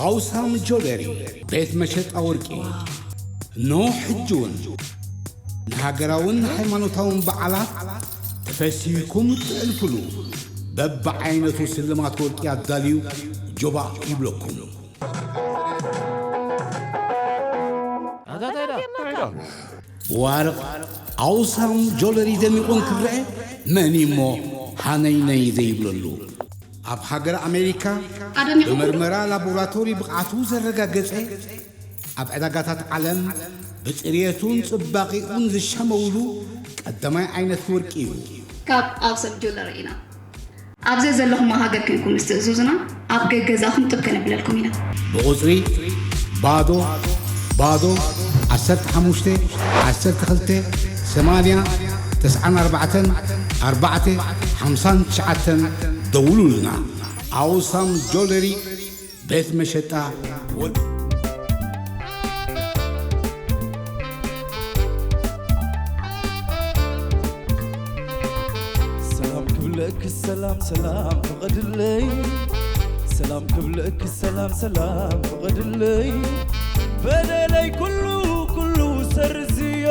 ኣውሳም ጆለሪ፣ ቤት መሸጣ ወርቂ። ኖ ሕጂ እውን ንሃገራውን ሃይማኖታውን በዓላት ተፈሲህኩም እትዕልፍሉ በብዓይነቱ ስልማት ወርቂ ኣዳልዩ ጆባእ ይብለኩም። ብዋርቕ ኣውሳም ጆለሪ ደሚቑ እንክረአ መን እሞ ሃነይነይ ዘይብለሉ? ኣብ ሃገር ኣሜሪካ ኣደሚቑ ብመርመራ ላቦራቶሪ ብቕዓቱ ዘረጋገጸ፣ ኣብ ዕዳጋታት ዓለም ብጽርየቱን ጽባቒኡን ዝሸመውሉ ቀዳማይ ዓይነት ወርቂ እዩ። ካብ ኣውሳም ጆለሪ ኢና። ኣብ ዘዘለኹሞ ሃገር ኮንኩም ምስ ትእዝዙና ኣብ ገገዛኹም ጥብ ከነብለልኩም ኢና። ብቑጽሪ ባዶ ባዶ ዓሰርተ ሓሙሽተ ዓሰርተ ክልተ ሰማንያ ተስዓን ኣርባዕተን ኣርባዕተ ሓምሳን ትሽዓተን ደውሉልና። ኣውሳም ጆለሪ ቤት መሸጣ ወርቂ። ሰላም ክብለኪ ሰላም ሰላም ፍቐድለይ ሰላም ክብለኪ ሰላም ሰላም ፍቐድለይ በደለይ ኩሉ ኩሉ ሰርዝዮ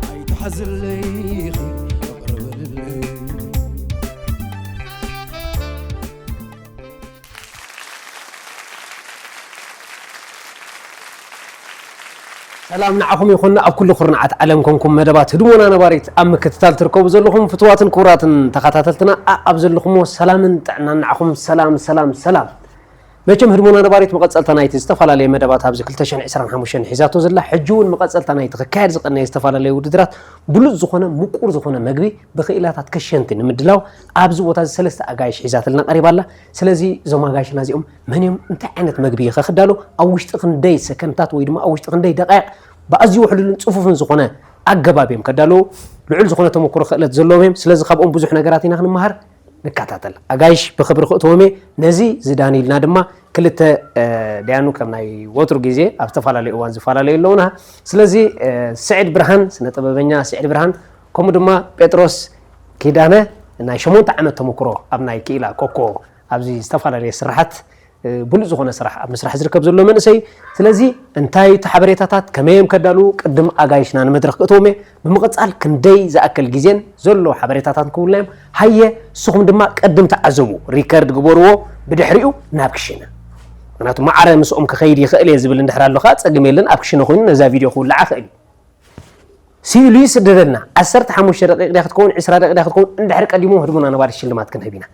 ኣይትሓዝለይ ይቕረ በልለይ ሰላም ንዓኹም ይኹን ኣብ ኩሉ ኩርናዓት ዓለም ኮንኩም መደባት ህድሞና ነባሪት ኣብ ምክትታል ትርከቡ ዘለኹም ፍትዋትን ክቡራትን ተኸታተልትና ኣኣብ ዘለኹምዎ ሰላምን ጥዕናን ንዓኹም ሰላም ሰላም ሰላም መቸም ህድሞና ነባሪት መቐፀልታ ናይቲ ዝተፈላለየ መደባት ኣብዚ ክልተ ሽሕን ዕስራን ሓሙሽተን ሒዛቶ ዘላ ሕጂ እውን መቐፀልታ ናይቲ ክካየድ ዝቐነየ ዝተፈላለየ ውድድራት ብሉፅ ዝኾነ ምቁር ዝኾነ መግቢ ብኽኢላታት ከሸንቲ ንምድላው ኣብዚ ቦታ እዚ ሰለስተ ኣጋይሽ ሒዛትልና ቀሪባ ኣላ ስለዚ እዞም ኣጋይሽና እዚኦም መን እዮም እንታይ ዓይነት መግቢ ከ ክዳሎ ኣብ ውሽጢ ክንደይ ሰከንድታት ወይ ድማ ኣብ ውሽጢ ክንደይ ደቃይቕ ብኣዝዩ ውሕሉልን ፅፉፍን ዝኾነ ኣገባብ እዮም ከዳለዉ ልዑል ዝኾነ ተመክሮ ክእለት ዘለዎም እዮም ስለዚ ካብኦም ብዙሕ ነገራት ኢና ክንመሃር ንከታተል ኣጋይሽ ብክብሪ ክእትዎም እየ ነዚ ዝዳን ኢልና ድማ ክልተ ዳያኑ ከም ናይ ወትሩ ግዜ ኣብ ዝተፈላለዩ እዋን ዝፈላለዩ ኣለውና ስለዚ ስዕድ ብርሃን ስነ ጥበበኛ ስዕድ ብርሃን ከምኡ ድማ ጴጥሮስ ኪዳነ ናይ ሸሞንተ ዓመት ተመክሮ ኣብ ናይ ክኢላ ኮኮ ኣብዚ ዝተፈላለየ ስራሓት ብሉፅ ዝኾነ ስራሕ ኣብ ምስራሕ ዝርከብ ዘሎ መንእሰይ እዩ። ስለዚ እንታይ እቲ ሓበሬታታት ከመይ እዮም ከዳልዉ ቅድም ኣጋይሽና ንመድረኽ ክእትዎም እየ። ብምቕፃል ክንደይ ዝኣክል ግዜን ዘሎ ሓበሬታታት ክህቡልና እዮም። ሃየ ንስኹም ድማ ቅድም ተዓዘቡ፣ ሪከርድ ግበርዎ፣ ብድሕሪኡ ናብ ክሽነ። ምክንያቱ ማዕረ ምስኦም ክኸይድ ይኽእል እየ ዝብል እንድሕር ኣሎ ከዓ ፀገም የለን፣ ኣብ ክሽነ ኮይኑ ነዛ ቪድዮ ክውልዓ ይኽእል እዩ። ስኢሉ ይስደደልና ዓሰርተ ሓሙሽተ ደቂቕ ድያ ክትከውን ዕስራ ደቂቕ ድያ ክትከውን እንድሕር ቀዲሞም ህድሞና ነባሪ ሽልማት ክንህብ ኢና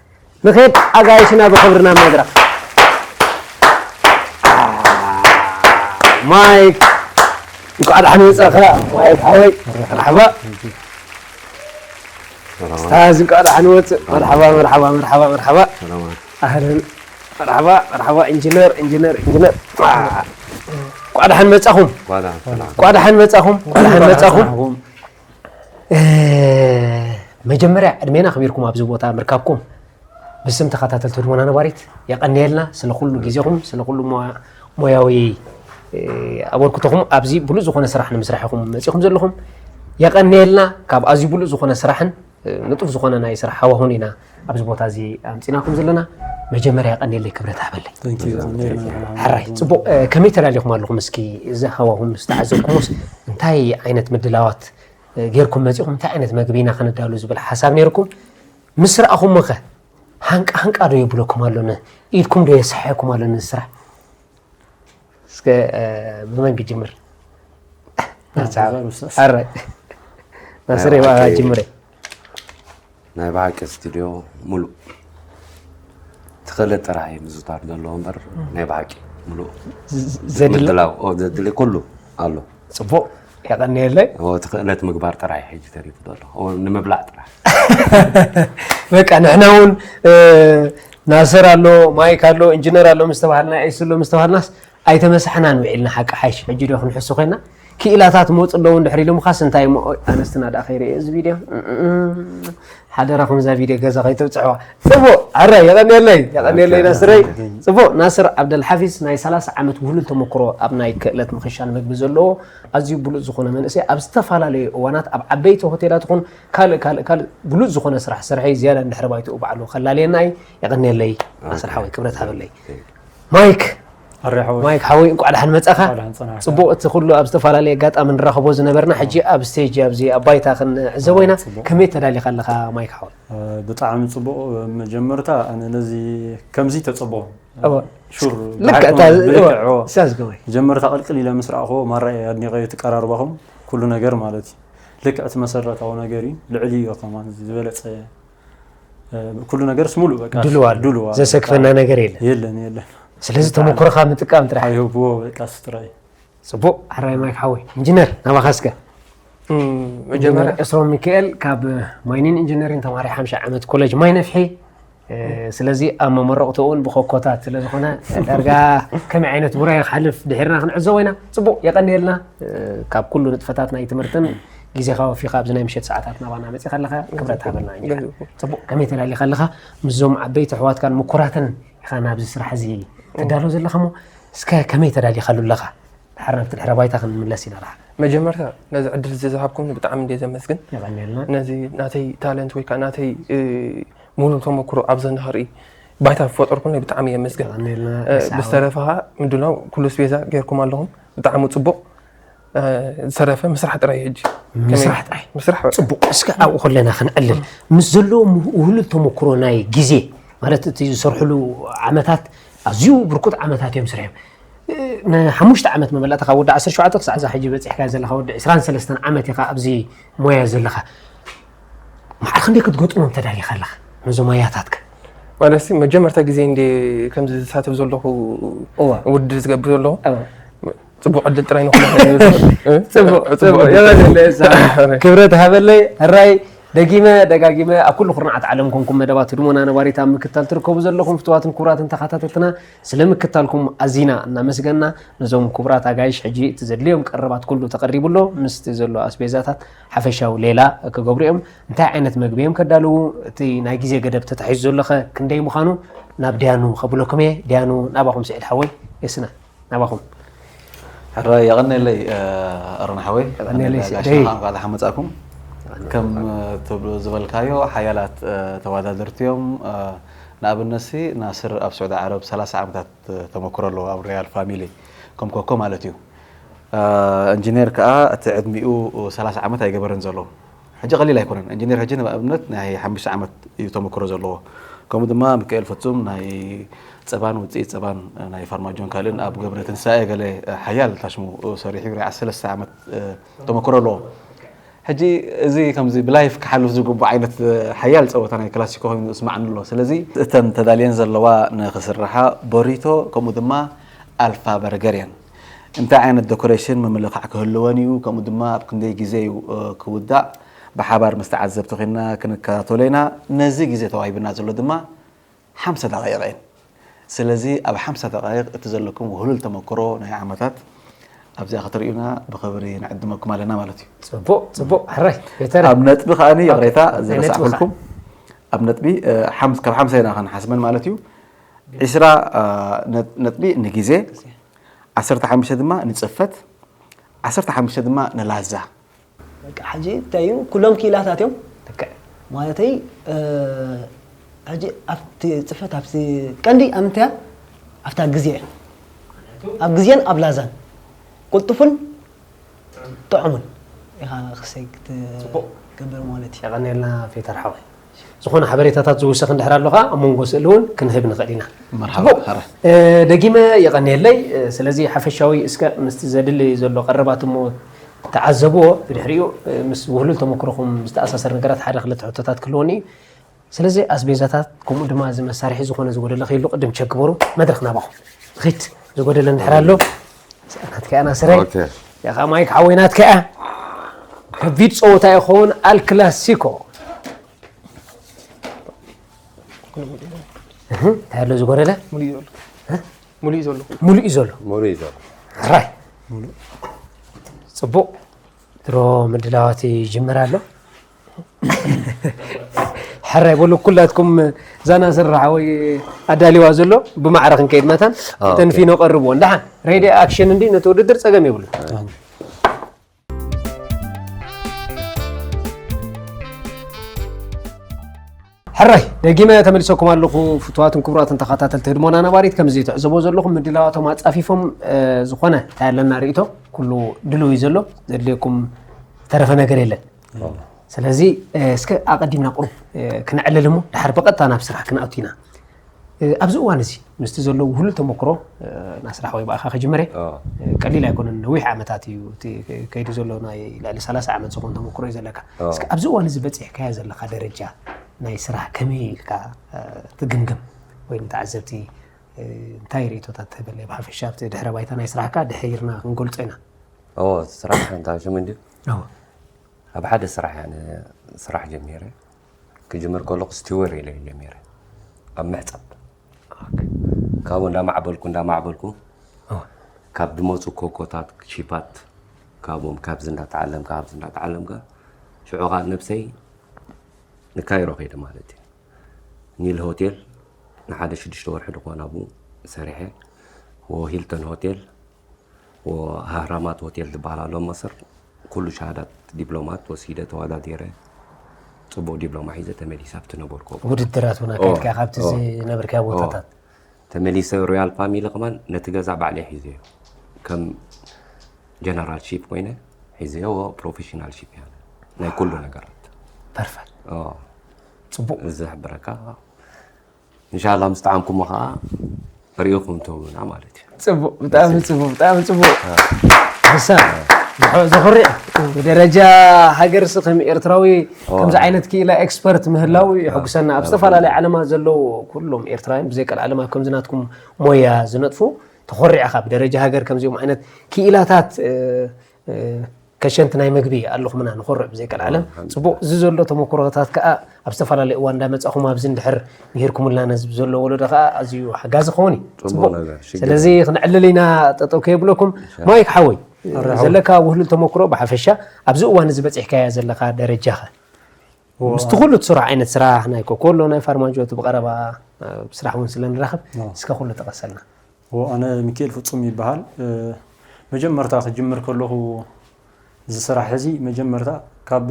ንኸድ ኣጋይሽና ብኽብሪ ናብ መድረኽ ማይክ እንኳዕ ዳሕን መፀኻ ማይክ ሓወይ መርሓባ ስታዝ እንኳዕ ዳሕን ወፅእ መርሓባ መርሓባ መርሓባ መርሓባ ኣህለን መርሓባ መርሓባ ኢንጂነር ኢንጂነር ኢንጂነር እንኳዕ ደሓን መጻኹም እንኳዕ ደሓን መጻኹም እንኳዕ ደሓን መጻኹም መጀመርያ ዕድሜና ኣኽቢርኩም ኣብዚ ቦታ ምርካብኩም ብስም ተኸታተልቲ ህድሞና ነባሪት የቐንየልና ስለ ኩሉ ግዜኹም ስለ ኩሉ ሞያዊ ኣበርክቶኹም ኣብዚ ብሉፅ ዝኾነ ስራሕ ንምስራሕ ኢኹም መፂኹም ዘለኹም የቐንየልና ካብ ኣዝዩ ብሉፅ ዝኾነ ስራሕን ንጡፍ ዝኾነ ናይ ስራሕ ሃዋሁን ኢና ኣብዚ ቦታ እዚ ኣምፂናኩም ዘለና። መጀመርያ የቐንየለይ ክብረት ሃበለይ። ሕራይ ፅቡቕ ከመይ ተዳሊኹም ኣለኹም እስኪ እዚ ሃዋሁን ምስ ተዓዘብኩሞስ እንታይ ዓይነት ምድላዋት ጌርኩም መፂኹም እንታይ ዓይነት መግቢ ኢና ከነዳሉ ዝብል ሓሳብ ነይርኩም ምስ ረኣኹሞ ኸ ሃንቃ ሃንቃ ዶ የብለኩም ኣሎ ኢድኩም ዶ የስሕሐኩም ኣሎ ነዚ ስራሕ? እስከ ብመን ክጅምር? ኣረ ናስር ይባኻ ጅምረ። ናይ ብሓቂ ስቱድዮ ሙሉእ ትኽእለት ጥራሕ እዩ ምዝውታር ዘለዎ እምበር ናይ ብሓቂ ሙሉእ ዘድሊ ምድላው ኦ ዘድሊ ኩሉ ኣሎ። ፅቡቕ የቐንየለይ። ኦ ትኽእለት ምግባር ጥራሕ እዩ ሕጂ ተሪፉ ዘሎ ኦ ንምብላዕ ጥራሕ። በቃ ንሕና እውን ናስር ኣሎ ማይክ ኣሎ ኢንጂነር ኣሎ ምስ ተባሃልና ኤስ ኣሎ ምስ ተባሃልናስ ኣይተመሳሕናን ውዒልና ሓቂ ሓይሽ ሕጂ ዶ ክንሕሱ ኮይና ክኢላታት መፁ ኣለዉ እንድሕር ኢሎምኻስ እንታይ እሞ ኣነስትና ደኣ ከይርእየ እዚ ቪድዮ ሓደራኹም እዛ ቪድዮ ገዛ ከይተብፅሕዋ ፅቡቅ ኣረ የቀንየለይ የቀንየለይ ናስረይ ፅቡቅ ናስር ዓብደልሓፊዝ ናይ ሰላሳ ዓመት ውህሉል ተመክሮ ኣብ ናይ ክእለት ምኽሻን ምግቢ ዘለዎ ኣዝዩ ብሉፅ ዝኾነ መንእሰይ ኣብ ዝተፈላለዩ እዋናት ኣብ ዓበይቲ ሆቴላት ይኹን ካልእ ካልእ ካልእ ብሉፅ ዝኾነ ስራሕ ስርሐይ ዝያዳ እንድሕር ባይትኡ ባዕሉ ከላልየና እዩ የቀንየለይ ናስር ሓወይ ክብረት ሃበለይ ማይክ ኣረ ሓወይ። ማይክ ሓወይ፣ እንቋዕ ደሓን መጻኻ። እንቋዕ ደሓን ጸናሕካ። ጽቡቕ፣ እቲ ኩሉ ኣብ ዝተፈላለየ ኣጋጣሚ ንራኸቦ ዝነበርና፣ ሕጂ ኣብ ስቴጅ ኣብዚ ኣብ ባይታ ክንዕዘቦ ኢና። ጽቡቕ። ከመይ ተዳሊኻ ኣለኻ ማይክ ሓወይ? እ፣ ብጣዕሚ ጽቡቕ። መጀመርታ ኣነ ነዚ ከምዚ ተጸበኹ። እወ። ሹር ልክዕ ብሓቂ እታ ማለት ብልክዕ፣ እወ፣ እወ። እሳስ ከመይ? መጀመርታ ቅልቅል ኢለ ምስ ረኣኹዎ ማራ እየ ኣድኒቐዮ፣ እቲ ቀራርባኹም ኩሉ ነገር ማለት እዩ። ልክዕ እቲ መሰረታዊ ነገር እዩ። ልዕሊ እዩ ከማን ዝበለጸ፣ እ፣ ኩሉ ነገር ስሙሉ በቃ ድሉው ኣሎ። ድሉው ኣሎ። ዘሰክፈና ነገር የለን። የለን፣ የለን። ስለዚ ተመክሮኻ ምጥቃም ጥራሕ። ኣይህብዎ በቃ ስጥራይ። ጽቡቕ፣ ሕራይ ማይክ ሓወይ። ኢንጂነር፣ ናባኻ እስከ። እም፣ መጀመርያ ኢንጂነር እስሮም ሚካኤል ካብ ማይኒን ኢንጂነሪንግ፣ ተማሪ ሓምሻይ ዓመት ኮሌጅ ማይ ነፍሒ። እ፣ ስለዚ ኣብ መመረቕትኡ እውን ብኮኮታት ስለ ዝኾነ፣ ዳርጋ ከመይ ዓይነት ውራይ ክሓልፍ ድሒርና ክንዕዘቦ ኢና። ጽቡቕ፣ የቐንየልና። እ፣ ካብ ኩሉ ንጥፈታት ናይ ትምህርትን ግዜኻ ወፊኻ ኣብዚ ናይ ምሸት ሰዓታት ናባና መጺኻ ኣለኻ፣ ክብረት ሃበልና ኢንጂነር። ጽቡቕ፣ ከመይ ተዳሊኻ ኣለኻ? ምስዞም ዓበይቲ ኣሕዋትካን ምኩራትን ኢኻ ናብዚ ስራሕ እዚ ትዳሎ ዘለኻ እሞ፣ እስከ ከመይ ተዳሊኻሉ ኣለኻ? ድሓር ናብቲ ድሕረ ባይታ ክንምለስ ኢና ደሓር። መጀመርታ ነዚ ዕድል እዚ ዝሃብኩምኒ ብጣዕሚ እንደ ዘመስግን። የቐንየልና። ነዚ ናተይ ታለንት ወይ ከዓ ናተይ እ፣ ሙሉእ ተመክሮ ኣብዚ ንኽርኢ ባይታ ዝፈጠርኩምኒ ብጣዕሚ የመስግን። የቐንየልና። እ፣ ብዝተረፈ ከዓ ምድላው ኩሉ ስቤዛ ጌርኩም ኣለኹም፣ ብጣዕሚ ጽቡቕ። እ፣ ዝተረፈ ምስራሕ ጥራይ ሕጂ። ምስራሕ ጥራይ። ምስራሕ በቃ። ጽቡቕ፣ እስከ ኣብኡ ከለና ክንዕልል፣ ምስ ዘለዎም ውህሉል ተመክሮ ናይ ግዜ፣ ማለት እቲ ዝሰርሕሉ ዓመታት ኣዝዩ ብርኩት ዓመታት እዮም ስርሖም። እ፣ ንሓሙሽተ ዓመት መመላእታ ካብ ወዲ ዓሰርተ ሸውዓተ ክሳዕ እዛ ሕጂ በፂሕካ ዘለኻ ወዲ ዕስራን ሰለስተን ዓመት ኢኻ ኣብዚ ሞያ ዘለኻ። ማዕረ ክንደይ ክትገጥሞም ተዳሊኻ ኣለኻ ነዞም ኣያታትካ? ማለት ሲ መጀመርታ ግዜ እንደ ከምዚ ዝሳተፍ ዘለኹ እዋ። ውድድር ዝገብር ዘለኹ እዋ። ጽቡቕ ዕድል ጥራይ ንኹሉ ጽቡቕ፣ ጽቡቕ። የቐንየለይ እዛ። ክብረት ሃበለይ። ሕራይ፣ ደጊመ ደጋጊመ ኣብ ኩሉ ኩርናዓት ዓለም ኮንኩም መደባት ህድሞና ነባሪት ኣብ ምክታል ትርከቡ ዘለኹም ፍትዋትን ክቡራትን ተኸታተልትና፣ ስለ ምክታልኩም ኣዚና እናመስገና፣ ነዞም ክቡራት ኣጋይሽ ሕጂ እቲ ዘድልዮም ቀረባት ኩሉ ተቐሪቡ ኣሎ። ምስቲ ዘሎ ኣስቤዛታት ሓፈሻዊ ሌላ ክገብሩ እዮም። እንታይ ዓይነት መግቢ እዮም ከዳልዉ፣ እቲ ናይ ግዜ ገደብ ተታሒዙ ዘሎኸ ክንደይ ምዃኑ ናብ ዲያኑ ከብለኩም እየ። ዲያኑ፣ ናባኹም ስዒድ ሓወይ የስና። ናባኹም። ሕራይ የቐንየለይ፣ እ፣ ኣሮን ሓወይ። የቐንየለይ ኣጋይሽና ስዒደይ። እንኳዕ ደሓን መጻእኩም። ከም፣ እ፣ ትብሉ ዝበልካዮ ሓያላት፣ እ፣ ተወዳደርቲ እዮም። እ፣ ንኣብነት ሲ ናስር ኣብ ስዑዲ ዓረብ ሰላሳ ዓመታት፣ እ፣ ተመክሮ ኣለዎ ኣብ ሪያል ፋሚሊ ከም ኮኮ ማለት እዩ። እ፣ ኢንጂነር ከኣ እቲ ዕድሚኡ ሰላሳ ዓመት ኣይገበረን ዘሎ። ሕጂ ቀሊል ኣይኮነን። ኢንጂነር ሕጂ ንኣብነት ናይ ሓሙሽተ ዓመት እዩ ተመክሮ ዘለዎ። ከምኡ ድማ ሚካኤል ፍጹም ናይ ጸባን ውጽኢት ጸባን ናይ ፋርማጆን ካልእን ኣብ ገብረ ትንሳኤ ገለ ሓያል ታሽሙ ሰሪሑ ርዓ ሰለስተ ዓመት ተመክሮ ኣለዎ። ሕጂ እዚ ከምዚ ብላይፍ ክሓልፍ ዝግቡ ዓይነት ሓያል ጸወታ ናይ ክላሲኮ ኮይኑ እስማዕኒ ኣሎ። ስለዚ እተን ተዳልየን ዘለዋ ንክስርሓ ቦሪቶ ከምኡ ድማ ኣልፋ በርገር እየን። እንታይ ዓይነት ዶኮሬሽን ምምልኻዕ ክህልወን እዩ፣ ከምኡ ድማ ኣብ ክንደይ ግዜ እዩ፣ እ፣ ክውዳእ፣ ብሓባር ምስ ተዓዘብቲ ኮይንና ክንከታተሎ ኢና። ነዚ ግዜ ተዋሂብና ዘሎ ድማ ሓምሳ ደቓይቕ እየን። ስለዚ ኣብ ሓምሳ ደቓይቕ እቲ ዘለኩም ውህሉል ተመክሮ ናይ ዓመታት ኣብዚኣ ከተርእዩና ብኽብሪ ንዕድመኩም ኣለና ማለት እዩ። ጽቡቕ፣ ጽቡቕ። ሕራይ፣ ቤተረ። ኣብ ነጥቢ ከኣኒ ይቕሬታ ኣብ ዝረሳዕኩልኩም። ኣብ ነጥቢ፣ እ፣ ሓምስ-፣ ካብ ሓምሳ ኢና ክንሓስበን ማለት እዩ። ዒስራ፣ እ፣ ነ-፣ ነጥቢ ንግዜ፣ ዓሰርተ ሓሙሽተ ድማ ንጽፈት፣ ዓሰርተ ሓሙሽተ ድማ ንላዛ። በቃ ሕጂ እንታይ እዩ፣ ኩሎም ክኢላታት እዮም። ልክዕ። ማለተይ፣ እ፣ ሕጂ ኣብቲ ጽፈት፣ ኣብቲ ቀንዲ ኣብ ምንታይ እያ? ኣብታ ግዜ እያ። ኣብ ግዜን ኣብ ላዛን ቅልጡፍን ጥዑምን ኢኻ ክሰይ ክትገብር ማለት እዩ። የቐንየልና ፔተር ሓወይ። ዝኾነ ሓበሬታታት ዝውሰኽ እንድሕር ኣሎ ኸዓ ኣብ መንጎ ስእሊ እውን ክንህብ ንኽእል ኢና። መርሓባ፣ ጽቡቕ። ሕራይ። እ፣ ደጊመ የቐንየለይ። እ፣ ስለዚ ሓፈሻዊ እስከ ምስቲ ዘድሊ ዘሎ ቀረባት እሞ ተዓዘብዎ። ብድሕሪኡ፣ እ፣ ምስ ውህሉል ተመክሮኹም ዝተኣሳሰር ነገራት ሓደ ክልተ ሕቶታት ክህልወኒ እዩ። ስለዚ ኣስቤዛታት ከምኡ ድማ እዚ መሳርሒ ዝኾነ ዝጎደለ ከይሉ ቅድም ቸክ ግበሩ። መድረኽ ናባኹም። ንኺድ ዝጎደለ እንድሕር ኣሎ። ናትካ እያ ናስረይ። ኦኬ። ያኻ ማይክ ሓወይ ናትካ እያ። ከቢድ ጸወታ ይኸውን ኣል ክላሲኮ። እህ፣ እንታይ ኣሎ ዝጎደለ? ሙሉእ እዩ ዘሎ። ሙሉእ እዩ ዘሎ። ሙሉእ እዩ ዘሎ። ሙሉእ እዩ ዘሎ። ሕራይ። ጽቡቕ። ድሮ ምድላዋት ይጅምር ኣሎ። ሕራይ በሉ ኩላትኩም፣ እዛ ናስር ሓወይ ኣዳሊዋ ዘሎ ብማዕረ ክንከይድ መታን ኦኬ። ተንፊኖ ቀርብዎ። እንዳሓን ሬድዮ ኣክሽን እንዲ ነቲ ውድድር ጸገም የብሉ። ሕራይ ደጊመ ተመሊሰኩም ኣለኹ። ፍቱዋትን ክቡራትን ተኸታተልቲ ህድሞና ነባሪት፣ ከምዚ ትዕዘቦ ዘለኹም ምድላዋቶም ኣጻፊፎም፣ እ፣ ዝኾነ እንታይ ኣለና ርእይቶ ኩሉ ድልው እዩ ዘሎ። ዘድልየኩም ዝተረፈ ነገር የለን። ስለዚ፣ እ፣ እስከ ኣቐዲምና ቁሩብ፣ እ፣ ክነዕልል እሞ ድሓር ብቐጥታ ናብ ስራሕ ክንኣቱ ኢና። እ፣ ኣብዚ እዋን እዚ ምስቲ ዘሎ ውህሉል ተመክሮ፣ እ፣ ናይ ስራሕ ወይ ብኣኻ ከጅመረ፣ ኦ። እ፣ ቀሊል ኣይኮነን። ነዊሕ ዓመታት እዩ እቲ ከይዱ ዘሎ፣ ናይ ልዕሊ ሰላሳ ዓመት ዝኾን ተመክሮ እዩ ዘለካ። ኦ። እስከ ኣብዚ እዋን እዚ በጺሕካዮ ዘለኻ ደረጃ ናይ ስራሕ ከመይ ኢልካ፣ እ፣ ትግምግም? ወይ ንተዓዘብቲ፣ እ፣ እንታይ ርእይቶታት ትህበለይ? ብሓፈሻ ኣብቲ ድሕረ ባይታ ናይ ስራሕካ ድሒርና ክንገልጾ ኢና። ኦ፣ ስራሕ እንታይ ሽሙ እንድዩ? ኦ። ኣብ ሓደ ስራሕ እየ ኣነ ስራሕ ጀሚረ። ክጅምር ከለኹ ስቲወር ኢለ እየ ጀሚረ። ኣብ ምሕጻብ። ኦኬ። ካብኡ እንዳማዕበልኩ፣ እንዳማዕበልኩ፣ ኦ። ካብ ዝመጹ ኮኮታት፣ ሺፓት፣ ካብኦም፣ ካብዚ እንዳተዓለምካ፣ ካብዚ እንዳተዓለምካ፣ ሽዑ ኸኣ ነብሰይ ንካይሮ ከይደ ማለት እዩ። ኒል ሆቴል ንሓደ ሽዱሽተ ወርሒ ዝኾን ኣብኡ ሰሪሐ። ወሂልተን ሆቴል፣ ወሃህራማት ሆቴል ዝበሃል ኣሎ ኣብ መሰር፣ ኩሉ ሸሃዳት ዲፕሎማት ወሲደ ተወዳዲረ፣ ጽቡቕ ዲፕሎማ ሒዘ ተመሊሰ ኣብቲ ነበርኩ። ውድድራት እውን ኦ፣ ኣካይድካ ካብቲ ኦ፣ ዝነበርካዮ ኦ። ቦታታት? ተመሊሰ ሮያል ፋሚሊ ከማን ነቲ ገዛ ባዕለይ ሒዘዮ። ከም ጀነራል ሺፕ ኮይነ ሒዘዮ፣ ፕሮፌሽናል ሺፕ እያ ናይ ኩሉ ነገራት። ፐርፌክት። ኦ። ጽቡቕ። እዚ ዝሕብረካ። እንሻላ ምስ ጠዓምኩሞ ኸዓ ርኢኹም ትህቡና ማለት እዩ። ጽቡቕ፣ ብጣዕሚ ጽቡቕ፣ ብጣዕሚ ጽቡቕ። ብሳ፣ ዘኹ-፣ ዘኹርዕ። ብደረጃ ሃገርሲ ከም ኤርትራዊ ኦ። ከምዚ ዓይነት ክኢላ ኤክስፐርት ምህላው ኦ። የሐጉሰና። ኣብ ኦ። ዝተፈላለዩ ዓለማት ዘለዉ ኩሎም ኤርትራውያን ብዘይ ቀልዓለም ኣብ ከምዚ ናትኩም ሞያ ዝነጥፉ ተኾሪዕኻ። ብደረጃ ሃገር ከምዚኦም ዓይነት ክኢላታት፣ እ፣ እ፣ ከሸንቲ ናይ መግቢ ኣለኹምና፣ ንኾርዕ ብዘይ ቀልዓለም። ኦ፣ ሓንቲ። ጽቡቕ፣ እዚ ዘሎ ተመክሮታት ከኣ ኣብ ዝተፈላለዩ እዋን እንዳመጻኹም ኣብዚ እንድሕር ምሂርኩምልና ነዚ ዘሎ ወለዶ ከኣ ኣዝዩ ሓጋዚ ክኸውን እዩ። ጽቡቕ ጽቡቕ። ነገር፣ ሽግር ስለዚ የለን። ክነዕልል ኢና፣ ጠጠው ከየብለኩም። ኢንሻ ማይክ ሓወይ፣ ኣረ፣ ሓወይ። ዘለካ ውህሉል ተመክሮ ብሓፈሻ ኣብዚ እዋን እዚ በጺሕካያ ዘለኻ ደረጃኸ? ኦ፣ ምስቲ ኣ- ኩሉ ትስርሖ ዓይነት ስራሕ፣ ናይ ኮኮሎ፣ ናይ ፋርማጆ፣ እቲ ብቐረባ፣ እ፣ ብስራሕ እውን ስለ ንራኸብ፣ ኦ። እስከ ኩሉ ጠቐሰልና። ኦ፣ ኣነ ሚካኤል ፍጹም ይበሃል። እ፣ መጀመርታ ክጅምር ከለኹ እዚ ስራሕ እዚ መጀመርታ ካብ፣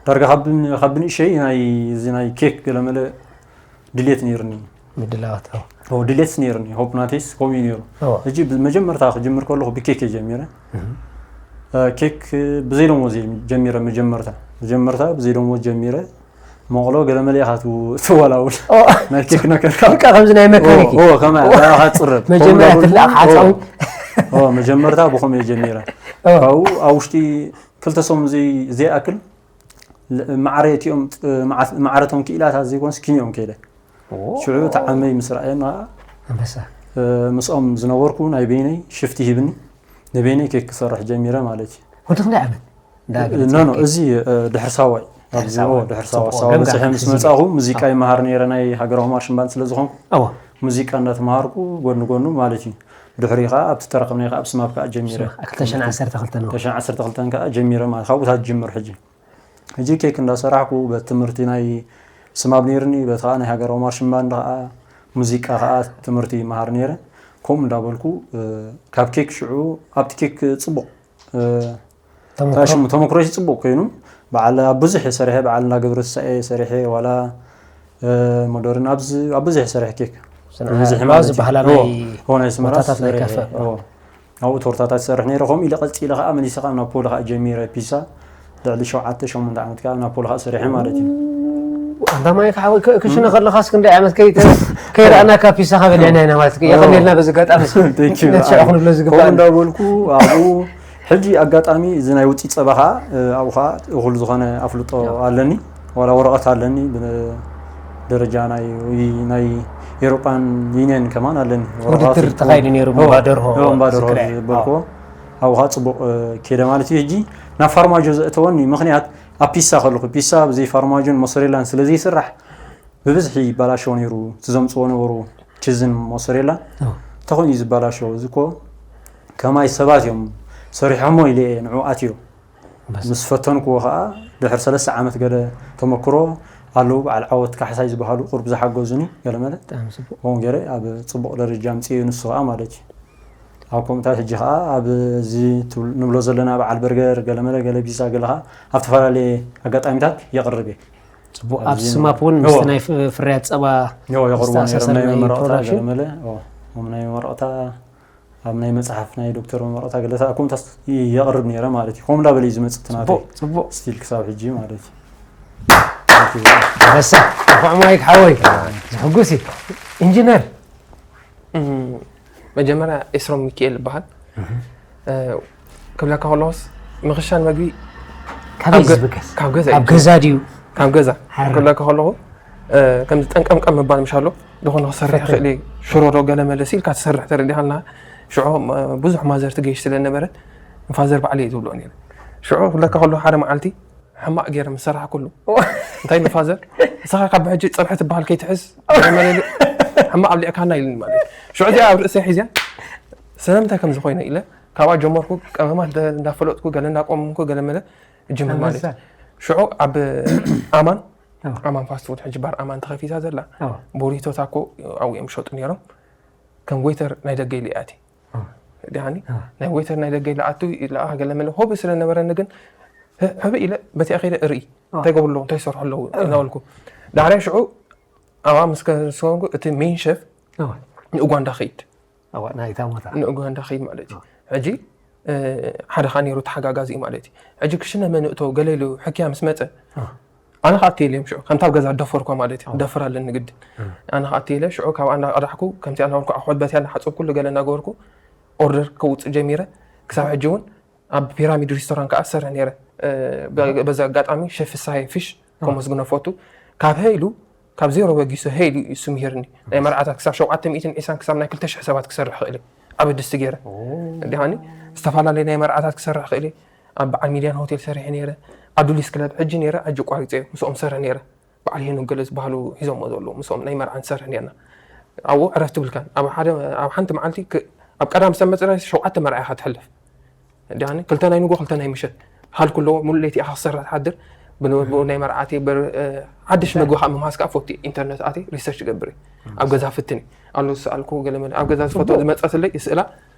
ዳርጋ ካብ ብ-፣ ካብ ብንእሸይ ናይ፣ እዚ ናይ ኬክ ገለመለ ድሌት ነይርኒ። ምድላዋት፣ ኦ። ኦ፣ ድሌትስ ነይርኒ። ሆፕ ናተይስ ከምኡ እዩ ነይሩ። ኦ። ሕጂ ብ-፣ መጀመርታ ክጅምር ከለኹ ብኬክ እየ ጀሚረ። እህ። እ፣ ኬክ ብዘይ ደሞዝ እየ ጀሚረ መጀመርታ። መጀመርታ ብዘይ ደሞዝ ጀሚረ። መቕሎ ገለ መለ ኢኻ ትው-፣ ትወላውል። ኦ። ናይ ኬክ ነገር። በቃ ከምዚ ናይ መካኒክ ኦ፣ እዩ። ኦ፣ ከማይ፣ ኦ። ኢኻ ትጽረብ። መጀመርያ ከምኡ ትላእ ዳውን፣ ሓጻዊ። ኦ። ኦ፣ መጀመርታ ብኸምኡ እየ ጀሚረ። ኦ። ካብኡ ኣብ ውሽጢ ክልተ ሰሙን ዘይ-፣ ዘይኣክል ል-፣ ማዕረ እቲኦም ጥ-፣ ማዓ-፣ ማዕረ እቶም ክኢላታት ዘይኮንስ ኪንኦም ከይደ። ኦ። ሽዑ እቲ ዓመይ ምስ ረኣየኒ ኸዓ፣ ኣንበሳ። እ፣ ምስኦም ዝነበርኩ ናይ በይነይ ሽፍቲ ሂብኒ፣ ንበይነይ ኬክ ክሰርሕ ጀሚረ ማለት እዩ። ወዲ ክንደይ ዓመት? እንዳ ኖ፣ ኖ፣ ገለጽ እዚ፣ እ፣ ድሕሪ ሳዋ እዩ። ድሕሪ ኣብዚ፣ ሳዋ። ኦ፣ ድሕሪ ሳዋ፣ ጽቡቕ። ሳዋ ገምጋም በጺሐ ምስ እዚ መጻኹ ሙዚቃ ይመሃር ነይረ፣ ናይ ሃገራዊ ማርሽን ባንድ ስለ ዝኾንኩ፣ እዋ። ሙዚቃ እንዳተምሃርኩ ጎኒ ጎኑ ማለት እዩ። ድሕሪ ኸዓ ኣብቲ ተረኽብናዮ ኸዓ ኣብ ስማብ ከኣ ጀሚረ። ስማብ፣ ክልተ ሽሕን ዓሰርተ ክልተን ነው። ክልተ ሽሕን ዓሰርተ ክልተን ከኣ ጀሚረ ማለት፣ ካብኡ እታ ትጅምር ሕጂ። ሕጂ ኬክ እንዳሰራሕኩ፣ በቲ ትምህርቲ ናይ ስማብ ነይርኒ፣ በቲ ኸዓ ናይ ሃገራዊ ማርሽን ባንድ ኸዓ፣ ሙዚቃ ኸዓ ትምህርቲ ይመሃር ነይረ። ከምኡ እንዳበልኩ፣ እ፣ ካብ ኬክ ሽዑ፣ ኣብቲ ኬክ ጽቡቕ፣ እ፣ ተመክሮ? እንታይ ሽሙ፣ ተመክሮይ ጽቡቕ ኮይኑ፣ በዓል ኣብ ብዙሕ እየ ሰሪሐ፣ በዓል እንዳ ገብረትንሳኤ ሰሪሐ፣ ዋላ፣ እ፣ ሞደርን ኣብዚ፣ ኣብ ብዙሕ እየ ሰሪሐ ኬክ። ስነ-፣ ብብዝሒ ኣብ ማለት እዩ። ዝበሃላ ኦ፣ ናይ ኦ፣ ናይ ኣስመራ ቦታታት ናይ ሰሪሐ፣ ካፈ። ኦ። ኣብኡ ቶርታታት ይሰርሕ ነይረ። ከምኡ ኢለ ቀጺለ ኸዓ መሊሰ ኸዓ ናፖሊ ኸዓ ጀሚረ፣ ፒሳ። ልዕሊ ሸውዓተ ሸሞንተ ዓመት ከኣ ናፖሊ ኸዓ ሰሪሐ ማለት እዩ። ኣንታ ማይክ ሓወይ፣ ክ-፣ ክሽነ ከለኻስ ክንደይ ዓመት ከይ-፣ ከይረኣናካ ፒሳኻ በሊዕና ኢና ማለት እዩ። የቐንየልና በዚ ኣጋጣሚ። Thank you። ነቲ ሽዑ ክንብሎ ዝግባእ። ከምኡ እንዳበልኩ ኣብኡ ሕጂ ኣጋጣሚ እዚ ናይ ውፅኢት ፀባ ኸዓ፣ እ፣ ኣብኡ ኸዓ እኹል ዝኾነ ኣፍልጦ ኣለኒ። ዋላ ወረቐት ኣለኒ፣ ብደረጃ ናይ፣ ናይ ኤሮጳን ዩኒየን ከማን ኣለኒ። ወረቐት ውድድር እኮ ተኻይዱ ነይሩ፣ ኦ፣ እምባ ደርሆ ኦ፣ እምባ ደርሆ ትግራይ። ዝበልክዎ። ኣብኡ ኸዓ ፅቡቕ፣ እ፣ ከይደ ማለት እዩ። ሕጂ ናብ ፋርማጆ ዘእተወኒ ምኽንያት ኣብ ፒሳ ከለኹ፣ ፒሳ ብዘይ ፋርማጆን ሞሰሬላን ስለ ዘይስራሕ ብብዝሒ ይበላሸው ነይሩ። እቲ ዘምፅዎ ነበሩ ችዝን ሞሰሬላን። ኦ። እንተኾይኑ እዩ ዝበላሸው። እዚ እኮ ከማይ ሰባት እዮም ሰሪሖሞ ኢለ እየ ንዑ ኣትዮ። በስ። ምስ ፈተንክዎ ኸዓ ድሕሪ ሰለስተ ዓመት ገለ ተመክሮ ኣለዉ በዓል ዓወት ካሕሳይ ዝበሃሉ ቁሩብ ዝሓገዙኒ ገለመለ። ብጣዕሚ ጽቡቕ። ከምኡ ገይረ ኣብ ጽቡቕ ደረጃ ኣምፅኤ ንሱ ኸዓ ማለት እዩ። ኣብ ከምኡታት ሕጂ ኸዓ ኣብዚ ትብል-፣ ንብሎ ዘለና በዓል በርገር ገለመለ ገለ ቢዛ ገለ ኸዓ ኣብ ዝተፈላለየ ኣጋጣሚታት የቕርብ እየ። ጽቡቕ። ኣብ ኣብዚ ስማፕ እውን እዎ። ምስቲ ናይ ፍ- ፍርያት ጸባ ዮ የቕርቦ ነይሮም ዝተኣሳሰረ ናይ ናይ መመረቕታ ፕሮዳክሽን? ገለመለ ዮ፣ ከም ናይ መመረቕታ ኣብ ናይ መጽሓፍ ናይ ዶክተር መመረቕታ ገለ ተኣኩም ታስ የቕርብ ነይረ ማለት እዩ። ከምኡ እንዳበለ እዩ ዝመጽእ እቲ ናተይ ጽቡቕ ጽቡቕ። ስቲል ክሳብ ሕጂ ማለት እዩ። በሳ። ንፉዕ ማይክ ሓወይ። ዝሕጉስ እዩ። ኢንጂነር መጀመርያ ኤስሮም ሚኪኤል ይበሃል። ክብለካ ከለኹስ ምኽሻን መግቢ ካበይ ዝብገስ? ካብ ገዛ ካብ እዩ። ገዛ ድዩ? ካብ ገዛ ሓረ። ክብለካ ከለኹ ከምዚ ጠንቀምቀም ምባል ምሽ ኣሎ ዝኾነ ክሰርሕ ይኽእል እዩ። ሽሮ ዶ ገለ መለስ ኢልካ ትሰርሕ ተረዲኻልና። ሽዑ ብዙሕ ማዘር ትገይሽ ስለ ነበረት ንፋዘር ባዕለ እዩ ዝብሎ ነይረ። ሽዑ ክብለካ ከለኹ ሓደ መዓልቲ ሕማቕ ገይረ ምስ ሰራሕኩሉ እንታይ ንፋዘር ንስኻ ካብ ብሕጂ ፀብሒ ትበሃል ከይትሕዝ ገለ መለ ኢሉ ሕማቕ ኣብሊዕካና ኢሉኒ ማለት እዩ። ሽዑ እዚኣ ኣብ ርእሰይ ሒዝያ ስለምንታይ ከምዚ ኮይነ ኢለ ካብኣ ጀመርኩ። ቀመማት ደ- እንዳፈለጥኩ ገለ እንዳቆመምኩ ገለ መለ እጅምር ማለት እዩ። ሽዑ ኣብ ኣማን ኣማን ፋስት ፉድ ሕጂ ባር ኣማን ተኸፊታ ዘላ ቦሪቶ ታኮ ኣብኡ እዮም ሸጡ ነይሮም። ከም ዌይተር ናይ ደገ ኢለ እየ ኣትየ። ዲሃኒ ናይ ዌይተር ናይ ደገ ኢለ ኣቱ ኢለ ኣኻ ገለ መለ ሆቢ ስለ ነበረኒ ግን ህ- ህብእ ኢለ በቲኣ ከይደ እርኢ እንታይ ገብሩ ኣለዉ እንታይ ይሰርሑ ኣለዉ እናበልኩ ዳሕራይ ሽዑ ኣብኣ ምስ ከስኮንኩ እቲ ሜን ሸፍ ንኡጋንዳ ከይድ ናይታ ቦታ ንኡጋንዳ ከይድ ማለት እዩ። ሕጂ ሓደ ካ ነይሩ ተሓጋጋዚ እዩ ማለት እዩ። ሕጂ ክሽነ መን እቶ ገለ ኢሉ ሕክያ ምስ መፀ ኣነ ከዓ ኣትየ ኢለ ሽዑ ከምታ ኣብ ገዛ ደፈርኳ ማለት እዩ። ደፍር ኣለኒ ግድን ኣነ ከዓ ኣትየ ኢለ ሽዑ ካብ ኣንዳ ቀዳሕኩ ከምቲ ኣናበልኩ ኣሕዋት በትያ እናሓፀብኩ ኩሉ ገለ እናገበርኩ ኦርደር ከውፅእ ጀሚረ። ክሳብ ሕጂ እውን ኣብ ፒራሚድ ሪስቶራንት ከዓ ዝሰርሕ ነይረ። በዚ ኣጋጣሚ ሸፍ ፍስሃየ ፊሽ ከመስግኖ ፈቱ። ካብ ሀይሉ ካብ ዜሮ በጊሱ ሀይሉ እዩ ስምሂርኒ ናይ መርዓታት ክሳብ ሸውዓተ ሚእትን ዒስራን ክሳብ ናይ ክልተ ሽሕ ሰባት ክሰርሕ ክእል እየ። ዓቢ ድስቲ ገይረ ዲሃኒ ዝተፈላለዩ ናይ መርዓታት ክሰርሕ ክእል እየ። ኣብ በዓል ሚድያን ሆቴል ሰሪሐ ነይረ። ኣዱሊስ ክለብ ሕጂ ነይረ ሕጂ ቋሪፀ ምስኦም ሰርሕ ነይረ። በዓል ሄኖክ ገለ ዝበሃሉ ሒዞሞ ዘለዉ ምስኦም ናይ መርዓ ንሰርሕ ነርና። ኣብኡ ዕረፍቲ ብልካን ኣብ ሓደ ኣብ ሓንቲ መዓልቲ ክ- ኣብ ቀዳም ሰብ መፅና ሸውዓተ መርዓ ኢኻ ትሕልፍ። ዲሃኒ ክልተ ናይ ንጎ ክልተ ናይ ምሸት ሃልኩ ኣለዎ ሙሉ ለይቲ ኢኻ ክሰርሕ ትሓድር። ብንብኡ ናይ መርዓቲ በር- እ፣ ሓድሽ መግቢ ከዓ ምምሃዝ ከዓ ፈቱ ኢንተርነት ኣቲ ሪሰርች ገብር እዩ። ኣብ ገዛ ፍትን እዩ ኣሎ ዝሰኣልኩ ገለ መለ ኣብ ገዛ ዝፈትዎ ዝመፀትለይ ይስእላ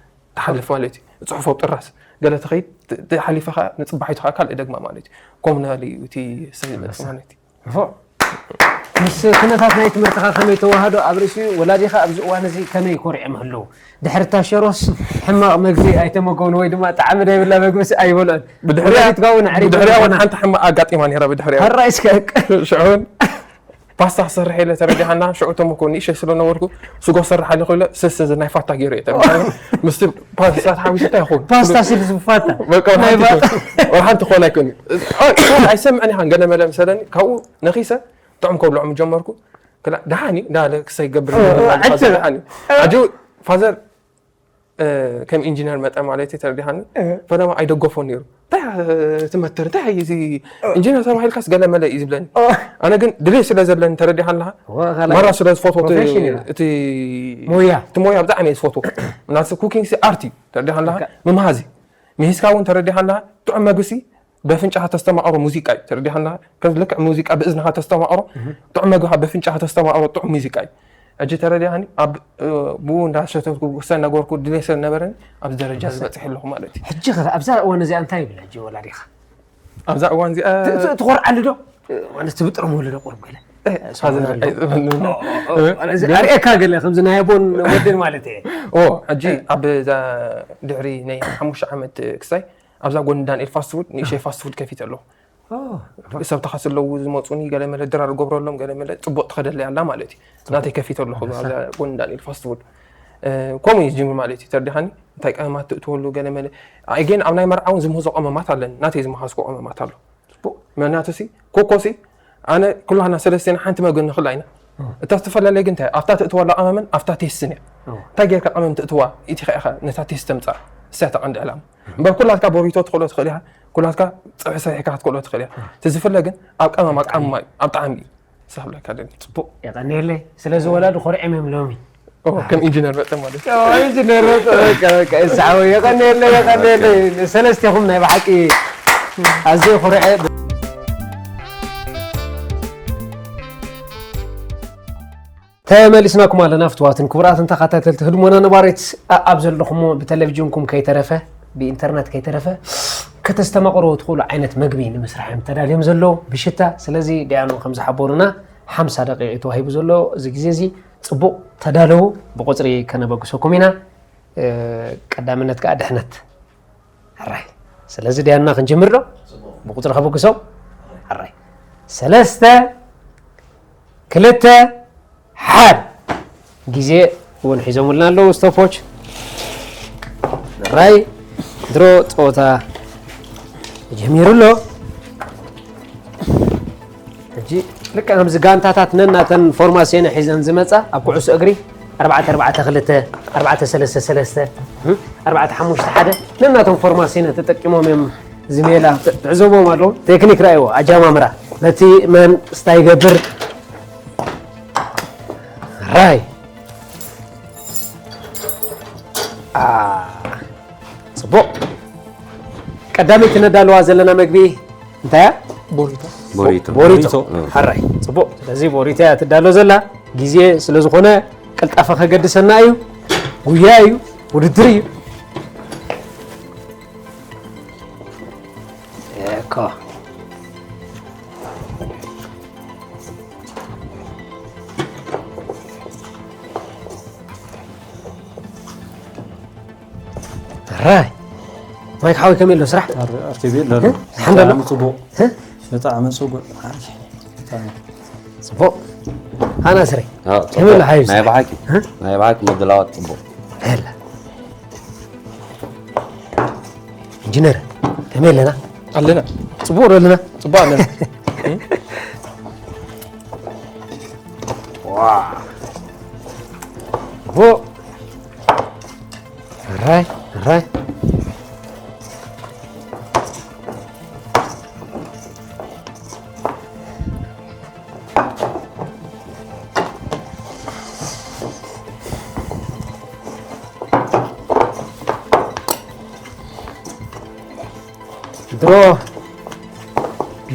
ትሓልፍ ማለት እዩ። ፅሑፎ ጥራስ ገለ ትኸይድ ት- ትሓሊፈ ከዓ ንፅባሒቱ ከዓ ካልእ ደግማ ማለት እዩ። ከምኡ ናበለ እዩ እቲ ሰብ ዝመፅእ ማለት እዩ። ንፉዕ። ምስ ኩነታት ናይ ትምህርትኻ ከመይ ተዋህዶ ኣብ ርእሲኡ ወላዲኻ ኣብዚ እዋን እዚ ከመይ ኮሪዖም ኣለዉ? ድሕሪ እታ ሸሮስ ሕማቕ መግቢ ኣይተመገብን ወይ ድማ ጣዕሚ ዘይብላ መግብስ ኣይበልዑን። ብድሕሪኣ ወላዲትካ እውን ኣዕሪፋ ብድሕሪኣ እውን ዝኾና- ሓንቲ ሕማቕ ኣጋጢማ ነይራ ብድሕሪኣ ሕራይ እስከ ሽዑን ፓስታ ክሰርሕ ኢለ ተረዲሓና ሽዑ ተመኮ ንእሸ ስለ ነበርኩ ስጎ ሰርሓ ኢለ ኮይለ ስስ ናይ ፋታ ገይሩ እየ ተረዲሓና። ምስቲ ፓስታ ተሓዊሱ እንታይ ይኸውን ፓስታ ስልስ ብፋታ በቃ ናይ ወላ ሓንቲ ክኾን ኣይክእልን እዩ። ኣይሰምዕን ኢኻ ገለ መለ ምሰለኒ ካብኡ ነኺሰ ጥዑም ከብልዖም ጀመርኩ። ክላ- ደሓን እዩ እንዳለ ክሳይ ገብር ዓጭር። ደሓን እዩ። ኣጆ ፋዘር ከም ኢንጂነር መጠ ማለት እዩ ተረዲኻኒ። ፈለማ ኣይደገፎ ነይሩ እንታይ ትመትር እንታይ እዚ ኢንጂነር ተባሂልካስ ገለ መለ እዩ ዝብለኒ። ኣነ ግን ድሌት ስለ ዘለኒ ተረዲኻ ኣለኻ። መራ ስለ ዝፈትዎ እቲ- ፕሮፌሽን እዩ። እቲ ሞያ። እቲ ሞያ ብጣዕሚ እየ ዝፈትዎ። ናስ ኩኪንግ ሲ ኣርት እዩ ተረዲኻ ኣለኻ። ምምሃዝ እዩ። ምሂዝካ እውን ተረዲኻ ኣለኻ ጥዑም መግቢ ሲ በፍንጫኻ ተስተማቕሮ ሙዚቃ እዩ ተረዲኻ ኣለኻ። ከም ልክዕ ሙዚቃ ብእዝንኻ ተስተማቕሮ ጥዑም መግቢ ከዓ በፍንጫኻ ተስተማቕሮ ጥዑም ሙዚቃ እዩ። ሕጂ ተረዲኻኒ ኣብ ብኡ እንዳሸተትኩ ሰ ነገርኩ ድሌ ስለ ነበረኒ ኣብዚ ደረጃ ዝበፅሕ ኣለኹ ማለት እዩ። ሕጂ ኸ ኣብዛ እዋን እዚኣ እንታይ ይብል ሕጂ ወላዲኻ? ኣብዛ እዋን እዚኣ ትኾርዓሉ ዶ? ማለት ትብጥረመሉ ዶ ቁሩብ ገለ ፋዘር ኣይፅበኒ ኣርእየካ ገለ ከምዚ ናይ ኣቦን ወድን ማለት እየ። ሕጂ ኣብ ዛ ድሕሪ ናይ ሓሙሽተ ዓመት ክሳይ ኣብዛ ጎኒ ዳንኤል ፋስት ፉድ ንእሽተይ ፋስት ፉድ ከፊተ ኣለኹ። ሰብ ተኻሲ ኣለዉ ዝመፁኒ ገለ መለ ድራር ገብረሎም ገለ መለ ፅቡቅ ትኸደለይ ኣላ ማለት እዩ። ናተይ ከፊተ ኣለኹ ኣብዛ ጎኒ ዳንኤል ፋስት ፉድ። ከምኡ እዩ ዝጅምር ማለት እዩ ተርዲኻኒ። እንታይ ቀመማት ትእትወሉ ገለ መለ ኣገን ኣብ ናይ መርዓ እውን ዝምህዞ ቀመማት ኣለኒ ናተይ ዝመሃዝኮ ቀመማት ኣሎ። ምክንያቱ ሲ ኮኮ ሲ ኣነ ኩላህና ሰለስቴና ሓንቲ መግቢ ንኽላ ኢና። እታ ዝተፈላለየ ግን እንታይ ኣብታ ትእትወላ ቀመምን ኣብታ ቴስትን እያ። እንታይ ጌርካ ቀመም ትእትዋ ኢቲኻ ኢኻ ነታ ቴስት ተምፃ እሳ ተቐንዲ ዕላማ። እምበር ኩላትካ ቦሪቶ ትኽእሎ ትኽእል ኢኻ። ኩላትካ ፀብሒ ሰሪሕካ ክትክእሎ ትኽእል ኢኻ። እቲ ዝፍለ ግን ኣብ ቀመም ኣቃምማ እዩ ኣብ ጣዕሚ እዩ። ሳብለካ ደኒ ፅቡቅ የቀንየለይ ስለዚ ወላዲ ኮርዕም እዮም ሎሚ ከም ኢንጂነር መጠን ማለት እዩ። ኢንጂነር መጠን በቃ በቃ እሳዓወ የቀንየለይ የቀንየለይ ሰለስቴኹም ናይ ብሓቂ ኣዝየ ኮርዐ ተመሊስናኩም ኣለና ፍትዋትን ክቡራትን ተኸታተልቲ ህድሞና ነባሪት ኣብ ዘለኹሞ ብቴሌቪዥንኩም ከይተረፈ ብኢንተርነት ከይተረፈ ከተስተማቕሩ ትኽእሉ ዓይነት መግቢ ንምስራሕ እዮም ተዳልዮም ዘለዉ ብሽታ። ስለዚ ዲያኑ ከም ዝሓበሩና ሓምሳ ደቂቕ እዩ ተዋሂቡ ዘሎ። እዚ ግዜ እዚ ጽቡቕ ተዳለዉ። ብቑጽሪ ከነበግሰኩም ኢና። እ፣ ቀዳምነት ከኣ ድሕነት። ሕራይ። ስለዚ ዲያና ክንጅምር ዶ? ብቑጽሪ ከበግሶም። ሕራይ። ሰለስተ፣ ክልተ፣ ሓደ። ግዜ እውን ሒዞምልና ኣለዉ ስቶፖች። ሕራይ። ድሮ ጸወታ ጀሚሩ ኣሎ። ሕጂ ልክዕ ከምዚ ጋንታታት ነናተን ፎርማሲዮን ሒዘን ዝመጻ ኣብ ኩዕሶ እግሪ ኣርባዕተ ኣርባዕተ ክልተ፣ ኣርባዕተ ሰለስተ ሰለስተ፣ እም፣ ኣርባዕተ ሓሙሽተ ሓደ ነናቶም ፎርማሲዮን ተጠቂሞም እዮም እዚ ሜላ ት-፣ ትዕዘቦም ኣለዉ። ቴክኒክ ረኣይዎ፣ ኣጀማምራ፣ ነቲ መን ስታይ ይገብር። ራይ። አ፣ ጽቡቕ። ቀዳመይቲ ነዳልዋ ዘለና መግቢ እንታይ እያ? ቦሪቶ። ቦሪቶ። ቦሪቶ። ቦሪቶ። እ። ሓራይ። ጽቡቕ። ስለዚ ቦሪቶ እያ ትዳሎ ዘላ። ግዜ ስለ ዝኾነ ቅልጣፈ ከገድሰና እዩ። ጉያ እዩ። ውድድር እዩ። እኮ። ራይ። ማይክ ሓወይ ከመይ ኣሎ ስራሕ? ኣር-፣ ኣርቲቪ ኣሎ። እ? ሓንዳ ኣሎ? ብጣዕሚ ጽቡቕ። እ? ብጣዕሚ ጽቡቕ። ብጣዕሚ። ጽቡቕ። ኣና ስረይ። ኣዎ፣ ከመይ ኣሎ ጽቡቕ። ሓይሽ? ናይ ብሓቂ፣ እ? ናይ ብሓቂ ምድላዋት ጽቡቕ። የለ። ኢንጂነር፣ ከመይ ኣለና? ኣለና። ጽቡቕ ዶ ኣለና? ጽቡቕ ኣለና። ዋ። ዎ። ራይ፣ ራይ። ድሮ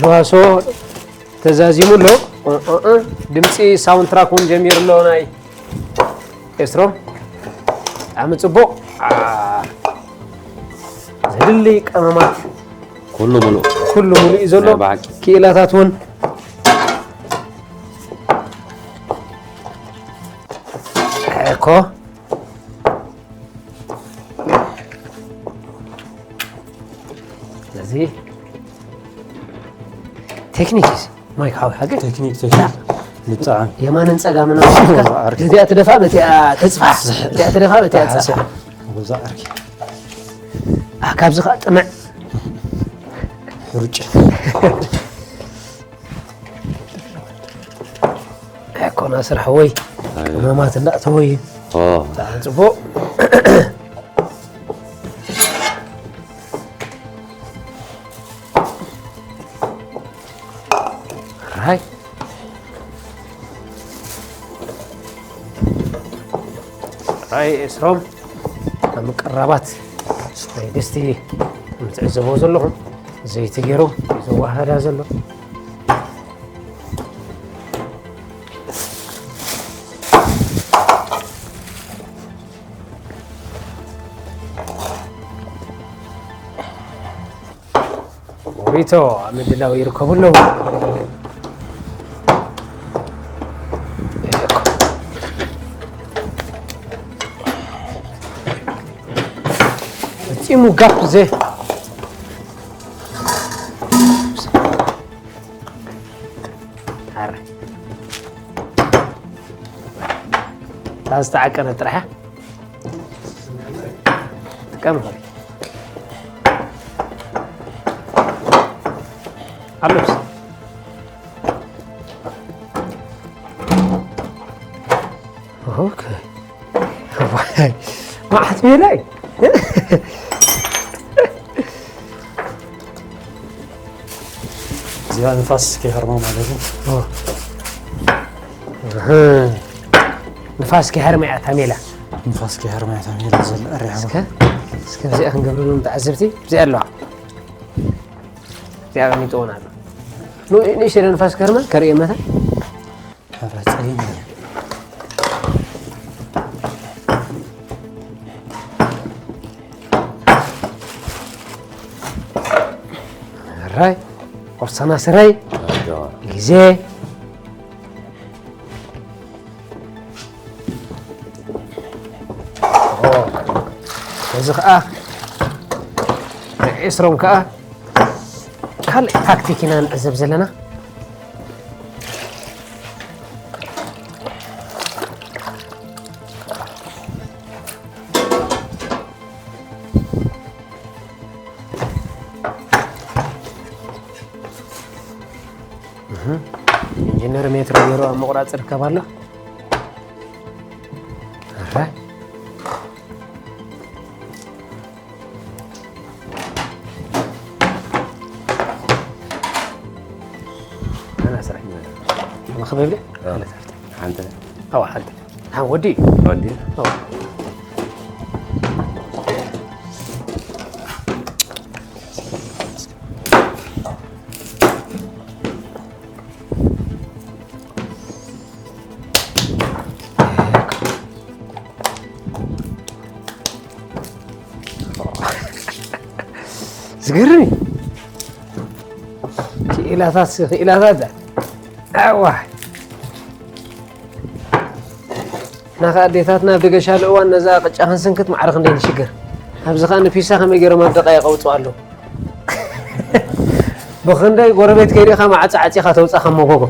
ሉዋሶ ተዛዚሙ ኣሎ። እ፣ እ፣ እ፣ ድምፂ ሳውንድ ትራክ እውን ጀሚሩ ኣሎ። ናይ ኤስትሮ ብጣዕሚ ፅቡቕ። አ፣ ዘድሊ ቀመማት ኩሉ ሙሉእ። ኩሉ ሙሉእ እዩ ዘሎ። ናይ ብሓቂ። ክኢላታት እውን እኮ። ስለዚ ቴክኒክ እዩ። ማይክ ሓዊ ሓቂ። ቴክኒክ፣ ቴክኒክ። ብጣዕሚ። የማንን ጸጋምን ኣውሲድካ፣ ዓርኪ። እዚኣ ትደፋ፣ በቲኣ ተጽፋሕ። እዚኣ ትደፋ፣ በቲኣ ተጽፋሕ። ብዛ ዓርኪ። ኣ፣ ካብዚ ኸኣ ጥምዕ። ሕሩጭ። ሕኮና ስራሕ ወይ። ኣይ። ቅመማት እንዳእተወ እዩ። ኦ። ብጣዕሚ ጽቡቕ። ራይ። ራይ ኤስሮም ኣብ ምቅራባት ናይ ድስቲ ከም ትዕዘቦ ዘለኹም ዘይቲ ገይሩ እዩ ዘዋህዳ ዘሎ። ሞሪቶ ኣብ ምድላው ይርከቡ ኣለዉ። ፈጺሙ ጋፕ ዘ-፣ ኣረ። እታ ዝተዓቀነት ጥራሕ እያ። ጥቀም። ኣሎስ። ኦኬ። ዋይ፣ መዓት ሜላ እዩ። እዚኣ ንፋስ ከይሃርማ ማለት እዩ። ኦ። እህ። ንፋስ ከይሃርማ እያ እታ ሜላ። ንፋስ ከይሃርማ እያ እታ ሜላ ዘላ እሪሓ። እስከ፣ እስከ እዚኣ ክንገብረሎም ተዓዘብቲ፣ እዚኣ ኣለዋ። እዚኣ ቀሚጥዎን ኣሎ። ኑ-፣ ንእሽተይ ንፋስ ከይሃርማ ከርእየ መታ። ኧረ ጸሊም እዩ። ራይ፣ ቁርሳና ስራይ፣ ኣጆ። ግዜ። ኦ፣ እዚ ኸኣ፣ ኤስሮም ከኣ፣ ካልእ ታክቲክ ኢና ንዕዘብ ዘለና። እህ፣ ኢንጂነር ሜትሮ ገይሩ ኣብ ምቑራጽ ይርከብ ኣሎ። ኣረ። ኣና ስራሕ። መኽበብ ደ? ኣዎ። ሓንቲ። ኣዋ፣ ሓንቲ። ሓ፣ ወዲ። ወዲ። ኣዎ። ዝገርም እዩ። ክኢላታት፣ ክኢላታት። ኣዋ። ናኻ ኣዴታትና ኣብ ደገሻሉ እዋን ነዛ ቅጫ ክንስንክት ማዕረ ክንደይ ንሽገር። ኣብዚ ኸኣ ንፒሳ ከመይ ገይሮም ኣብ ደቃይቕ ኣውጽኡ ኣለዉ። ብኽንደይ ጎረቤት ከይሪእኻ ማዕጾ ዓጺኻ ተውጻእ ካብ መጎጎ።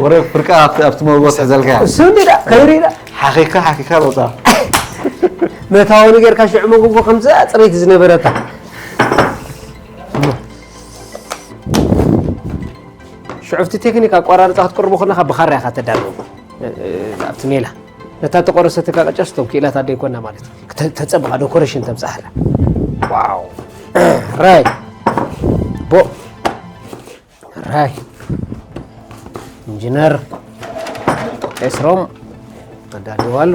ወረ ፍርቃ ኣብቲ፣ ኣብቲ መጎጎ ትሕዘልካ። እሱ እንዲ ዳ፣ ከይሪ ዳ። ሓኺካ፣ ሓኺካ ተውጻእ። መታወኒ ጌርካ ሽዑ መጎጎ ከምዚ ጽሬት ዝነበረታ። ሽዑ ኣብቲ ቴክኒክ ኣቋራርጻ ክትቅርቦ ከለኻ ብኻራ ኢኻ ተዳርቦ። እ፣ እ፣ ኣብቲ ሜላ። ነታ ተቆረሰትካ ቅጫ ስቶም ክኢላት ኣደ ይኮና ማለት እዩ። ክተ-፣ ተጸብቓ ዶኮሬሽን ተምጻሕላ። ዋው። ራይ። ቦ። ራይ። ኢንጂነር ኤስሮም ኣዳልዎ ኣሎ።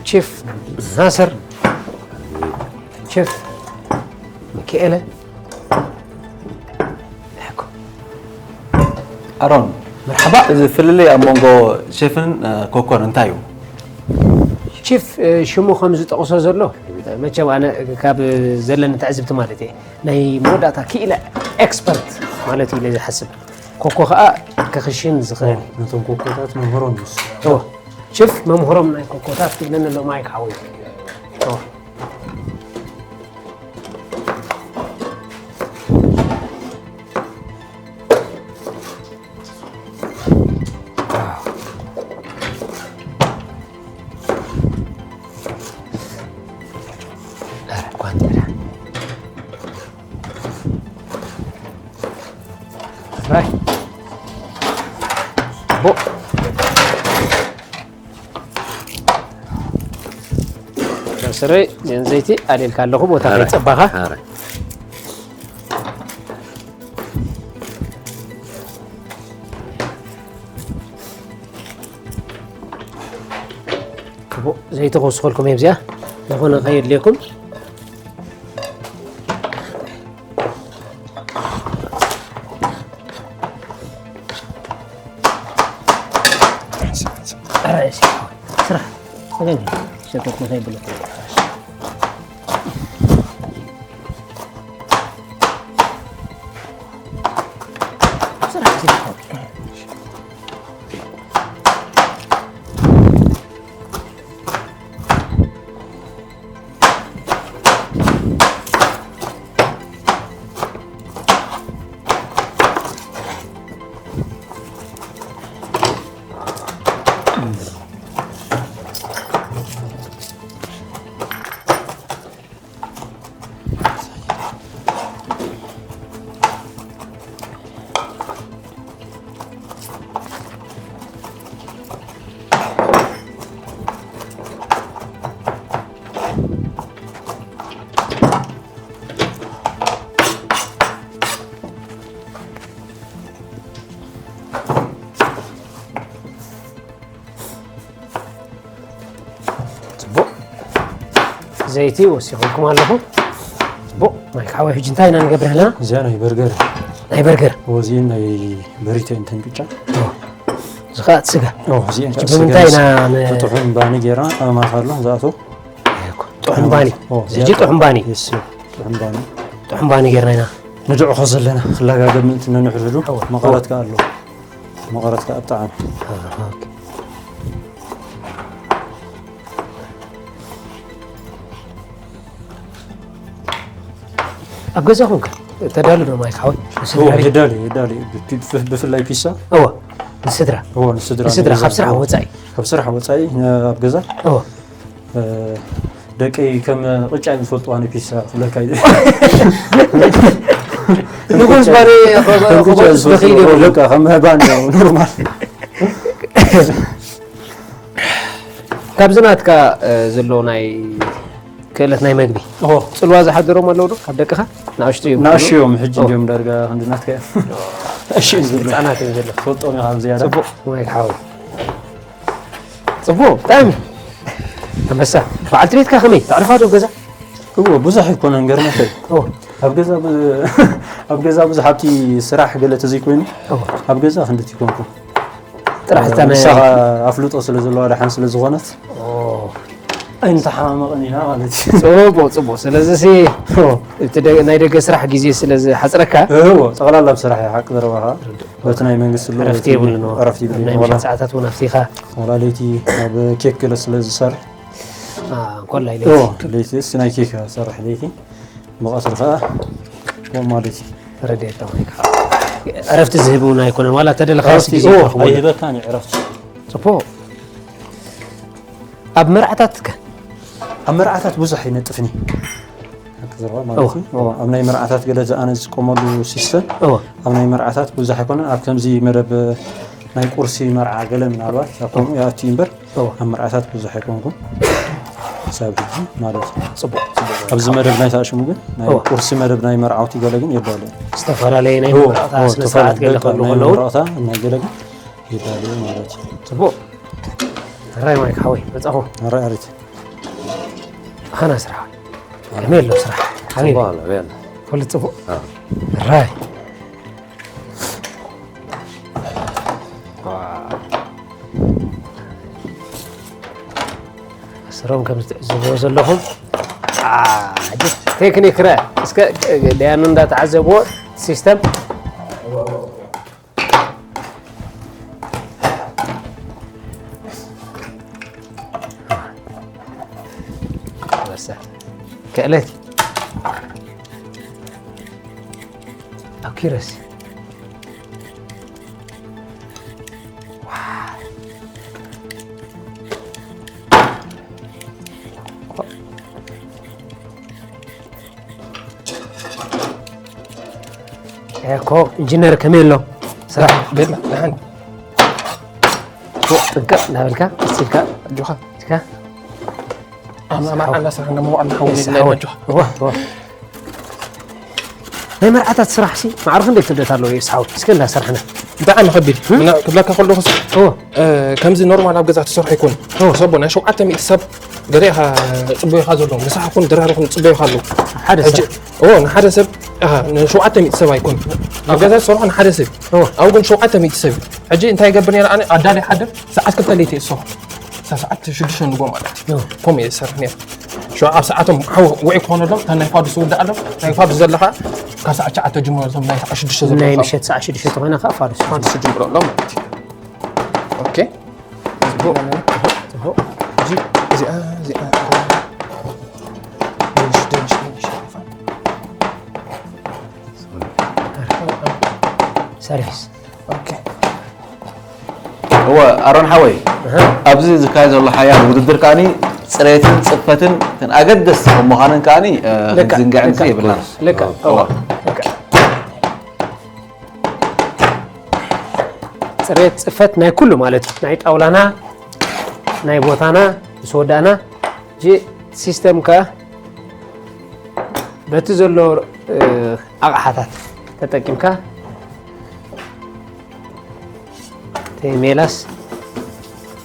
ቺፍ ናስር፣ ቺፍ ሚካኤለ፣ ኣሮን፣ መርሓባ። እዚ ፍልልይ ኣብ መንጎ ሼፍን፣ እ፣ ኮኮን እንታይ እዩ? ቺፍ፣ እ፣ ሽሙ ከም ዝጠቕሶ ዘሎ፣ መቸም ኣነ ካብ ዘለኒ ትዕዝብቲ ማለት እየ፣ ናይ መወዳእታ ክኢለ ኤክስፐርት ማለት እዩ ኢለ ዝሓስብ። ኮኮ ኸኣ ክኽሽን ዝኽእል። ነቶም ኮኮታት መምህሮም እዩ። እወ። ችፍ መምህሮም ናይ ኮኮታት ክብለኒ ኣሎ ማይክ ሓወይ። እወ። ኧረ ጓንት በላ። ራይ። ቦ። ስረይ፣ ዘይቲ ኣልየልካ ኣለኹ፣ ቦታ ኧረ፣ ከይጸባኻ። ኧረ። ክቡእ ዘይቲ ክውስኸልኩም እየ፣ እዚኣ ዝኾነ ከየድልየኩም። ኧረ፣ እሺ፣ ስራሕ፣ ሰገን፣ ሸኮት መሳይ ብሎ። ጽቡቕ። ዘይቲ ወሲኹልኩም ኣለኹ። ጽቡቕ። ማይ ሓወይ፣ ሕጂ እንታይ ኢና ንገብር ኣለና? እዚኣ ናይ በርገር። ናይ በርገር። እዎ፣ እዚኤን ናይ በሪቶ እየን፣ እተን ቅጫ። እዎ። እዚ ኸኣ እቲ ስጋ። እዎ፣ እዚኤን ሕጂ ከዓ ብምንታይ ስጋ ኢና ን-፣ ፍትሑን ባኒ ጌርና ኣብ ማእከሉ ዝኣትው። ጥዑም ባኒ። ሕጂ ጥዑም ባኒ። የስ፣ ጥዑም ባኒ። ጥዑም ባኒ ጌርና ኢና። ንድዕኾ ዘለና ክለጋገብ ምእንቲ ነንሕድሕዱ። እወ። መቐረት ከኣ ኣሎ። መቐረት ከኣ ብጣዕሚ። ኦኬ። ኣብ ገዛኹም ከ ተዳሉ ዶ ማይክ ሓወይ? ንስድራ እወ፣ ቤት? የዳሉ፣ የዳሉ። ብፊ-፣ ብፍ-፣ ብፍላይ ፒሳ። እወ፣ ንስድራ? እወ፣ ንስድራ። ንስድራ፣ ንገዛ። ካብ ስራሕ ወጻኢ? ካብ ስራሕ ወጻኢ፣ እ፣ ኣብ ገዛ? እወ። እ፣ ደቀይ ከም ቅጫ እዮም ዝፈልጥዋ ንፒሳ፣ ክብለካ እዩ። ንጉስ ባኒ፣ ከም ቅጫ እዮም ዝፈልጥዋ፣ በቃ፣ ከም ባኒ፣ ኖርማል። ካብዚ ናትካ፣ እ፣ ዘሎ ናይ ክእለት ናይ መግቢ፣ ኦሆ። ጽልዋ ዝሓደሮም ኣለዉ ዶ? ካብ ደቅኻ? ንኣሽቱ እዮም። ንኣሽቱ እዮም፣ ሕጂ ኦ። እንዲዮም ዳርጋ ክንዲ ናትካ እዮም። ንኣሽቱ እዮም ዘለዉ። ህጻናት እዮም ዘለዉ። ትፈልጦም ኢኻ ብዝያዳ። ጽቡቕ፣ ማይክ ሓወይ። ጽቡቕ፣ ብጣዕሚ። ኣንበሳ። በዓልቲ ቤትካ ከመይ? ተዕርፋ ዶ ኣብ ገዛ? እዎ፣ ብዙሕ ኣይኮነን፣ ገርመካ እዩ። ኦ። ኣብ ገዛ ብ-፣ ኣብ ገዛ ብዙሕ ኣብቲ ስራሕ ገለ ተዘይኮይኑ፣ ኦ። ኣብ ገዛ ክንድቲ ይኮንኩ። ጥራሕ እታ ናይ ንሳ ኣፍልጦ ስለ ዘለዋ፣ ደሓን ስለ ዝኾነት፣ ኦ። ኣይንተሓማመቕን ኢና ማለት እዩ። ጽቡቕ፣ ጽቡቕ። ስለዚ ሲ፣ ኦ። እቲ ደ-፣ ናይ ደገ ስራሕ ግዜ ስለ ዝሓጽረካ። እዎ፣ ጠቕላላ ኣብ ስራሕ እየ፣ ሓቂ ዘረባኻ። ርዱእ። በቲ ናይ መንግስቲ ኣሎ፣ ዕረፍቲ በቲ የብሉን፣ ኦ። ዕረፍቲ ኣብ የብሉን። ናይ ዋላ፣ ምሸት ሰዓታት እውን ኣብቲኻ። ዋላ ለይቲ ኣብ ኬክ ገለ ስለ ዝሰርሕ። አ፣ እንኮላይ ኦ፣ ለይቲ። ለይቲ፣ እስ ናይ ኬክ ሰርሕ ለይቲ። ብቐትሪ ኸኣ ከምኡ ማለት እዩ። ተረዲኤካ ወይ ከዓ ዕረፍቲ ዝህብ እውን ኣይኮነን። ዋላ ተደለኻ ዕረፍቲ፣ ግዜ ኦ፣ ትረኽበሉ። ኣይህበካን እዩ ዕረፍቲ። ጽቡቕ። ኣብ መርዓታት ከ? ኣብ መርዓታት ብዙሕ ኣይነጥፍን እዩ። ሓቂ ዘረባ ማለት እወ፣ እዩ። እወ። ኣብ ናይ መርዓታት ገለ ዝኣነ ዝጥቀመሉ ሲስተም፣ እወ። ኣብ ናይ መርዓታት ብዙሕ ኣይኮነን። ኣብ ከምዚ መደብ ናይ ቁርሲ መርዓ ገለ ምናልባት ኣብ ከምኡ ይኣቱ እዩ እምበር፣ እወ። ኣብ መርዓታት ብዙሕ ኣይኮንኩን። ክሳብ ሕጂ ማለት እዩ። ጽቡቕ፣ ጽቡቕ። ኣብዚ መደብ ናይ ተኣሽሙ ግን ናይ እወ። ቁርሲ መደብ ናይ መርዓውቲ ገለ ግን የዳሉ። ዝተፈላለየ ናይ እወ፣ መርዓታ እወ፣ ስነ ስርዓት ገለ ዝተፈላለዩ ከሉ ናይ ከለዉ መርዓታ ናይ ገለ ግን የዳሉ ማለት እዩ። ጽቡቕ። ሕራይ ማይክ ሓወይ፣ መጻኹ። ሕራይ ኣሪት። ኣኸና ስራሕ። ከመይ ኣሎ ስራሕ? ሓቢቢ። ጽቡቕ ኣሎ፣ ኣበይ ኣሎ? ኩሉ ጽቡቕ? ኣዎ። ሕራይ። ኣስሮም ከም እትዕዝብዎ ዘለኹም፣ ኣ፣ ቴክኒክ ረ፣ እስከ ደያኑ እንዳተዓዘብዎ ሲስተም። በሰ። ክእለት። ኣብ ኪሮስ። ኤኮ ኢንጂነር ከመይ ኣሎ? ስራሕ? ቤላ፣ ደሓን። ፎቕ ጥንቅቕ እናበልካ፣ ቀስ ኢልካ። ኣጆኻ። ኢልካ። ኣማ-፣ ኣማ-፣ ኣላ ስራሕ እንደሞ ኣላ ሓውኒ እሳ፣ ኢላ ሓወይ። ኣጆኻ። እዋ፣ እዋ። ናይ መርዓታት ስራሕ ሲ፣ ማዕረ ክንደይ ክብደት ኣለዎ እዩ፣ ሓወይ? እስከ እንዳሰርሕና። ብጣዕሚ ከቢድ። እም? ምና-፣ ክብለካ ከለኹ ሲ፣ እዎ። እ፣ ከምዚ ኖርማል ኣብ ገዛ ትሰርሖ ኣይኮነን። እዎ። ሰቦ ናይ ሸውዓተ ሚእቲ ሰብ ገለ ኢኻ ጽቡቕ ኢኻ ዘሎ። ንስኻ ኩን ድራር ኩን ጽቡቕ ኢኻ ኣሎ። ሓደ ሕጂ፣ ሰብ። እዎ፣ ንሓደ ሰብ፣ ኣሃ፣ ንሸውዓተ ሚእቲ ሰብ ኣይኮነን። ኣብ ገዛ ዝሰርሖ ንሓደ ሰብ። እዎ። ኣብኡ ግን ሸውዓተ ሚእቲ ሰብ። ሕጂ እንታይ ይገብር ነይረ ኣነ? ኣዳሊ ሓድር ሰዓት ክልተ ለይቲ እየ ዝሰርሖ። ክሳብ ሰዓት ሽዱሽተ ንግሆ ማለት እዩ። እዎ። ከምኡ እየ ዝሰርሕ ነይረ። ሽዑ ኣብ ሰዓቶም ሓው ውዑይ ክኾነሎም፣ እታ ናይ ፋዱስ ዝውድኣሎም፣ ናይ ፋዱስ ዘለኻ ካብ ሰዓት ትሽዓተ ጀምሮ እቶም ናይ ሰዓት ሽዱሽተ ዘለዉ ናይ ከዓ ምሸት ሰዓት ሽዱሽተ ተኾይና ከዓ ፋዱስ። ፋዱስ ጀምሮ ኣሎ ማለት እዩ። ኦኬ። ጽቡቕ። ጽቡቕ። እዚኣ፣ እዚኣ፣ ድንሽ፣ ድንሽ፣ ድንሽ፣ ሰርቪስ። ኦኬ። እወ፣ ኣሮን ሓወይ፣ ኣሃ። ኣብዚ ዝካየድ ዘሎ ሓያል ውድድር ከኣኒ ጽሬትን ጽፈትን እተን ኣገደስቲ ከም ምዃነን ከኣኒ፣ እ፣ ልክዕ፣ ክንዝንግዐን ልክዕ፣ የብልናን። ልክዕ፣ እወ። እወ፣ ልክዕ። ጽሬት፣ ጽፈት ናይ ኩሉ ማለት እዩ። ናይ ጣውላና፣ ናይ ቦታና፣ ምስ ወዳእና፣ እዚ ሲስተም ከኣ በቲ ዘሎ፣ እ፣ ኣቕሓታት ተጠቂምካ እቲ ሜላስ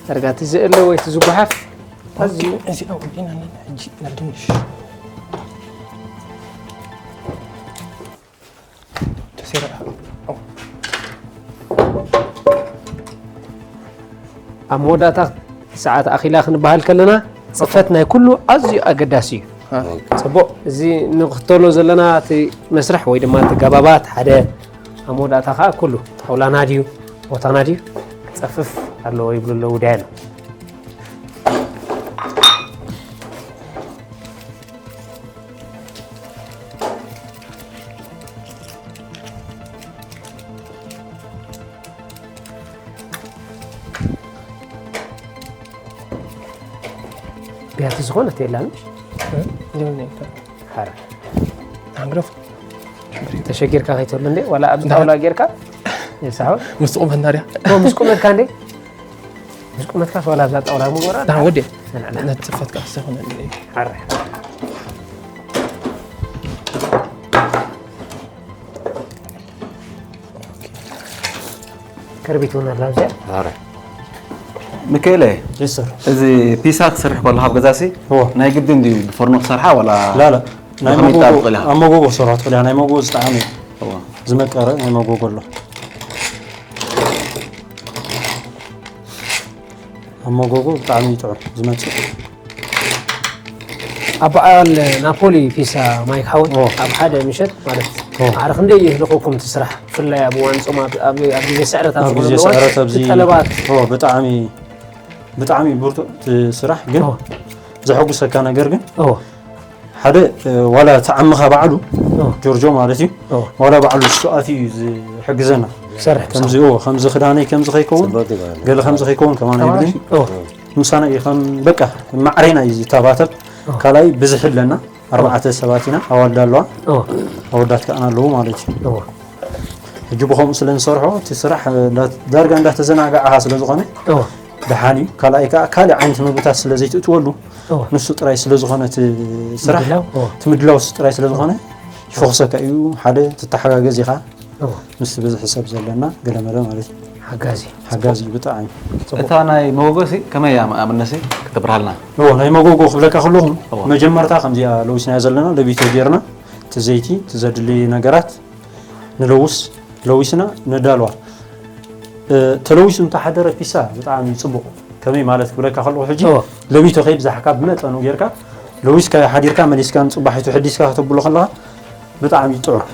ዳርጋ እቲ ዝእለ ወይ እቲ ዝጓሓፍ ኣዝዩ እዚኣ ወዲእና ኣለና። ሕጂ ናብ ድንሽ ተሰይራ። ኣብ መወዳእታ ሰዓት ኣኺላ ክንበሃል ከለና፣ ጽፈት ናይ ኩሉ ኣዝዩ ኣገዳሲ እዩ። ጽቡቕ፣ እዚ ንኽተሎ ዘለና እቲ መስርሕ ወይ ድማ እቲ ገባባት ሓደ፣ ኣብ መወዳእታ ኸዓ ኩሉ ጣውላና ድዩ ቦታና ድዩ ጸፍፍ ኣለዎ ይብሉ ኣለዉ ዳያኑ። ቢያቲ ዝኾነት የላን። ሓረ ሃንግረፍ ተሸጊርካ ከይትህሉ እንዴ? ዋላ ኣብዚ ጣውላ ጌርካ የሳሆ። ምስጥቑም ፈናርያ። ኦ፣ ምስ ቁመትካ እንዴ? ምስ ቁመትካ ዋላ ኣብዛ ጣውላ ምጎራ። ዳን ወዴ። ነጽፈት ካሰ ሆነ። ሓረ ከርቢት እውን ኣላ ኣብዚኣ። ኣረ። ምክኤለ፣ የስ ሰር። እዚ ፒሳ ክሰርሕ ከለኻ ኣብ ገዛሲ እዎ። ናይ ግድን ድዩ ብፎርኖ ክሰርሓ ዋላ ላላ፣ ናይ ብኸመይ መጎጎ፣ ይጣብቕ ኢልካ? ኣብ መጎጎ ክሰርሖ ትኽእል ኢኻ። ናይ መጎጎ ዝጠዓመ እዩ። እዎ። ዝመቀረ ናይ መጎጎ ኣሎ። ኣብ መጎጎ ብጣዕሚ እዩ ጥዑም ዝመጽእ። ኣብ በዓል ናፖሊ ፒሳ ማይክ ሓወይ ኦ። ኣብ ሓደ ምሸት ማለት ኦ። ማዕረ ክንደይ ይህልኸኩም እቲ ስራሕ? ብፍላይ ኣብ እዋን ጾም ኣብ ኣብ ኣብ ግዜ ስዕረት ኣብ ኣብ ዝኾነ ግዜ እዋን ስዕረት ኣብዚ እቲ ጠለባት ኦ፣ ብጣዕሚ ብጣዕሚ ብርቱዕ እቲ ስራሕ ግን ኦ። ዘሐጉሰካ ነገር ግን ኦ። ሓደ፣ እ፣ ዋላ እቲ ዓምኻ ባዕሉ፣ ኦ። ጆርጆ ማለት እዩ። ኦ። ዋላ ባዕሉ እሱ ኣትዩ እዩ ዝሕግዘና። ይሰርሕ ከምዚ፣ ኦ፣ ከምዚ ክዳነይ ከምዚ ከይከውን፣ ጽቡቅ ይባል። ገለ ከምዚ ከይከውን ከማን ተባራሽ። ይብልን። ኦ። ምሳና እዩ ከም፣ በቃ፣ ማዕሬና እዩ ዝተባተብ። ኦ። ካልኣይ ብዝሒ ኣለና። ኣርባዕተ ሰባት ኢና፣ ኣዋልድ ኣለዋ። ኦ። ኣወዳት ከኣ ኣለዉ ማለት እዩ። ኦ። ሕጂ ብኸምኡ ስለ ንሰርሖ፣ እቲ ስራሕ፣ እ፣ እንዳ-፣ ዳርጋ እንዳተዘናጋዕኻ ስለ ዝኾነ፣ ኦ። ደሓን እዩ። ካልኣይ ከኣ ካልእ ዓይነት ምግብታት ስለ ዘይትእትወሉ፣ ኦ። ንሱ ጥራይ ስለ ዝኾነ እቲ ስራሕ፣ ምድላው፣ ኦ። እቲ ምድላው ንሱ ጥራይ ስለ ዝኾነ፣ ይፈኹሰካ እዩ። ሓደ ትተሓጋገዝ ኢኻ። ኦ። ምስቲ ብዝሒ ሰብ ዘለና ገለመለ ማለት እዩ። ሓጋዚ። ሓጋዚ እዩ ብጣዕሚ። ጽቡቕ። እታ ናይ መጎጎሲ ከመይ እያ ኣብነሲ ክትብርሃልና? ኦ፣ ናይ መጎጎ ክብለካ ከለኹ፣ ኦ። መጀመርታ ከምዚኣ ለዊስናዮ ዘለና፣ ለቢቶ ጌርና፣ እቲ ዘይቲ፣ እቲ ዘድሊ ነገራት ንለውስ፣ ለዊስና ነዳልዋ። እ፣ ተለዊሱ እንተሓደረ ፒሳ ብጣዕሚ ጽቡቕ። ከመይ ማለት ክብለካ ከለኹ ሕጂ፣ እወ። ለቢቶ ከይብዛሕካ ብመጠኑ ጌርካ፣ ለዊስካዮ ሓዲርካ መሊስካ ንጽባሒቱ ሕዲስካ ከተብሎ ከለኻ ብጣዕሚ ጥዑም።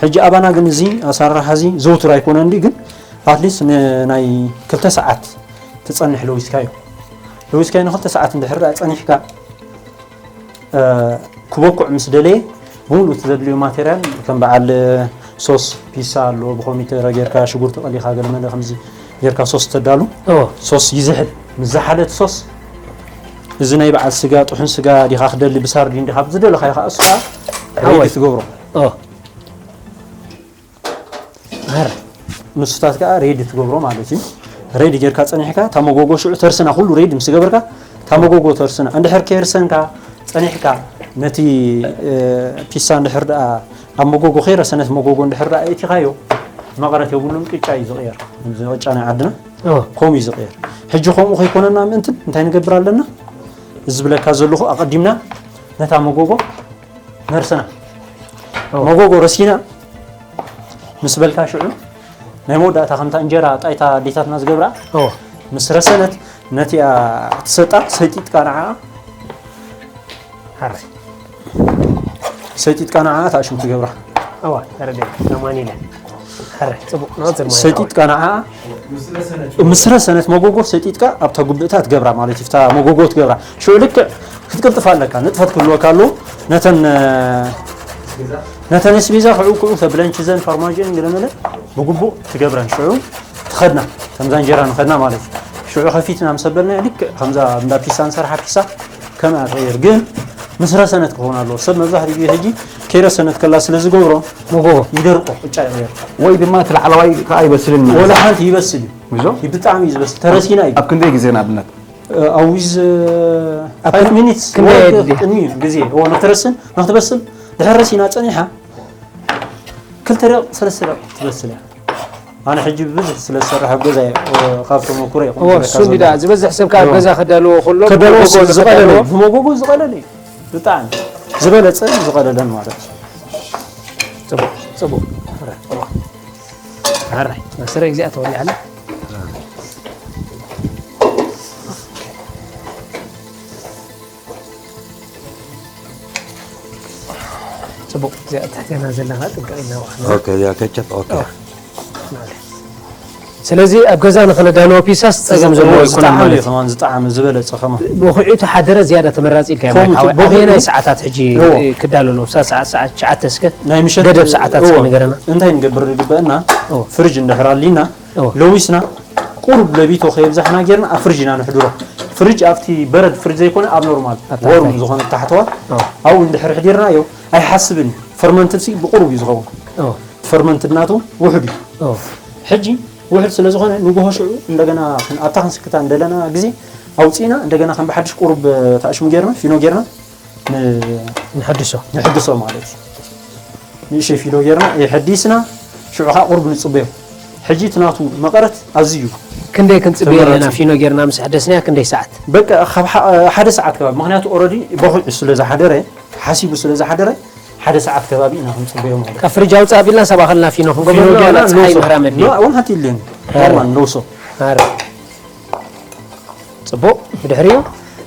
ሕጂ ኣባና ግን እዚ ኣሰራርሓ እዚ ዘውትር ኣይኮነን ድዩ፣ ግን ኣትሊስት ንናይ ክልተ ሰዓት ትጸንሕ ለዊስካዮ። ለዊስካዮ ንክልተ ሰዓት እንድሕር ደኣ ጸኒሕካ፣ እ፣ ክበኩዕ ምስ ደለየ፣ ብምሉእ እቲ ዘድልዮ ማቴርያል፣ ከም በዓል ሶስ ፒሳ ኣሎ፣ ብኮሚተረ ጌርካ፣ ሽጉርቲ ቀሊኻ፣ ገለመለ ከምዚ ጌርካ ሶስ ተዳሉ። እዎ። ሶስ ይዝሕል። ምስ ዝሓለ እቲ ሶስ፣ እዚ ናይ በዓል ስጋ፣ ጥሑን ስጋ ዲኻ ክደሊ፣ ብሳርዲን ዲኻ፣ ብዝደለኻዮ ከኣ እሱ ከኣ ሓወይ። ሬዲ ትገብሮ። እዎ። ኣረ። ንሱታት ከኣ ሬዲ ትገብሮ ማለት እዩ። ሬዲ ጌርካ ጸኒሕካ፣ እታ መጎጎ ሽዑ ተርስና፣ ኩሉ ሬዲ ምስ ገበርካ፣ እታ መጎጎ ተርስና። እንድሕር ከየርሰንካ ጸኒሕካ፣ ነቲ፣ እ፣ ፒሳ እንድሕር ደኣ ኣብ መጎጎ ከይረሰነት መጎጎ እንድሕር ደኣ ኣእቲኻዮ፣ መቐረት የብሉን፣ ቅጫ እዩ ዝቕየር። ከምዚ ቅጫ ናይ ዓድና፣ ኦ። ከምኡ እዩ ዝቕየር። ሕጂ ከምኡ ከይኮነና ምእንትን እንታይ ንገብር ኣለና? እዚ ዝብለካ ዘለኹ ኣቐዲምና ነታ መጎጎ ነርስና። ኦ። መጎጎ ረሲና ምስ በልካ ሽዑ ናይ መወዳእታ ከምታ እንጀራ ጣይታ ኣዴታትና ዝገብራ ኦ። ምስ ረሰነት ነቲኣ ትሰጣ ሰይጢጥካ ንዓኣ ሓራይ። ሰይጢጥካ ንዓኣ እታ ሽም ትገብራ። እዋ፣ ተረዲአ። ኣማኒለ። ሓራይ፣ ጽቡቕ። ንቕጽል ማለት ሰይጢጥካ ንዓኣ ምስ ረሰነት መጎጎ ሰይጢጥካ ኣብታ ጉብእታ ትገብራ ማለት እዩ። ኣብታ መጎጎ ትገብራ። ሽዑ ልክዕ ክትቅልጥፍ ኣለካ። ንጥፈት ክህልወካ ኣለዎ። ነተን፣ ነተን ኣስቤዛ ክዑ ክዑ ተብለን ችዘን ፋርማጅን ገለመለ ብግቡእ ትገብረን። ሽዑ ትኸድና። ከምዛ እንጀራ ንኸድና ማለት እዩ። ሽዑ ከፊትና ምስ ኣበልናዮ ልክዕ ከምዛ እንዳ ፒሳ ንሰርሓ ፒሳ ከምኣ ትቕየር። ግን ምስ ረሰነት ክኸውን ኣለዎ። ሰብ መብዛሕትኡ ግዜ ሕጂ ከይረሰነት ከላ ስለ ዝገብሮ መጎጎ። ይደርቆ፣ ቅጫ ይቕየር። ወይ ድማ እቲ ላዕለዋይ ከኣ ይበስልን ማለት ወላ እዩ። ሓንቲ ይበስል እዩ። ይዞ? ብጣዕሚ እዩ ዝበስል። ተረሲና እዩ። ኣብ ክንደይ ግዜ ንኣብነት? እ፣ ኣብ ዊዝ፣ እ፣ ኣብ ፋይቭ ክን-፣ ሚኒትስ ክንደይ ወርድ የድልያ? ቅድሚ ግዜ። እዎ፣ ንክትረስን፣ ንክትበስል፣ ድሕር ረሲና ጸኒሓ፣ ክልተ ደቂቕ፣ ሰለስተ ደቂቕ ትበስል እያ። ኣነ ሕጂ ብዙሕ ስለ ዝሰርሕ ኣብ ገዛ እየ፣ እ፣ ካብ ተመኩሮ እየ እዎ፣ ክነግረካ እሱ እንዲዳ፣ ዘለኹ። ዝበዝሕ ሰብ ካብ እዎ። ገዛ ከዳልዎ ከሎ ከዳልዎ መጎጎ ዝቐለለ ዝኸዳልዎ። እዩ። ብመጎጎ ዝቐለለ እዩ። ብጣዕሚ ዝበለጸ ዝቐለለን ማለት እዩ። ጽቡቕ፣ ጽቡቕ። ሕራይ፣ መስረ እዚኣ ተወሊዓላ። ጽቡቕ፣ እዚኣ ትሕቴና ዘላ ጥንቃቕ ኢልና ወሓና። ኦኬ፣ እዚኣ ከቸብ፣ ኦኬ። ማለት። ስለዚ ኣብ ገዛ ንኽነዳለዎ ፒሳስ ጸገም ዘለዎ ኣይኮነን ብጣዕሚ ማለት እዩ። ከማን ዝጠዓመ ዝበለጸ ከማን። ብኹዒ ተሓደረ ዝያዳ ተመራጺ ኢልካ ከምኡ ማለት ሓወይ። ጽቡቕ ኣበየናይ እዩ። ሰዓታት ሕጂ እ፣ ክዳሎ ነው? ብሳ ሰዓት፣ ሰዓት ትሽዓተ እስከ ናይ ምሸት ገደብ ሰዓታት እስከ ንገረና። እንታይ ንገብር ንግበአና? ኦ። ፍርጅ እንድሕር ኣሊና፣ ኦ። ለዊስና፣ ቁሩብ ለቢቶ ከየብዛሕና ጌርና ኣብ ፍርጅ ኢና ንሕድሮ። ፍርጅ ኣብቲ በረድ ፍርጅ ዘይኮነ ኣብ ኖርማል ኣብ ወርም ታሕታይ። ዝኾነ ታሕተዋይ፣ ኦ። ኣብኡ እንድሕር ሕዲርናዮ ኣይሓስብን እዩ። ፈርመንትድ ሲ ብቁሩብ እዩ ዝኸውን። ኦ። ፈርመንትድ ናቱ ውሑድ እዩ። ኦ። ሕጂ ውሕድ ስለ ዝኾነ ንጉሆ ሽዑ እንደገና ክን-፣ ኣብታ ክንስክታ እንደለና ግዜ ኣውፂእና እንደገና ከም ብሓድሽ ቁሩብ ታእሽሙ ጌርና ፊኖ ጌርና ን-፣ ንሐድሶ። ንሕድሶ ማለት እዩ። ንእሽተይ ፊኖ ጌርና የሐዲስና ሽዑ ከዓ ቁሩብ ንፅበዮ። ሕጂ እቲ ናቱ መቐረት ኣዝዩ ክንደይ ክንፅበዮ ኣለና ተመራፂ። ፊኖ ጌርና ምስ ሕደስናያ ክንደይ ሰዓት? በቃ ካብ ሓ-፣ ሓደ ሰዓት ከባቢ፣ ምክንያቱ ኦረዲ በኹዒ ስለ ዝሓደረ፣ ሓሲቡ ስለ ዝሓደረ ሓደ ሰዓት ከባቢ ኢና ክንፅበዮ ማለት እዩ። ካብ ፍርጅ ኣውፅእ ኣቢልና ሰብ ኣኸልና ፊኖ ክንገብሮ ፊኖ ኣለና፣ ጌርና ዋላ ፀሓይ ኖሶ። ምህራመ ድዩ? ኖ፣ ኣውን ሓንቲ የለን። ኣረ። ኖርማል ኖሶ። ኣረ። ጽቡቕ፣ ብድሕሪኡ?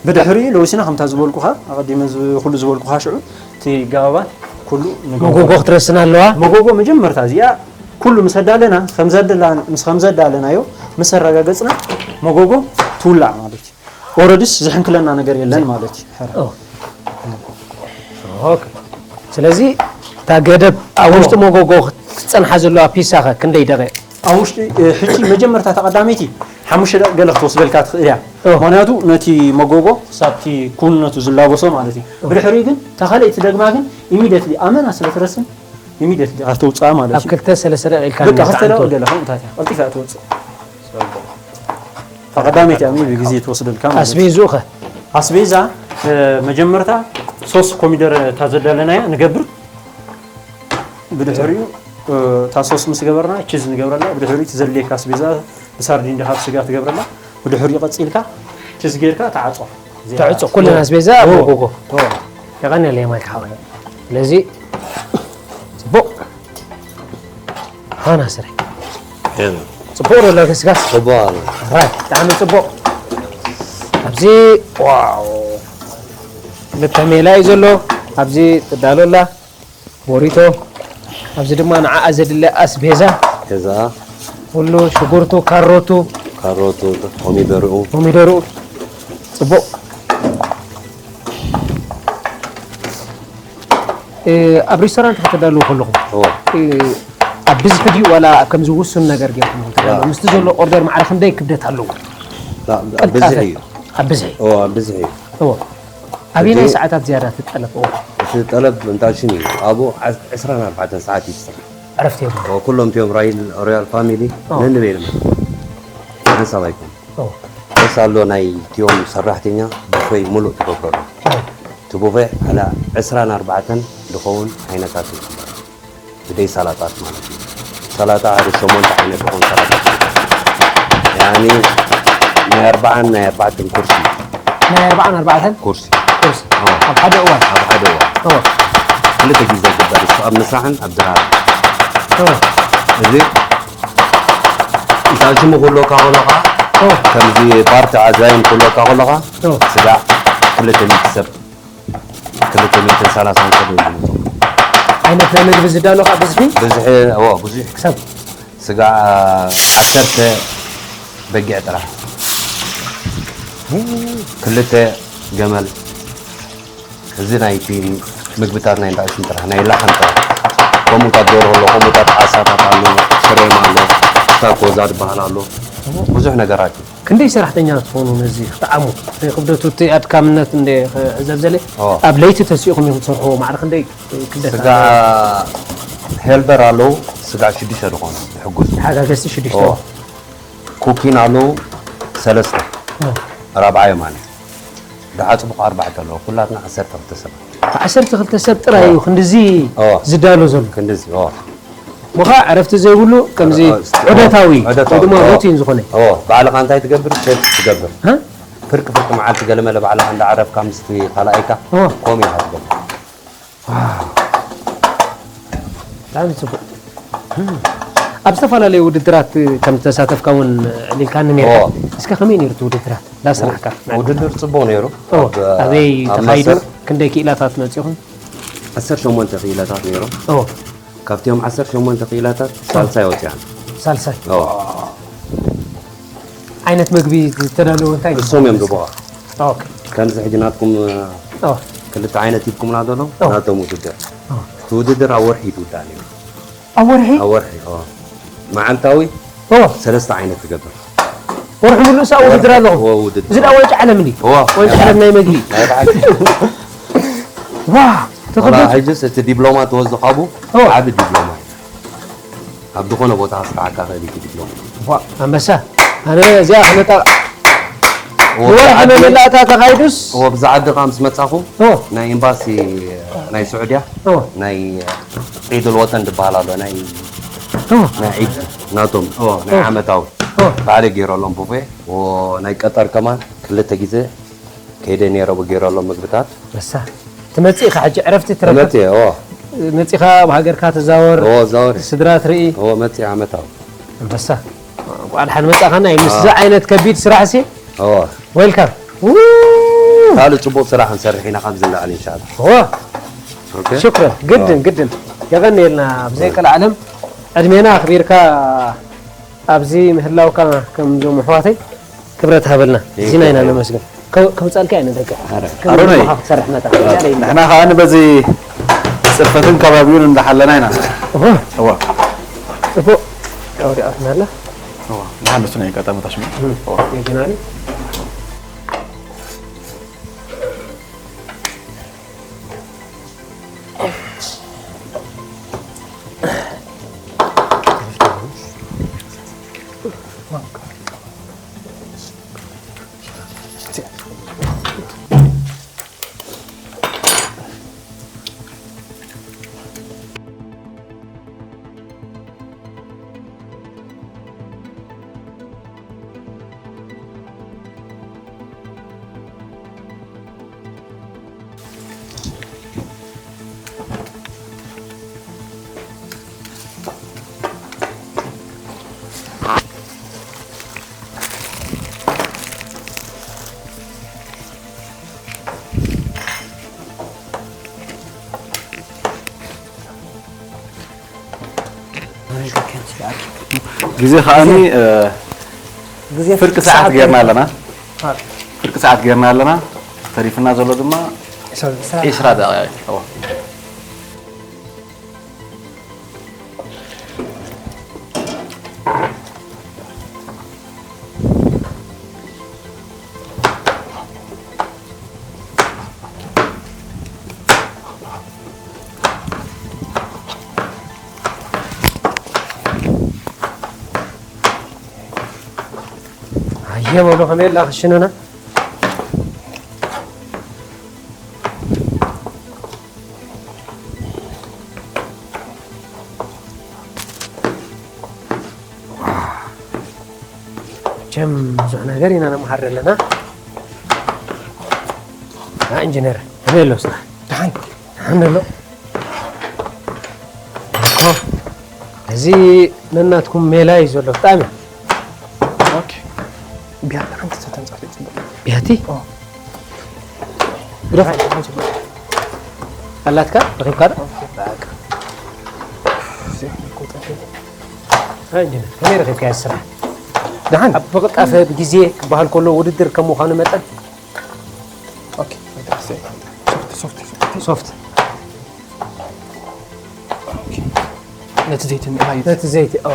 ብድሕሪኡ ለዊስና ከምታ ዝበልኩኻ፣ ኣቐዲመ ዝ-፣ ኩሉ ዝበልኩኻ ሽዑ፣ እቲ ጋባባት ኩሉ ንገብሮ። መጎጎ ክትረስና ኣለዋ? መጎጎ መጀመርታ እዚኣ ኩሉ ምስ ኣዳለና፣ ከም ዘደላ-፣ ምስ ከም ዘዳለናዮ ምስ ኣረጋገጽና፣ መጎጎ ትውላዕ ማለት እዩ። ኦረድስ ዝሕንክለና ነገር የለን ማለት እዩ። ሕረ። ኦ። ኦኬ። ስለዚ እታ ገደብ ኣብ ኦ። ውሽጢ መጎጎ ክትጸንሓ ዘለዋ ፒሳ ኸ ክንደይ ደቂቕ? ኣብ ውሽጢ፣ እ፣ ሕጂ መጀመርታ እታ ቀዳመይቲ ሓሙሽተ ደቂቕ ገለ ክትወስደልካ ትኽእል እያ። ኦ። ምኽንያቱ ነቲ መጎጎ ክሳብ እቲ ክውንነቱ ዝላበሶ ማለት እዩ። ኦ። ብድሕሪኡ ግን እታ ካልኣይቲ ደግማ ግን ኢሚድየትሊ ኣመና ስለ ትረስን ኢሚድየትሊ ኢኻ ተውፅኣ ማለት ኣብ እዩ። ክልተ ሰለስተ ደቂቕ ኢልካ በቃ ንመርታዕ ክልተ ደቂቕ እንተወ- ገለ ከምኡታት እያ። ቀልጢፋ እያ ትወፅእ። እታ ቀዳመይቲ እያ ብግዜ ትወስደልካ ማለት እዩ። ኣስቤዝኡ ኸ? ኣስቤዛ፣ እ፣ መጀመርታ ሶስ ኮሚደረ እታ ዘዳለናያ ንገብር። ብድሕሪኡ፣ እ፣ እታ ሶስ ምስ ገበርና ቺዝ ንገብረላ። ብድሕሪኡ እቲ ዘድልየካ ኣስቤዛ ብሳርዲን ድኻ ብስጋ ትገብረላ። ብድሕሪኡ ቀፂልካ ቺዝ ጌርካ ተዓፆ። እዚኣ ተዕፆ ኩለን ኣስቤዛ ኣብ ኦ፣ ጎጎ። ኦ። የቐንየለይ ማይክ ሓወይ። ስለዚ ጽቡቕ። ሃና ስረ። የለ። ጽቡቕ ዶ ኣሎ ገስጋስ? ጽቡቕ ኣሎ። ራይት፣ ብጣዕሚ ጽቡቕ። ኣብዚ፣ ዋው። ክልተ ሜላ እዩ ዘሎ። ኣብዚ ትዳሎ ኣላ። ቦሪቶ። ኣብዚ ድማ ንዓኣ ዘድሊ ኣስቤዛ። ገዛ። ኩሉ ሽጉርቱ፣ ካሮቱ። ካሮቱ፣ ኮሚደርኡ። ኮሚደርኡ። ጽቡቕ። እ፣ ኣብ ሬስቶራንት ከተዳልዉ ከለኹም፣ እዎ። እ፣ ኣብ ብዝሒ ድዩ ዋላ ኣብ ከምዚ ውሱን ነገር ጌርኩም ትዳለዉ? ላ። ምስቲ ዘሎ ኦርደር ማዕረ ክንደይ ክብደት ኣለዎ? ላ፣ ኣብ ቀልጣፈ። ብዝሒ እዩ። ኣብ ብዝሒ? እዎ፣ ኣብ ብዝሒ እዩ። እዎ። ኣበየናይ እቲ ሰዓታት ዝያዳ ትጠለብ? እዎ። እቲ ጠለብ እንታሽን እዩ። ኣብኡ ዓ-፣ ዕስራን ኣርባዕተን ሰዓት እዩ ዝስራሕ። ዕረፍቲ የብሉን። እዎ፣ ኩሎም እቲኦም ራይል-፣ ሮያል ፋሚሊ እዎ። ነንበይኖም። ሓንሳብ ኣይኮኑን። እዎ። ደስ ኣሎ ናይ እቲኦም ሰራሕተኛ ቡፌ ሙሉእ ትገብረሉ። እዎ። እቲ ቡፌ ዓላ ዕስራን ኣርባዕተን ዝኸውን ዓይነታት እዩ። ብደይ ሳላጣት ማለት እዩ። ሳላጣ ሓደ ሸሞንተ ዓይነት ዝኾኑ ሳላጣት። ያኒ ናይ ኣርባዓን ናይ ኣርባዕተን ኩርሲ። ናይ ኣርባዓን ኣርባዕተን? ኩርሲ። ኩርሲ። እዎ። ኣብ ሓደ እዋን? ኣብ ሓደ እዋን። እዎ። ክልተ ግዜ ዝግበር እሱ ኣብ ምስራሕን ኣብ ድራር። እዎ። እዚ እንታይ ሽሙ ክብለካ ከለኻ፣ እዎ። ከምዚ ፓርቲ ዓዛይም ክብለካ ከለኻ፣ እዎ። ስጋዕ ክልተ ሚእቲ ሰብ፣ ክልተ ሚእትን ሰላሳን ሰብ እዩ ዝመጾ። ዓይነት ናይ ምግቢ ዝዳሎ ከዓ ብዝሒ? ብዝሒ፣ እዎ፣ ብዙሕ። ክሳብ? ስጋዕ ዓሰርተ በጊዕ ጥራሕ። ክልተ ገመል። እዚ ናይቲ ምግብታት ናይ እንዳእሽን ጥራሕ፣ ናይ ላሕም ጥራሕ። ከምኡታት ደርሆ ኣሎ፣ ከምኡታት ዓሳታት ኣሎ፣ ክሬም ኣሎ፣ ስታኮዛ ዝበሃል ኣሎ። ብዙሕ ነገራት እዩ። ክንደይ ሰራሕተኛ ትኾኑ ነዚ ክትዓሙ? ክብደቱ እቲ ኣድካምነት እንደ ዘብዘለ ኦ። ኣብ ለይቲ ተሲእኹም ኢኹም ትሰርሕዎ ማዕረ ክንደይ ክብደት ስጋ ኣለዎ? ሄልፐር ኣለዉ፣ ስጋ ሽዱሽተ ዝኾኑ ይሕግዙ። ተሓጋገዝቲ ሽዱሽተ። ኦ። ኩኪን ኣለዉ፣ ሰለስተ። ኦ። ራብዓዮም ኣነ። ደሓፅቡ ከዓ ኣርባዕተ ኣለዉ፣ ኩላትና ዓሰርተ ክልተ ሰባት። ዓሰርተ ክልተ ሰብ ጥራይ እዩ ኦ። ክንድዚ ኦ። ዝዳሎ ዘሎ። ክንድዚ፣ ኦ። ምዃ ዕረፍቲ ዘይብሉ ከምዚ ኦ፣ ኦ፣ ዑደታዊ ዑደታዊ፣ ወይ ድማ ኦ። ሩቲን ዝኾነ። ኦ፣ ባዕልኻ እንታይ ትገብር? ቸክ ትገብር። ሃ? ፍርቂ ፍርቂ መዓልቲ ገለመለ ባዕልኻ እንዳዓረፍካ ምስቲ ካልኣይካ ኦ። ከምኡ ኢኻ ትገብር። ዋው። ብጣዕሚ ጽቡቕ። ኣብ ዝተፈላለዩ ውድድራት ከም ዝተሳተፍካ እውን ኣዕሊልካኒ ነይርካ። ኦ። እስከ ከመይ ነይሩ እቲ ውድድራት? እንዳሰራሕካ? ውድድር ጽቡቕ ነይሩ። ኦ፣ ኣብ፣ ኣበይ ኣብ ተኻይዱ? መሰር። ክንደይ ክኢላታት መጺኹም? ዓሰርተ ሸሞንተ ክኢላታት ነይሮም። ኦ፣ ካብቲኦም ዓሰርተ ሸሞንተ ክኢላታት ሳልሳይ ወፂኣና። ሳልሳይ። ኦ፣ ዓይነት መግቢ ዝተዳለወ እንታይ እዩ? እሶም እዮም ዝቦኻ። ኦኬ። ከምዚ ሕጂ ናትኩም ኦ፣ ክልተ ዓይነት ሂብኩምና ዘሎ ኦ። ናቶም ውድድር። ኦ። እቲ ውድድር ኣብ ወርሒ ይውዳእ ነይሩ። ኣብ ወርሒ? ኣብ ወርሒ ኦ። መዓልታዊ ኦ፣ ሰለስተ ዓይነት ትገብር። ወርሒ ሙሉእ ሳብ ውድድር ኣለኹም። ኦ፣ ውድድር። እዚ ዳ ዋንጫ ዓለም እንዲ? ኦ፣ ዋንጫ ዓለም ናይ መግቢ። ናይ በዓል ዋ፣ ዋላ ተኸበርኩ። ሕጅስ እቲ ዲፕሎማ ትወስዶ ካብኡ ኦ። ዓቢ ዲፕሎማ እዩ። ኣብ ዝኾነ ቦታ ከስርዓካ ክእል እዩ ዲፕሎማ። ዋ፣ ኣንበሳ። ኣነ እዚኣ ክመጣ ኦ፣ ወርሒ ብዛ ዓዲ- መመላእታ ተኻይዱስ? ኦ፣ ብዛ ዓዲ ከም ዝመጻኹ ኦ፣ ናይ ኤምባሲ ናይ ስዑድያ ኦ፣ ናይ ዒድ ልወጠን ዝበሃል ኣሎ ናይ ኦ። ናይ ዒድ ናቶም ኦ ናይ ኦ። ዓመታዊ ኦ። ባዕለ ገይረሎም ቡፌ ኦ ናይ ቀጠር ከማን ክልተ ግዜ ከይደ ነይረ ገይረሎም ምግብታት በሳ። ትመጽእ ኢኻ ሕጂ ዕረፍቲ ትረክብ። መጽእ ኦ መጺኻ ኣብ ሃገርካ ትዛወር። ኦ ዛወር ስድራ ትርኢ። ኦ መጽእ ዓመታዊ ኣንበሳ። እንቋዕ ደሓን መጻእኻና እዩ። ምስዚ ዓይነት ከቢድ ስራሕ ሲ ኦ ዌልካም። ካልእ ጽቡቕ ስራሕ ክንሰርሕ ኢና ካብዚ ንላዕሊ ኢንሻኣላ። ኦ፣ ኦኬ ሽክረን። ግድን ግድን። የቐንየልና ብዘይ ቀልዓለም ዕድሜና ኣኽቢርካ ኣብዚ ምህላውካ ከምዞም ኣሕዋተይ ክብረት ሃበልና። እዚና ኢና ነመስግን። ከው- ከውጻልካ ኢና ደገ። ኣረ፣ ከም ኣሮነይ። ምዃ ክትሰርሕ መጣ። ያለይ። ንሕና ከዓ በዚ ፅፈትን ከባቢውን እንዳሓለና ኢና። ኦሆ፣ እዋ እፎ። ወዲኣትና ኣላ። እዋ ንሓን ንሱ ናይ ኣጋጣሚ ታሽሙ የግናኒ። ግዜ ከዓኒ እ፣ ፍርቂ ሰዓት ጌርና ኣለና። ፍርቂ ሰዓት ጌርና ኣለና። ተሪፍና ዘሎ ድማ ዒስራ ደቂቃ እዩ። እዎ። ኣየ በሉ ከመይ ኣላ ክሽኑና። መቸም ብዙሕ ነገር ኢና ነምሃር ዘለና። ኣ፣ ኢንጂነር ከመይ ኣሎ ስራሕ? ደሓን። ደሓን ዘሎ። እኮ፣ እዚ ነናትኩም ሜላ እዩ ዘሎ፣ ብጣዕሚ። ኦኬ። ቢያቲ ሓንቲ ተተንጻፊ ጽቡቅ። ቢያቲ? ኦ። ግደፍ። ኣላትካ? ረኺብካ ዶ? ኣይ፣ እንዲና። ከመይ ረኺብካ እዚ ስራሕ? ደሓን። ኣብ ብቕልጣፈ ብግዜ ክበሃል ከሎ ውድድር ከም ምዃኑ መጠን። ኦኬ። ሶፍት፣ ሶፍት፣ ሶፍት። ሶፍት። ነቲ ዘይቲ ምእላይ። ነቲ ዘይቲ፣ ኦ።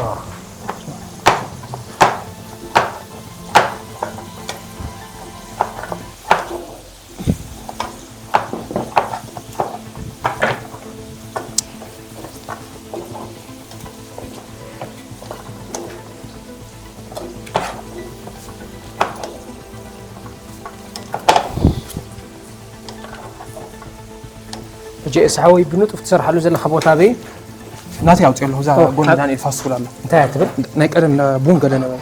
ሕጂ እስ ሓወይ ብንጡፍ ትሰርሓሉ ዘለኻ ቦታ ኣበይ? ናተይ ኣውፅኦ ኣለኹ። እዛ ኦ፣ ጎኒ ካብ- ዳንኤል ፋስት ፉድ ኣሎ። እንታይ እያ ትብል? ናይ ቀደም ቡን ገለ ነበረ።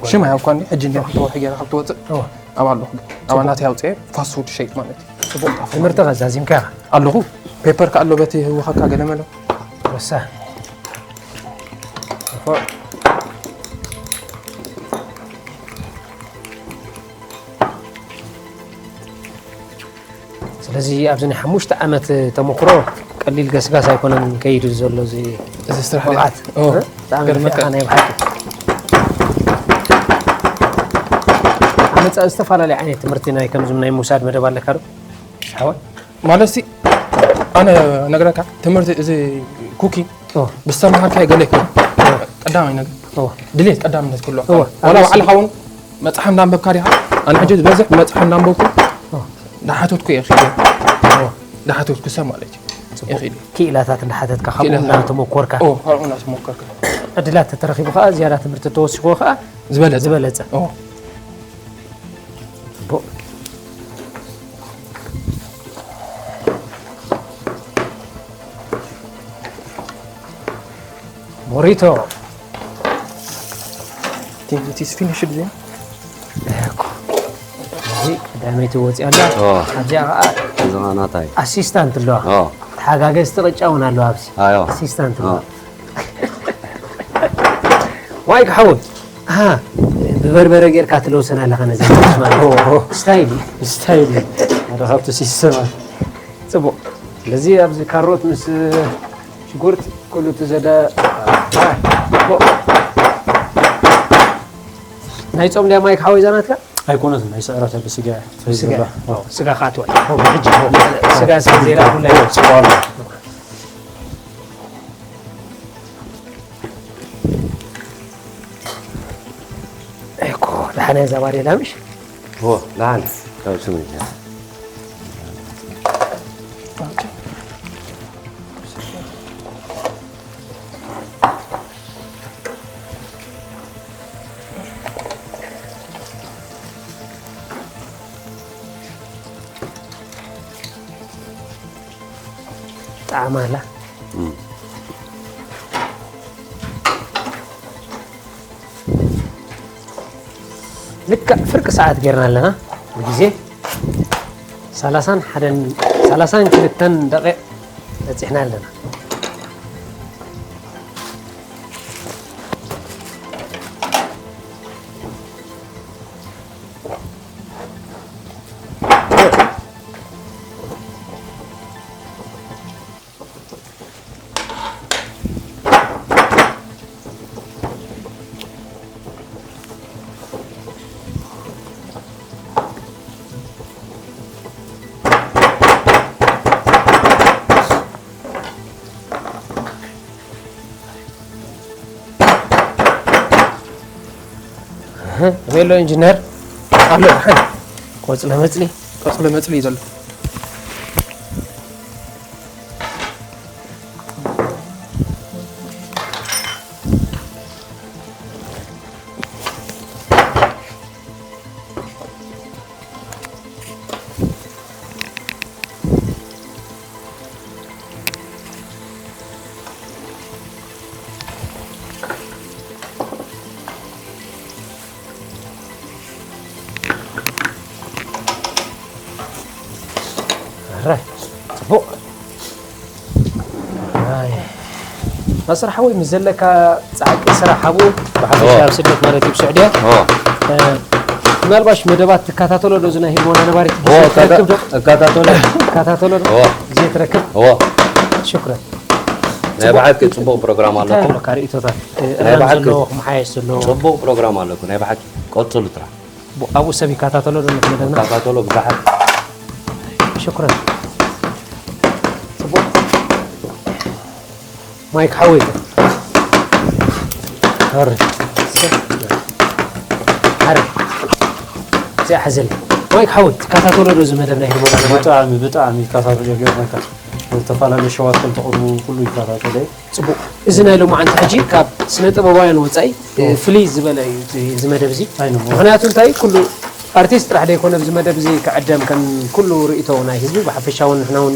ሽም ኣይሃብኳኒ፣ ሕጂ እንዲያ ክልተ ወርሒ ገይራ ካብ ትወፅእ ኦ፣ ኣብ ኣለኹ። ኣብ ናተይ ኣውፅኦ ፋስት ፉድ ሸይጥ ማለት እዩ። ጽቡቕ። ትምህርቲ ከዛዚምካ ኢኻ። ኣለኹ። ፔፐር ከ ኣሎ በቲ ህወኸካ ገለ መለ። ወሳኝ። እዚ ኣብዚ ናይ ሓሙሽተ ዓመት ተመክሮ ቀሊል ገስጋስ ኣይኮነን ከይዱ ዘሎ እዚ እዚ ስራሕ ወቕዓት። ኦ፣ እ? ብጣዕሚ ገርመካ። ድመካ ናይ ብሓቂ። ኣመፃ ዝተፈላለየ ዓይነት ትምህርቲ ናይ ከምዚ ናይ ምውሳድ መደብ ኣለካ ዶ? ሓወይ? ማለት ሲ፣ ኣነ ነግረካ፣ ትምህርቲ እዚ ኩኪ ኦ። ብዝተምሃርካዮ ገለ ይኮን። ኦ። ቀዳማይ ነገር። ኦ። ድሌት ቀዳምነት ክህልዎ። ኦ። ዋላ ኣብ ባዕልኻ እውን መጽሓፍ እንዳንበብካ ዲኻ? ኣነ ሕጂ ዝበዝሕ መጽሓፍ እንዳንበብኩ ኦ። እንዳሓተትኩ እየ ኺደ። ኦ። እንዳሓተትኩ ሰብ ማለት እዩ። ጽቡቕ። የኺድ። ክኢላታት እንዳሓተትካ፣ ካብኡ ክኢላታት። እንዳተመኮርካ። ኦ፣ ካብኡ እንዳተመኮርካ። ዕድላት ተተረኺቡ ከኣ ዝያዳ ትምህርቲ ተወሲኽዎ ከኣ ዝበለጸ። ዝበለጸ። ኦ። ጽቡቕ። ሞሪቶ። Think it is finished then? እኮ። እዚ ቀዳመይቲ ወፂኣ ኣላ። ኦ። ኣብዚኣ ከዓ እዛ ናታይ? ኣሲስታንት ኣለዋ። ኦ። ተሓጋገዝቲ ቅጫ እውን ኣለዋ ኣብዚ። ኣዮ። ኣሲስታንት ኣለዋ። ኦ። ማይክ ሓወይ። ኣሃ፣ ብበርበረ ጌርካ ትለውሰን ኣለኻ ነዚ ማለት እዩ። ኦ፣ ኦ። ስታይል እዩ። ስታይል እዩ። ሓደ ካብቲ ሲስተማት። ጽቡቕ። ስለዚ ኣብዚ ካሮት ምስ ሽጉርት ኩሉ እቲ ዘደ-፣ ናይ ጾም ድያ ማይክ ሓወይ እዛ ናትካ? ኣይኮነትን፣ ናይ ስዕረት ብስጋ እያ። ብስጋ እያ። ኦ። ስጋ ከኣ ትወል። ኦ፣ ብሕጂ፣ ኦ። ስጋ ስለ ዘይረኣኹ ናይ ኦ፣ ጽቡቕ ኣሎ። እኮ፣ ደሓን እያ እዛ ባዴላ ምሽ? ኦ፣ ደሓን። ካብ ስሙ እያ። ጣዕማ ኣላ። እም። ልክዕ ፍርቂ ሰዓት ጌርና ኣለና። ብግዜ ሰላሳን ሓደን፣ ሰላሳን ክልተን ደቂቕ በጺሕና ኣለና። እህ፣ ቬሎ ኢንጂነር ኣሎ። ደሓን። ቆጽለ መጽሊ። ቆጽለ መጽሊ እዩ ዘሎ። ኣረ፣ ጽቡቕ። ኣይ። ናስር ሓወይ፣ ምስ ዘለካ ጻዕቂ ስራሕ ኣብኡ፣ ብሓፈሻ ኦ። ኣብ ስደት ማለት እዩ፣ ኣብ ስዑድያ። ኦ። እ፣ ምናልባሽ መደባት ትከታተሎ ዶ፣ እዚ ናይ ሂርሞና ነባሪት ግዜ ኦ፣ ትረክብ ዶ? እከታተሎ። ትከታተሎ ዶ? ኦ። ግዜ ትረክብ? ኦ። ሽኩረን። ናይ ብሓቂ ጽቡቕ ፕሮግራም እንታይ ኣለኩም። ኣለካ ርእይቶታት? እ፣ ናይ እርናን ብሓቂ ዘለዎ፣ ክመሓየሽ ዘለዎ። ጽቡቕ ፕሮግራም ኣለኩም። ናይ ብሓቂ ቀጽሉ ጥራሕ። ቡ-፣ ኣብኡ ሰብ ይከታተሎ ዶ ነቲ መደብና? ይከታተሎ ብዙሓት። ሽኩረን። ጽቡቕ። ማይክ ሓወይ። ሃረ። ሃረ። እዚኣ ሓዘል። ማይክ ሓወይ፣ ትከታተሎ ዶ እዚ መደብ ናይ ሂርሞና ነባሪ? ብጣዕሚ፣ ብጣዕሚ ይከታተሎ ገርመካ። ዝተፈላለዩ ሸዋት ከም ተቕርቡ ኩሉ ይከታተሎ። ጽቡቕ። እዚ ናይ ሎማዓንቲ ሕጂ ካብ ስነ ጥበባውያን ወጻኢ፣ እ፣ ኦ። ፍልይ ዝበለ እዩ እቲ፣ እዚ መደብ እዚ። ኣይ፣ ነው። ምኽንያቱ እንታይ፣ ኩሉ ኣርቲስት ጥራሕ ደይኮነ ኣብዚ መደብ እዚ ክዕደም፣ ከም ኩሉ ርእይቶ ናይ ህዝቢ ብሓፈሻ እውን ንሕና እውን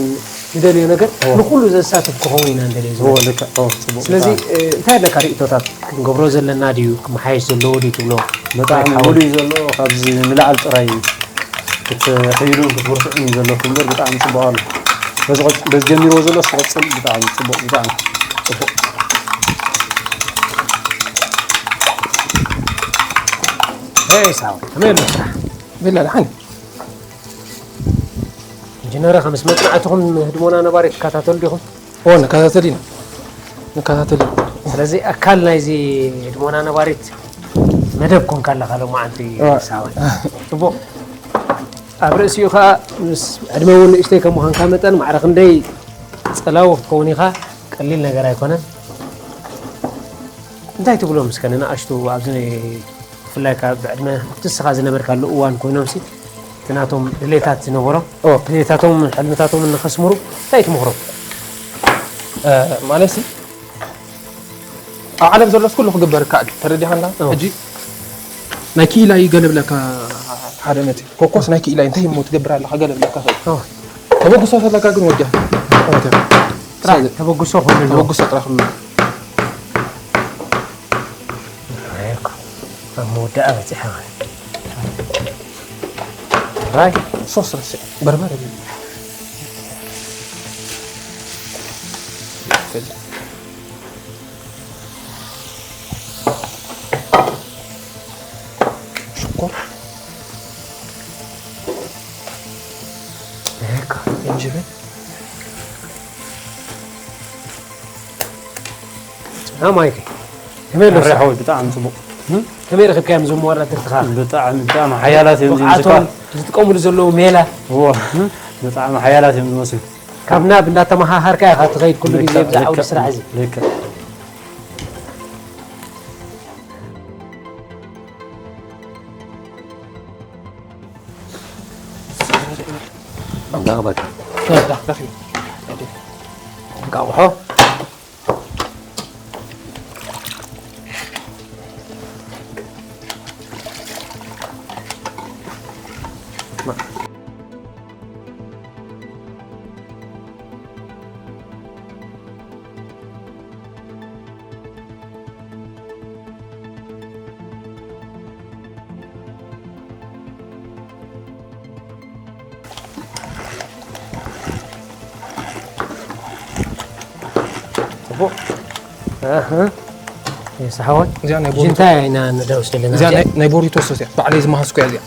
ንደልዮ ነገር ኦ። ንኩሉ ዘሳትፍ ክኸውን ኢና ንደልዮ እዚ ኦ፣ መደብ። ልክዕ። ኦ፣ ጽቡቕ። ስለዚ፣ ብጣዕሚ። እ፣ እንታይ ኣለካ ርእይቶታት? ክንገብሮ ዘለና ድዩ? ክመሓየሽ ዘለዎ ድዩ ትብሎ? ብጣዕሚ ማይክ ሓወይ። ሙሉእ እዩ ዘሎ፣ ካብዚ ንላዕሊ ጥራይ እዩ። ክትሕይሉን ክትብርትዑን እዩ ዘለኩም እምበር ብጣዕሚ ጽቡቕ ኣሎ። በዚ ቐጽ-፣ በዚ ጀሚርዎ ዘሎ እስኪ ቀጽል፣ ብጣዕሚ ጽቡቕ፣ ብጣዕሚ ጽቡቕ። ሄይ ሳው፣ ከመይ ኣሎ ስራሕ? ቢላ ደሓን። ጅነረ፣ ከም ምስ መጽናዕትኹም ህድሞና ነባሪ ትከታተሉ ዲኹም? ኦ፣ ንከታተል ኢና። ንከታተል ኢና። ስለዚ ኣካል ናይዚ ህድሞና ነባሪት መደብ ኮንካ ኣለኻ ሎማዓንቲ። እዋ። ሳባ፣ ጽቡቕ። ኣብ ርእሲኡ ኸኣ ምስ ዕድመ እውን ንእሽተይ ከም ምዃንካ መጠን ማዕረ ክንደይ ጸላዊ ክትከውን ኢኻ፣ ቀሊል ነገር ኣይኮነን። እንታይ ትብሎም እስከ ንኣሽቱ ኣብዚ ብፍላይ ካብ ብዕድመ ኣብቲ ንስኻ ዝነበርካሉ እዋን ኮይኖምሲ እቲ ናቶም ድሌታት ዝነበሮ ኦ። ድሌታቶም ሕልምታቶም ንኸስምሩ እንታይ ትምኽሮም? ማለት ሲ ኣብ ዓለም ዘሎስ ኩሉ ክግበር ይከኣል። ተረዲኻ እንዳ ኦ። ሕጂ ናይ ክኢላይ ገለ ብለካ ሓደ መት ኮኮስ ናይ ክኢላይ እንታይ እሞ ትገብር ኣለኻ ገለ ብለካ ኸ ኦ። ተበግሶ ተለካ ግን ወዲያ ጥራሕ ተበግሶ ኮይኑ ተበግሶ ጥራሕ ኣብ መወዳኣ በፂሓ ራይ ሶስ ረስዕ በርበረ ሽኮር ጅንጅብል ማይክ ከመይ ኣሎ ሪሖ ብጣዕሚ ጽቡቅ ከመይ ረክብካዮም ዞም መወዳድርትኻ ብጣዕሚ ብጣዕሚ ሓያላት እዮም ዝምስካ ብቕዓቶም ዝጥቀምሉ ዘለዉ ሜላ እዎ ብጣዕሚ ሓያላት እዮም ዝመስሉ ካብ ናብ እንዳተመሃሃርካ ኢኻ ትኸይድ ኩሉ ግዜ ብዛዕባ ስራሕ እዚ ልክዕ እንዳቕበልካ እንቃቑሖ እዚኣ ናይ ቦሪቶ- እንታይ ኢና ንዳውስ ዘለና እዚኣ ናይ- ናይ ቦሪቶ ሶስ እያ ባዕለይ ዝመሃዝኩ እያ እዚኣ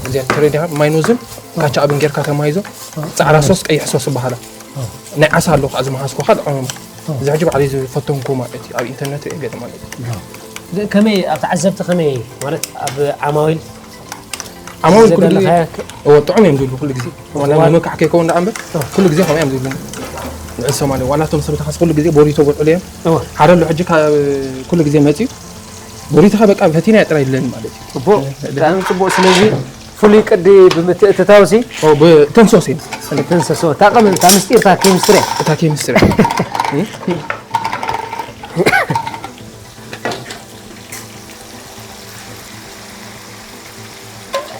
እዚኣ ተረዲኻ ማይኖዝን ካቻ ኣብን ጌርካ ተማሂዞ ፃዕዳ ሶስ ቀይሕ ሶስ ይበሃላ ናይ ዓሳ ኣለዉ ከዓ ዝመሃዝኩ ካልእ ዕመማ እዚ ሕጂ ባዕለይ ዝፈተንኩ ማለት እዩ ኣብ ኢንተርነት ሪአ ገለ ማለት እዩ ከመይ ኣብ ተዓዘብቲ ከመይ ማለት ኣብ ዓማዊል ዓማዊል ኩሉ ግዜ እዎ ጥዑም እዮም ዝብሉ ኩሉ ግዜ ዋላ ምምካሕ ከይከውን ደኣ እምበር ኩሉ ግዜ ከምኡ እዮም ዝብሉ ንዕሶም ኣለዉ ዋላ እቶም ሰብ ተኻስ ኩሉ ግዜ ቦሪቶ ብልዑሉ እዮም ሓደ ኣሎ ሕጂ ካብ ኩሉ ግዜ መፅዩ ቦሪቶኻ በቃ ፈቲና ጥራይ ይብለኒ ማለት እዩ ጽቡቅ ብጣዕሚ ጽቡቅ ስለዚ ፍሉይ ቅዲ ብምትእትታው ሲ ብተንሶስ እዩ ተንሰሶ እታ ቀመም እታ ምስጢር እታ ኬሚስትሪ እታ ኬሚስትሪ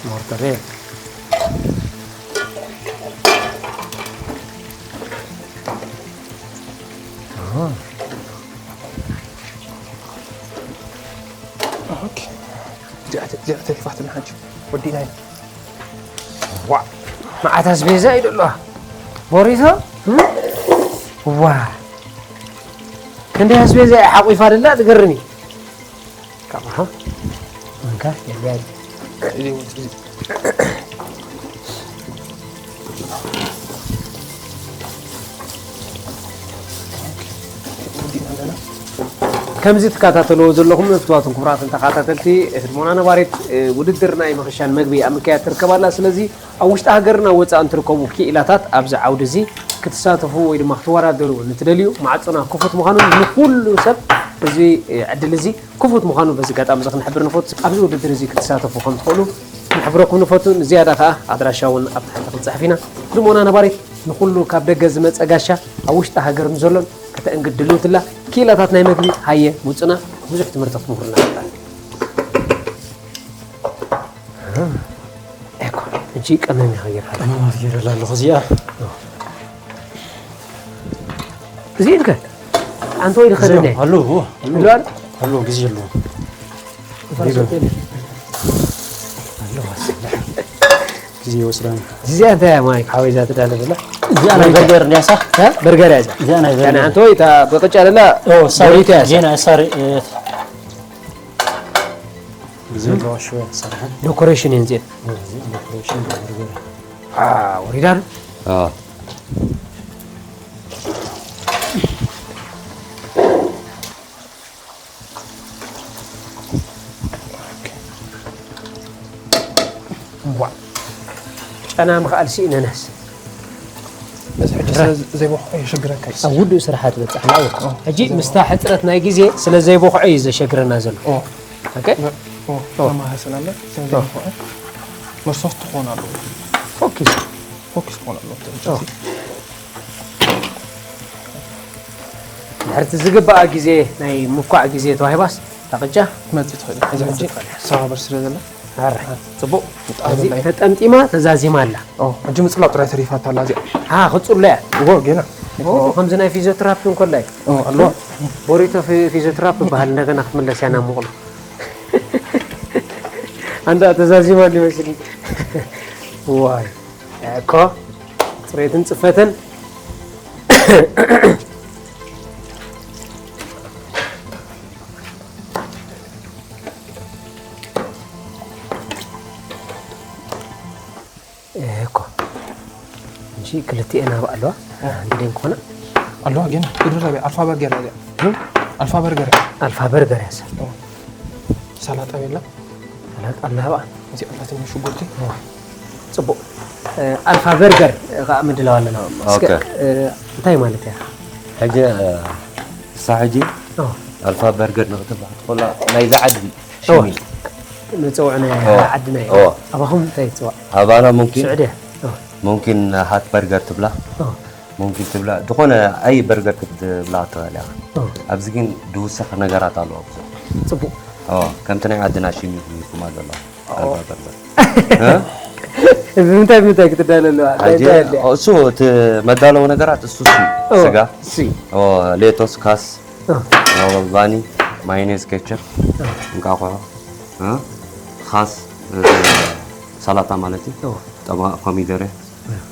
ሞርተሬ እዚኣ ተሒፋትና ሓንቲ ወዲእና ኢና ዋ መዓት ኣስቤዛ እዩ ደለዋ ቦሪቶ ዋ ክንደይ ኣስቤዛ እያ ሓቂፋ ደላ ትገርም እዩ ካብሓ እንካ የልያ ከምዚ ትከታተልዎ ዘለኹም ፍትዋትን ክቡራትን ተኸታተልቲ ህድሞና ነባሪት ውድድር ናይ ምኽሻን መግቢ ኣብ ምክያድ ትርከብ ኣላ ስለዚ ኣብ ውሽጢ ሃገርና ወፃእን ትርከቡ ክኢላታት ኣብዚ ዓውዲ እዚ ክትሳተፉ ወይ ድማ ክትወዳደሩ ንትደልዩ ማዕፆና ክፉት ምዃኑን ንኩሉ ሰብ እዚ ዕድል እዚ ክፉት ምዃኑ በዚ ኣጋጣሚ እዚ ክንሕብር ንፈቱ ኣብዚ ውድድር እዚ ክትሳተፉ ከም ትኽእሉ ክንሕብረኩም ንፈቱ ንዝያዳ ከዓ ኣድራሻ እውን ኣብ ታሕቲ ክንፅሕፍ ኢና ህድሞና ነባሪት ንኩሉ ካብ ደገ ዝመፀ ጋሻ ኣብ ውሽጢ ሃገር ንዘሎን ከተእንግድ ድልውትላ ክኢላታት ናይ መግቢ ሃየ ውፅና ብዙሕ ትምህርቲ ክትምህሩና ይኽእል እኮ እንጂ ቀመም ይኸይር ቀመማት ገይረላ ኣለኹ እዚኣ እዚእን ከ ኣንተ ወይ ድኸደነ ኣሎ ኣለዋል ኣሎ ግዜ ኣለዎ ግዜ ይወስዳን እዚኣ እንታይ እያ ማይ ሓወይ እዛ ትዳለ ዘላ እዚኣ ናይ በርገር እንዲያሳ በርገር እያ እዛ እዚኣ ናይ ያኔ በርገር ኣንተ ወይ እታ ብቅጫ ለላ ኦ ሳሪ ወሪታ እያ ዜና ሳሪ ግዜ ኣለዋ ሽወ ሰራሕን ዶኮሬሽን እየን እዚአን ኦፕሬሽን በርገር ወሪዳን اه. ጨና ምኽኣል ስኢነናስ። በዚ ሕጂ ስለ ዘይቦኽዖ የሸግረካ እዩ። ኣብ ውዱእ ስራሓት በጻሕና። ሕጂ ምስታ ሕፅረት ናይ ግዜ ስለ ዘይቦኽዖ እዩ ዘሸግረና ዘሎ። ኦኬ። ተማሃሰናለ። ስለ ዘይቦኽዖ መርሶስ ትኾን ኣለዎ። ፎኪስ ፎኪስ ክኾን ኣለዎ። ድሕርቲ ዝግባኣ ግዜ ናይ ምኳዕ ግዜ ተዋሂባስ ታቕጫ ትመፅእ ትኽእል እዛ ሕጂ ሰባበር ስለ ዘላ ጽቡቅ። ተጠምጢማ ተዛዚማ ኣላ። ሕጂ ምፅላው ጥራይ ተሪፋታ ኣላ እዚኣ። ክፅሎ እያ። ጌና ከምዚ ናይ ፊዚዮትራፒ እንኮላ እዩ። ኣለዋ። ቦሪቶ ፊዚዮትራፒ ይበሃል። እንደገና ክትምለስ እያ ናብ ምቕሎ። ኣንዳ ተዛዚማ እንዲመስል። ዋይ እኮ ፅሬትን ፅፈትን። እኮ እንጂ ክልቲኤን ኣብ ኣለዋ። እንዴን ኮነ ኣለዋ ግን ድራቢ ኣልፋ በርገር እያ። ኣልፋ በርገር እያ። ኣልፋ በርገር እያ። ሰላጣ የላ ሰላጣ ኣለዋ። እዚ ኣላትኒ ሽጉርቲ ጽቡቅ። ኣልፋ በርገር ከዓ ምድላው ኣለና። እስከ እንታይ ማለት እያ? ሕጂ እሳ ሕጂ ኣልፋ በርገር ንክትበሃል ትኾላ ናይዛ ዓዲ ሽሚ መፀውዒ ናይ ዓድና እዩ። ኣባኹም እንታይ ትፅዋዕ? ኣባና ሙምኪን ስዑድያ ሙምኪን ሃት በርገር ትብላ ሙምኪን ትብላ ዝኾነ ኣይ በርገር ክትብላ ትኽእል ኢኻ። ኣብዚ ግን ዝውሰኽ ነገራት ኣለዎ ብዙሕ። ፅቡቅ። ከምቲ ናይ ዓድና ሽም ይኹም ኣለዋ። ኣልፋ በርገር ብምንታይ ብምንታይ ክትዳለ ኣለዋ? እሱ እቲ መዳለዊ ነገራት እሱ ስጋ ሌቶስ ካስ ባኒ ማይኔዝ ኬቸፕ እንቃቑሖ ኻስ ሰላጣ ማለት እዩ። ጠማ ኮሚደረ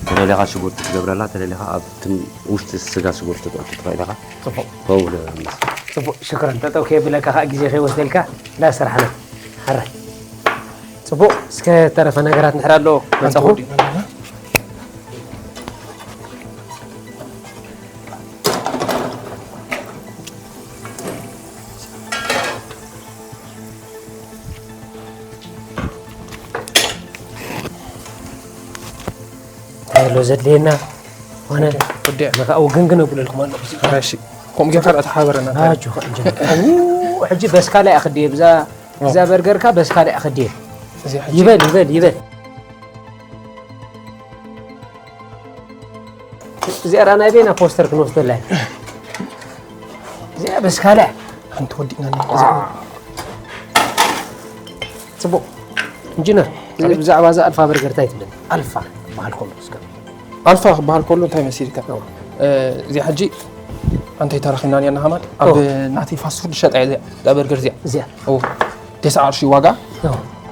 ተደሊኻ ሽጉርቲ ትገብረላ ተደሊኻ ኣብቲ ውሽጢ ስጋ ሽጉርቲ ትእቱ ትኽእል ኢኻ። ከምኡ ጽቡቅ ሽክረን ጠጠው ከየብለካ ከዓ ግዜ ከይወስደልካ እንዳሰራሕና ሓራይ ጽቡቅ። እስከ ተረፈ ነገራት ንሕር ኣሎ መፀኹ ሎ ዘድልየና ኾነ ንኸኣ ወገንግን ኣብለልኩም ኣለኹ። ከምኡ ጌርካ ተሓበረና። ሕጂ በስካላ እያ ክድየ ብዛ እዛ በርገርካ በስካላ እያ ክድየ። ይበል ይበል ይበል። እዚኣ ዳ ናይ ቤና ፖስተር ክንወስደላ ኢና። እዚኣ በስካላ እያ። ሓንቲ ወዲእና ጽቡቅ። ኢንጂነር ብዛዕባ እዛ ኣልፋ በርገር እንታይ ትብለኒ? ኣልፋ በሃል ከሎ እስከ ኣልፋ ክበሃል ከሎ እንታይ መሲልካ? እዚኣ ሕጂ ኣንታይ ተራኺብና ኔርና ከማን ኣብ ናተይ ፋስት ፉድ ሸጣ እያ እዚኣ በርገር እዚኣ። እዚኣ ተስዓ ቅርሺ ዋጋ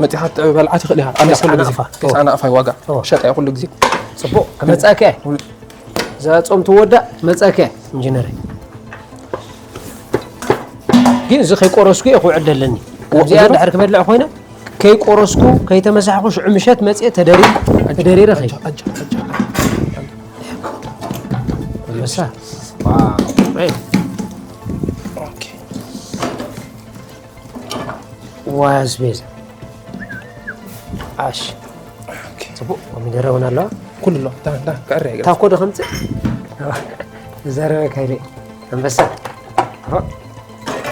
መፂኻ ትበልዓ ትኽእል ኢኻ። ኣነ ኩሉ ግዜ ተስዓ ናቕፋይ ዋጋ ሸጣ እየ ኩሉ ግዜ። ፅቡቕ ክመፃእካ እያ። እዛ ፆም ትወዳእ መፃእካ እያ ኢንጂነረይ። ግን እዚ ከይቆረስኩ እየ ክውዕል ደለኒ። እዚኣ ድሕር ክበልዕ ኮይነ ከይቆረስኩ ከይተመሳሕኩ ሽዑ ምሸት መፅየ ተደሪ ተደሪረ ኸይ ኣንበሳ ዋይ ኣስቤዛ ዓሽ ፅቡቅ ኮሚደረ እውን ኣለዋ። ኩሉ ኣሎ። ዳ ዳ ክዕረ ይግረ። ታኮ ዶ ከምፅእ ዘረበ ካይለ ኣንበሳ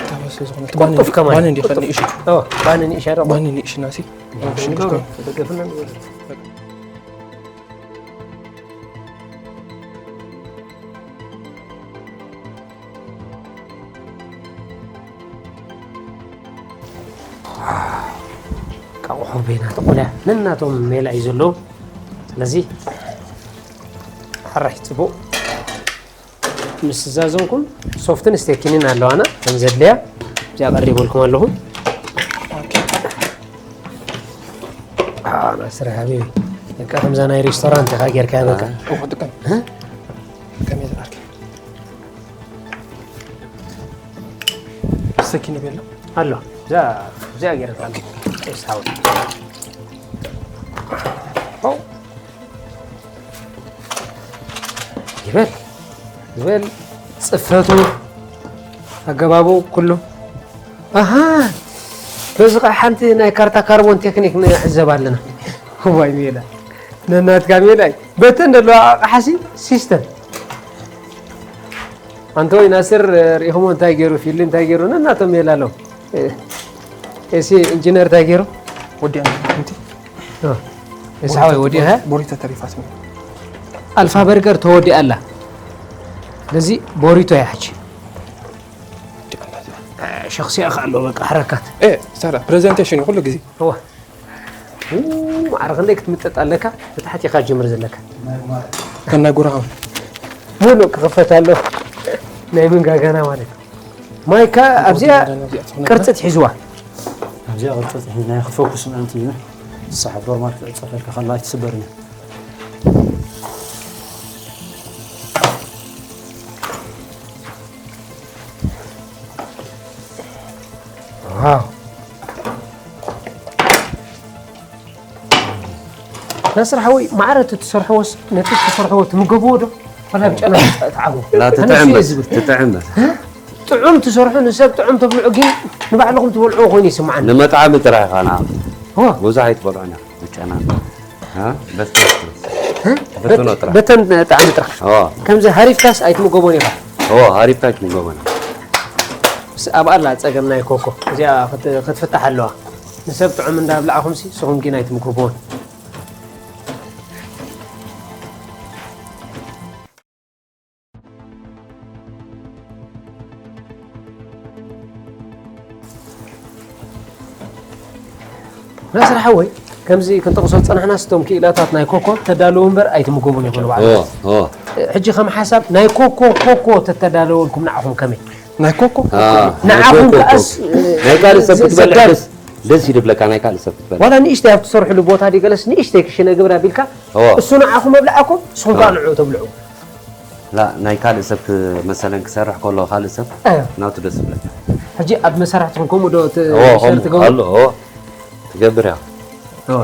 ታበሰ ዝኾነ ቅልጡፍ ከማን። ባኒ እንዲ ከኒ እሺ። ኦ ባኒ ንእሻ ዶ ባኒ ንእሽ ናሲ። እሺ ንገብሮ ተደገፍና ንገብሮ። ቃቑሖ ቤና ተቆልያ ነናቶም ሜላ እዩ ዘለዉ። ስለዚ ሕራይ ፅቡቕ ምስ ዛዘንኩም ሶፍትን ስቴኪንን ኣለዋና ከም ዘድልያ እዚኣ ቀሪበልኩም ኣለኹ። ናስር ሓቢቢ በቃ ከምዛ ናይ ሬስቶራንት ኢኻ ጌርካ በቃ ክጥቀም ከመይ ዝኣርኪ ሰኪን ይበላ ኣሎ። እዚኣ ገይረካ ቄስ ሓወይ። ኦ፣ ይበል ዝበል ጽፈቱ ኣገባቡ ኩሉ ኣሃ በዚ ከዓ ሓንቲ ናይ ካርታ ካርቦን ቴክኒክ ንዕዘብ ኣለና። ዋይ ሜላ ነናትካ ሜላ እዩ። በተን ዘለዋ ኣቕሓሲ ሲስተም ኣንተ ወይ ናስር ርኢኹሞ እንታይ ገይሩ ፊልም እንታይ ገይሩ ነናቶም ሜላ ኣለዉ። ኤሲ ኢንጂነር እንታይ ገይሩ ወዲያ እንቲ እስሓወይ ወዲኻ ቦሪቶ ተሪፋትኒ ኣልፋ በርገር ተወዲኣ ኣላ። ስለዚ ቦሪቶ እያ ሕጂ። ሸኽሲያ ከ ኣሎ በቃ ሓረካት እ ሳራ ፕሬዘንቴሽን እዩ ኩሉ ግዜ እዋ ማዕረ ክንደይ ክትምጠጥ ኣለካ ብታሕቲ ኢኻ ጀምር ዘለካ ከም ናይ ጉራሃዊ ሙሉእ ክኽፈት ኣሎ ናይ መንጋጋና ማለት እዩ። ማይካ ኣብዚኣ ቅርፂ ትሒዝዋ ኣብዚኣ ቅርፂ ትሒዝና ክትፈኩስ ምእንቲ እዩ ንሳ ሓቦር ማርክ ትፀፈልካ ከላ ኣይትስበርን እያ ዋው ናስር ሓወይ ማዕረ እቲ ትሰርሕዎስ ነቲ ዝተሰርሕዎ ትምገብዎ ዶ ዋላ ብጨና ትዓቡ ላ ትጥዕም በስ ትጥዕም በስ ጥዑም ትሰርሑ ንሰብ ጥዑም ተብልዑ ግን ንባዕልኹም ትበልዑ ኮይኑ ይስምዓኒ ንመጥዓሚ ጥራሕ ኢኻ ና ዋ ብዙሕ ኣይትበልዑና ብጨና እ? በስ በስ በስ ፈትኖ ጥራሕ በተን ጣዕሚ ጥራሕ ኦ ከምዚ ሃሪፍካስ ኣይትምገቦን ኢኻ ኦ ሃሪፍካ ኣይትምገቦና ምስ ኣብኣ ኣላ ፀገም ናይ ኮኮ እዚኣ ክት- ክትፍታሕ ኣለዋ ንሰብ ጥዑም እንዳብላዕኹምሲ ንስኹም ግን ኣይትምገቦን ናስር ሓወይ ከምዚ ክንጠቕሶ ዝፀናሕና ስቶም ክኢላታት ናይ ኮኮ ተዳለዉ እምበር ኣይትምገቡን ይኹን ባዕሉ ኦ ኦ ሕጂ ከም ሓሳብ ናይ ኮኮ ኮኮ ተተዳለወልኩም ንዓኹም ከመይ ናይ ኮኮ አ፣ ንዓኹም ኮኮ፣ ከኣስ ኮኮ። ናይ ካልእ ሰብ ክትበልዕ ደስ ደስ ይድብለካ ናይ ካልእ ሰብ ክትበልዕ ዋላ ንእሽተይ ኣብ ትሰርሕሉ ቦታ ድዩ ገለስ ንእሽተይ ክሽነ ግብር ኣቢልካ ኦ እሱ ንዓኹም ኣብልዓኩም ንስኹም ከዓ ንዕኡ ተብልዑ ላ ናይ ካልእ ሰብ ክ- መሰለን ክሰርሕ ከሎ ካልእ ሰብ ኣዮ ናቱ ደስ ይብለካ ሕጂ ኣብ መሳርሕትኹም ከምኡ ዶ ት- ኦ ሸር ከምኡ ትገብሩ ኣሎ ኦ ትገብር ያ እዋ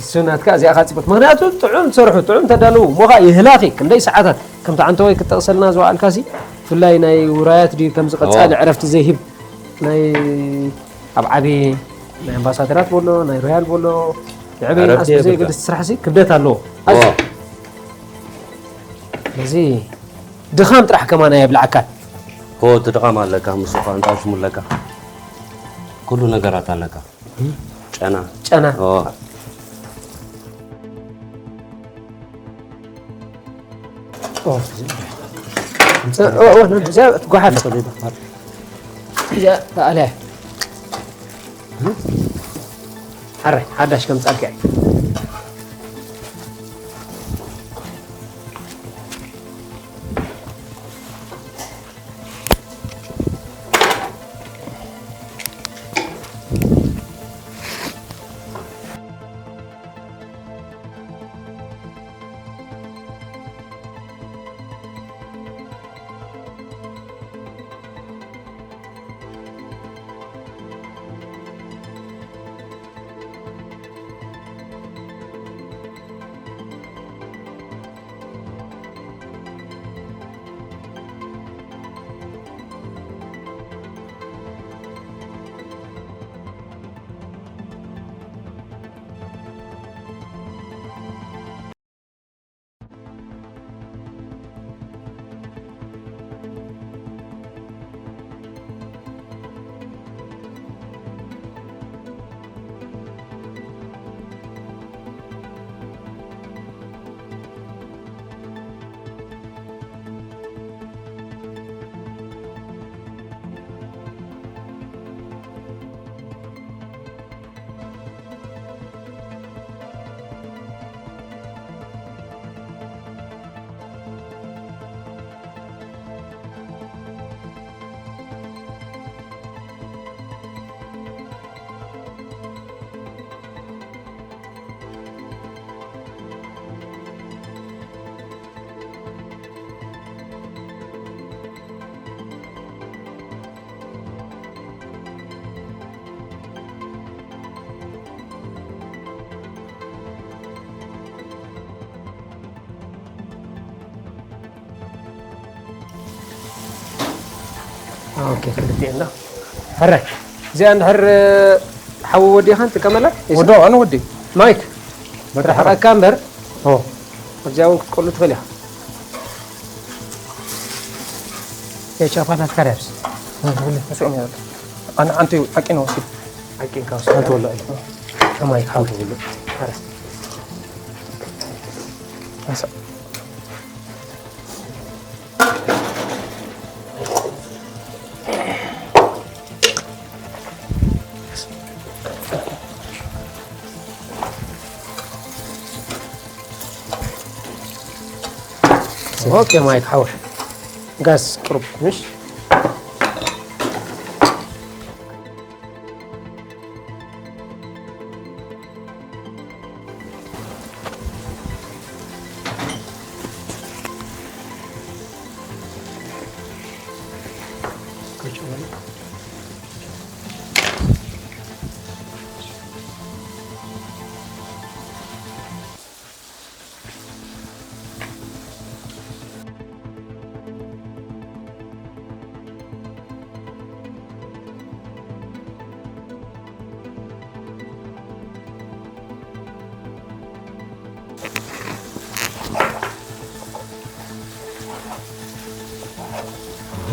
እሱ ናትካ እዚኣ ካ ፅቡቅ ምክንያቱ ጥዑም ትሰርሑ ጥዑም ተዳለዉ ሞኻ ይህላኺ ክንደይ ሰዓታት ከምቲ ዓንተወይ ክትጠቕሰልና ዝወዓልካ ሲ ብፍላይ ናይ ውራያት ድዩ ከምዚ ቀፃሊ ኦ። ዕረፍቲ ዘይህብ ናይ ኣብ ዓቢ ናይ ኣምባሳደራት በሎ ናይ ሮያል በሎ ንዕበይ ዕረፍቲ ንኣስ ብዘይ የብልካ። ገድስ ትስራሕ ሲ ክብደት ኣለዎ ኦ እዚ ድኻም ጥራሕ ከማና የብልዓካ ኦ ትድኻም ኣለካ ምስ ኳ እንታሽሙለካ ኩሉ ነገራት ኣለካ ጨና ጨና ኦ ጓሓፍ እዚኣ ተኣልያ ሓራይ ሓዳሽ ከም ፃልካ ኦኬ፣ ክልቲኤን ዶ? ሕራይ። እዚኣ እንድሕር ሓዊ ወዲኻን ጥቀመላ? ወዶ፣ ኣነ ወዲ። ማይክ፣ በቃ ርሕቐካ እምበር። ኦ። ኣብዚኣ እውን ክትቀሉ ትኽእል ኢኻ። የቻፓ ናትካ ርያብስ። እ፣ ሁሉ ተስዑም ያለ። ኣነ ሓንቲ ዓቂን ወስድ። ዓቂንካ ወስድ። ሓንቲ ወላሂ። ከማይ ሓንቲ ወላሂ። ኣረ። ኣሳ። ኦኬ ማይክ ሓወይ ጋስ ቅሩብ ምሽ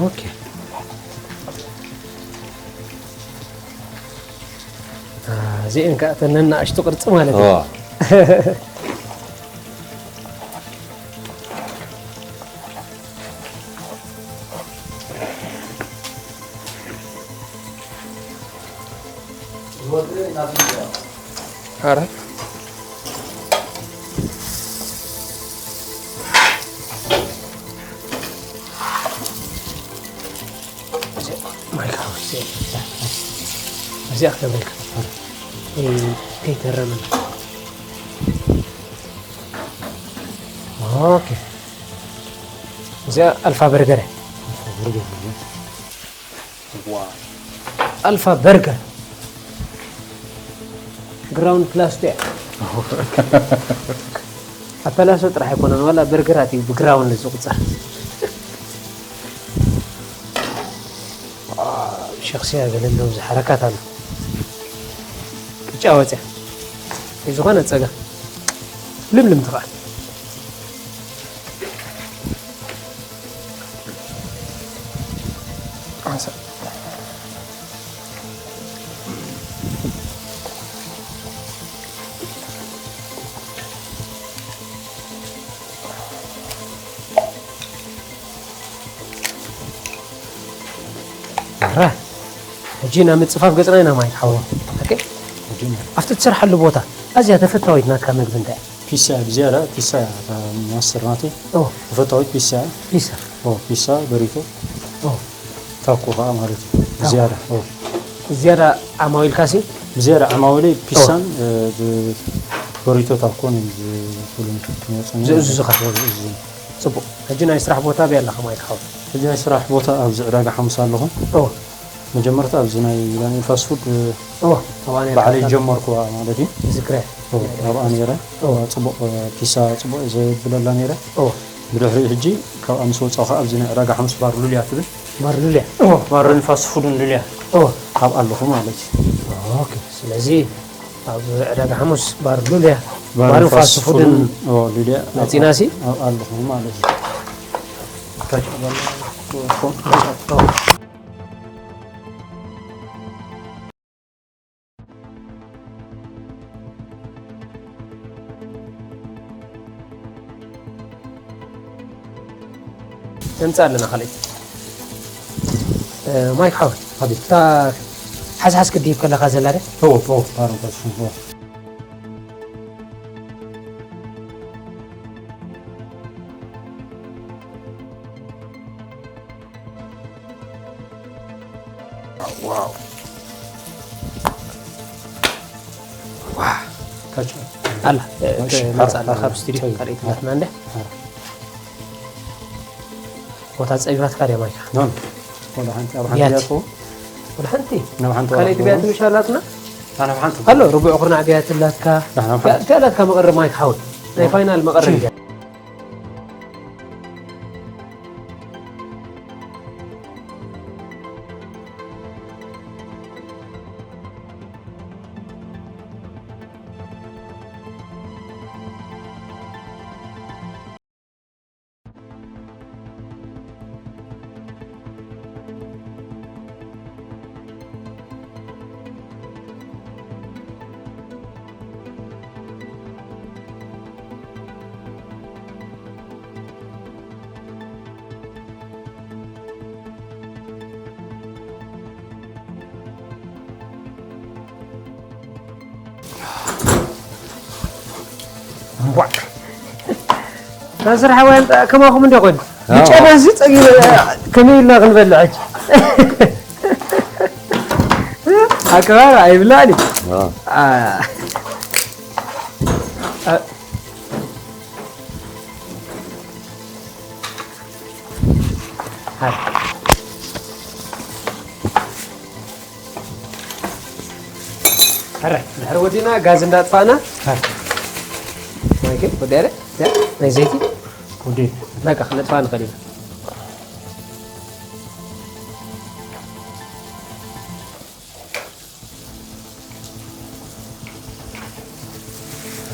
ኦኬ። እዚአን ከዓ እተን ነናእሽቱ ቅርፂ ማለት እዩ። ኣረ እዚኣ ክገብረልካ ከይተረመ ኦኬ። እዚኣ ኣልፋ በርገር እያ። ኣልፋ በርገር ግራውንድ ፕላስ ቱ እያ። ኣፈላሶ ጥራሕ ኣይኮነን፣ ዋላ በርገራት እዩ ብግራውንድ ዝቁጸር። ሸክስያ ገለ እንደው ዝሓረካት ኣሎ። ቅጫ ወፅያ። ዝኾነ ፀጋ። ልምልም ትኽኣል። ዓሳ። ኣረ፣ ሕጂ ናብ ምጽፋፍ ገጽና ኢና ማይክ ሓወይ። ኦኬ? ሕጂ ኢና። ኣብቲ ትሰርሓሉ ቦታ ኣዝያ ተፈታዊት ናትካ መግቢ እንታይ እያ? ፒሳ ብዝያዳ፣ ፒሳ እያ እታ ማስተር ናተይ። ኦ። ተፈታዊት ፒሳ እያ። ፒሳ። ኦ፣ ፒሳ፣ በሪቶ። ኦ። ታኮ ኸዓ ማለት እዩ። ታኮ። ብዝያዳ፣ ኦ። ዝያዳ ዓማዊልካሲ? ብዝያዳ ዓማዊለይ ፒሳን፣ ኦ። እ፣ ብ-፣ በሪቶ ታኮን እዩ ዝ-፣ ዝብሉ ዝመፁ። ዝእዝዙኻ? ኦ፣ ዝእዝዙ። ጽቡቕ። ሕጂ ናይ ስራሕ ቦታ ኣበይ ኣለኻ ማይክ ሓወይ? ሕጂ ናይ ስራሕ ቦታ ኣብዚ ዕዳጋ ሓሙስ ኣለኹ። ኦ። መጀመርታ ኣብዚ ናይ ዳንኤል ፋስት ፉድ፣ ኦ፣ ኣብ ኣነ ባዕለይ ኣለካ። ጀመርኩዋ ማለት እዩ። ዝክረ። ኦ፣ ኣብኣ ነይረ። ኦ። ጽቡቕ፣ ፒሳ ጽቡቕ እየ ዘብለላ ነይረ። ኦ። ብድሕሪኡ ሕጂ ካብኣ ምስ ወጻኹ ኣብዚ ናይ ዕዳጋ ሓሙስ ባር ሉልያ ትብል። ባር ሉልያ? ኦ፣ ባርን ፋስት ፉድን ሉልያ። ኦ። ኣብኣ ኣለኹ ማለት እዩ። ኦኬ። ስለዚ ኣብ ዕዳጋ ሓሙስ ባር ሉልያ፣ ባርን ባርን ፋስት ፋስት ፉድን ፉድን፣ ኦ፣ ሉልያ መጺናሲ? ኣብ-፣ ኣለኹ ማለት እዩ። ነምጽእ ኣለና ካልኣይቲ። እ፣ ማይክ ሓወይ፣ ኣቤት። እታ ሓዝሓዝ ክድይብ ከለኻ ዘላ ዶ? እወ፣ እወ፣ ባሮን ፋስት ፉድ፣ እወ። ዋው። ዋው። ካቻ። ኣላ፣ እ፣ እሺ፣ ትመጽእ ኣላ ሓራ፣ ካብ ሓራ። ስቱዲዮ፣ ጸይ-፣ ካልኣይቲ ሓራ። ናትና እንደ። ሓራ። ቦታ ጸቢባትካ ድያ ማይካ? ኖን። ወላ ሓንቲ ኣብ ሓንቲ ቢያቲ። ቢያቲ። ወላ ሓንቲ? ናብ ሓንቲ ካልኣይቲ ወላ ቢያቲ ሓንቲ። ምሽ ኣላትና? ኣነ ኣብ ሓንቲ። ኣሎ፣ ርቡዕ ኩርናዕ ቢያቲ ኣላትካ። ኣነ ኣብ ሓንቲ። እንታይ ኣላትካ መቐረብ ማይክ ሓወይ? ናይ ኖን። ፋይናል መቐረብ ሽን። እያ። ቧዕ። ናይ ስራሕ ዋንጣ ከማኹም እንደ ኮይኑ። ኣዎ። ብጨና እዚ ጸጊበ ከመይ ኢልና ክንበልዕ ሕጂ? ኣቀባብ ኣይብላዕን እዩ። ኣዎ። ኣ-፣ ኣ-፣ ኣረ፣ ድሕሪ ወዲና ጋዝ እንዳጥፋእና። ማይክል፣ ወዲ ኣረ፣ ያ፣ ናይ ዘይቲ። ወዲ። በቃ፣ ክነጥፋ ንኽእል ኢና።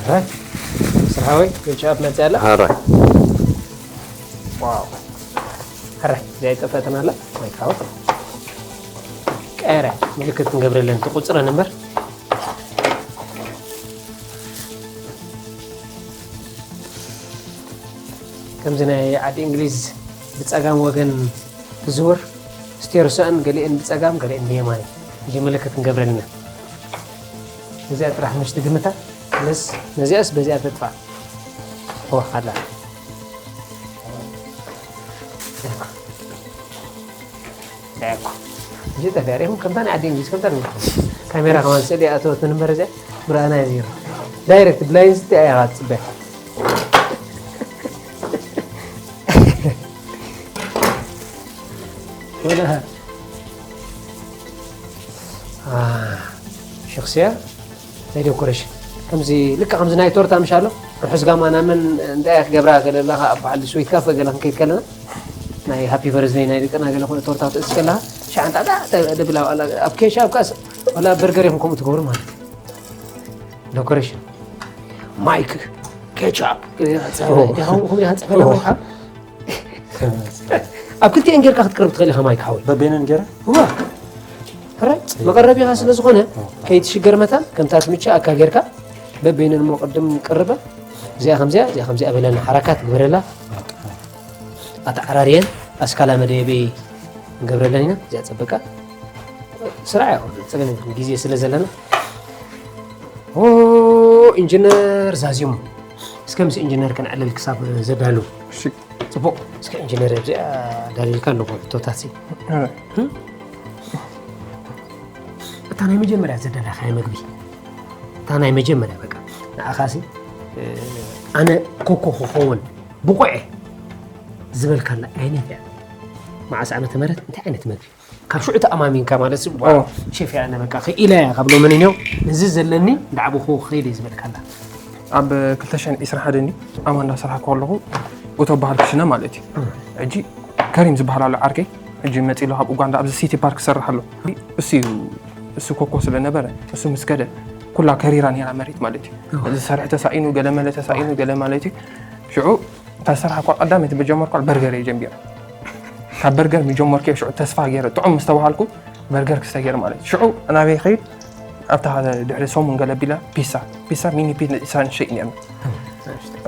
ኣረ፣ ስርሓወይ፣ ኬቻፕ መጽያ ኣላ? ኣረ። ዋው። ኣረ፣ እዚኣ ኣይጠፈእትን ኣላ? ማይክል። ቀረ፣ ምልክት ክንገብረለን፣ ትቁጽረን እምበር። ከምዚ ናይ ዓዲ እንግሊዝ ብጸጋም ወገን ትዝውር ስቴርሰን ገሊአን ብጸጋም ገሊአን ብየማን። እዚ ምልክት ክንገብረልና። እዚኣ ጥራሕ ምሽ ትግምታ። ነስ-፣ ነዚኣስ በዚኣ ተጥፋእ። ኦ፣ ኣላ። እኮ። እዚ ጠፊኣ ሪኢኹም? ከምታ ናይ ዓዲ እንግሊዝ፣ ከምታ ናይ ካሜራ ከማን ስእሊ ኣእተወት ንንበር እዚኣ ብርኣና እዩ ዜሮ። ዳይሬክት ብላይንድ ስቲ እያ ትጽበያ። ወላ፣ አ፣ ሸኽስያ ናይ ዴኮሬሽን። ከምዚ፣ ልክዕ ከምዚ ናይ ቶርታ ምሽ ኣሎ። ርሑስ ጋማ ናመን እንታይ እያ ክገብራ ገለ ኣለኻ፣ ኣብ በዓል ስዊት ካፈ ገለ ክንከይድ ከለና፣ ናይ ሃፒ በርዝደይ ናይ ደቅና ገለ ኮነ ቶርታ ክትእዝዝ ከለኻ፣ ሻዕ እንጣጣ ተ-፣ ደብላ ዋላ ኣብ ኬሻ፣ ኣብ ካስ፣ ዋላ በርገር ኢኹም ከምኡ ትገብሩ ማለት እዩ። ዴኮሬሽን። ማይክ፣ ኬቻፕ፣ ጸበ፣ ኦ። ዲኻ ከምኡ ኢኻ ጸበ ኦ። ማይክ፣ ኣብ ክልቲኤን ጌርካ ክትቅርብ ትኽእል ኢኻ ማይክ ሓወይ። በበይነን ጌረ? እዋ። ሕራይ፣ መቐረቢኻ ስለ ዝኾነ፣ ኦ። ከይትሽገር መታን፣ ከምታ ትምችኣካ ጌርካ፣ በበይነን እሞ ቅድም ቅርበ፣ እዚኣ ከምዚኣ፣ እዚኣ ከምዚኣ በለና፣ ሓረካት ግበረላ። ኣተዓራርየን ኣስካላ መደየቢ ንገብረለን ኢና። እዚኣ ጸበቃ። ስራሕ እያ፣ ጸገም የብሉን፣ ግዜ ስለ ዘለና። ኦ፣ ኢንጂነር ዛዚሙ። እስከ ምስ ኢንጂነር ከነዕልል ክሳብ ዘዳሉ። እሺ። ጽቡቕ። እስከ ኢንጂነር፣ ኣብዚኣ ዳሊልካ ኣለኹ ሕቶታት ሲ። እ። እታ ናይ መጀመርያ ዘዳለኻያ መግቢ። እታ ናይ መጀመርያ በቃ። ንኣኻሲ፣ እ፣ ኣነ ኮኮ ክኸውን ብቑዕ ዝበልካላ ዓይነት እያ። መዓስ ዓመተ ምህረት? እንታይ ዓይነት መግቢ? ካብ ሽዑ ተኣማሚንካ ማለት ሲ፣ ዋው፣ ኦ። ሼፍ እያ ኣነ በቃ፣ ክኢላ እያ ካብ ሎሚ ንንዮ፣ ነዚ ዘለኒ እንዳዕበኹ ክኸይድ እየ ዝበልካላ። ኣብ ክልተ ሽሕን ዕስራን ሓደን ድዩ? ኣማን እንዳሰራሕኩ ከለኹ፣ እቶ በሃል ክሽነ ማለት እዩ። እ። ሕጂ ከሪም ዝበሃል ኣሎ ዓርከይ፣ ሕጂ መጺኡ ኣሎ ካብ ኡጋንዳ፣ ኣብዚ ሲቲ ፓርክ ክሰርሕ ኣሎ። እሱ እዩ፣ እሱ ኮኮ ስለ ነበረ፣ እሱ ምስ ከደ፣ ኩላ ከሪራ ነይራ መሬት ማለት እዩ። እ። እዚ ሰርሒ ተሳኢኑ፣ ገለ መለ ተሳኢኑ፣ ገለ ማለት እዩ። ሽዑ፣ እታ ስራሕ እኳ ቀዳመይቲ ብጀመርኳ በርገር እየ ጀሚረ። ካብ በርገር ምጀመርኩ ሽዑ ተስፋ ገይረ፣ ጥዑም ምስ ተባሃልኩ በርገር ክስተ ገይረ ማለት እዩ። ሽዑ ናበይ ከይድ? ኣብታ ድሕሪ ሰሙን ገለ ቢላ ፒሳ፣ ፒሳ ሚኒ ፒሳ ንሸይጥ ነርና።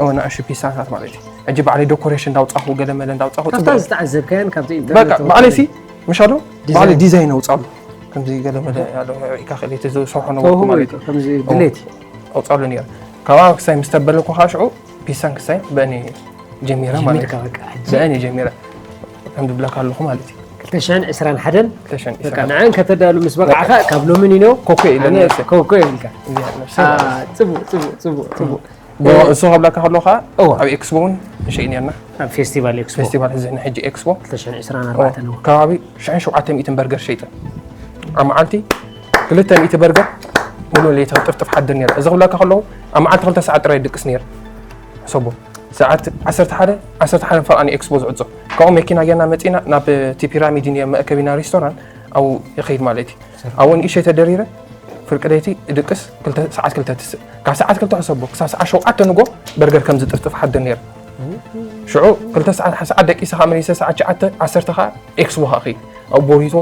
እወ፣ ንኣሽቱ ፒሳታት ማለት እዩ። ሕጂ ባዕለይ ዶኮሬሽን እንዳውጻኹ፣ ገለ መለ እንዳውጻኹ፣ ካብታ ጽቡቕ። ዝተዓዘብካያን ካብቲ ኢንተርኔት በቃ፣ ተወሰደ። ባዕለይ ሲ፣ ምሽ ኣሎ? ዲዛይን። ባዕለይ ዲዛይን ኣውጻሉ። ከምዚ ገለ መለ ኣሎ፣ ርኢካ ክእል እቲ ዝሰርሖ ነበርኩ ተውህቦ ማለት እዩ፣ እዩ። ከምዚ እወ። ድሌት። ኣውጻሉ ነይረ። ካብኣ ክሳይ ምስ ተበለኩ ከዓ ሽዑ ፒሳን ክሳይ በእኔ ጀሚረ ማለት ጀሚርካ እዩ። በቃ፣ ሕጂ? በእኔ ጀሚረ። ከም ዝብለካ ኣለኹ ማለት እዩ። ክልተ ሽሕን ዕስራን ሓደን ክልተ ሽሕን በቃ፣ ዕስራን። ንዓን ከተዳሉ ምስ በቃ። በቃዕካ፣ ካብ ሎሚ ኒኖ ኮኮ ኢለ ኣነ ነብሰይ። ኮኮ ኢልካ። እዚኣ ነብሰይ አ፣ ማለት እዩ። ጽቡቕ፣ ጽቡቕ፣ ጽቡቕ፣ ጽቡቕ። ብ-፣ እሱ ከብለካ ከሎ ከዓ እወ። ኣብ ኤክስፖ እውን ንሸይጥ ነርና። ኣብ ፌስቲቫል ኤክስፖ። ፌስቲቫል እዚ ንሕጂ ኤክስፖ። ክልተ ሽሕን ዕስራን ኣርባዕተን እወ። እወ። ከባቢ ሽሕን ሸውዓተ ሚእትን በርገር ሸይጠ። ኣብ መዓልቲ ክልተ ሚእቲ በርገር ሙሉ ሌታ ጥፍጥፍ ሓድር ነይረ። እዚ ክብለካ ከለኹ ኣብ መዓልቲ ክልተ ሰዓት ጥራይ ድቅስ ነይረ። ሰቦ ሰዓት ዓሰርተ ሓደ፣ ዓሰርተ ሓደ ፈቓኒ ኤክስፖ ዝዕጾ። ካብኡ መኪና ጌርና መጺና ናብ እቲ ፒራሚድ ነይሩ መእከቢና ሬስቶራንት ኣብኡ ይኸይድ ማለት እዩ። ኣብኡ ንእሸይ ተደሪረ ፍርቂ ለይቲ ድቅስ ክልተ ሰዓት ክልተ ትስእ። ካብ ሰዓት ክልተ ሕሰቦ ክሳብ ሰዓት ሸውዓተ ንጎ በርገር ከም ዝጥፍጥፍ ሓድር ነይረ። ሽዑ ክልተ ሰዓት፣ ሓደ ሰዓት ደቂሰ ከዓ መሊሰ ሰዓት ትሽዓተ፣ ዓሰርተ ከዓ ኤክስፖ ከዓ ኸይድ። ኣብ ቦሪቶ፣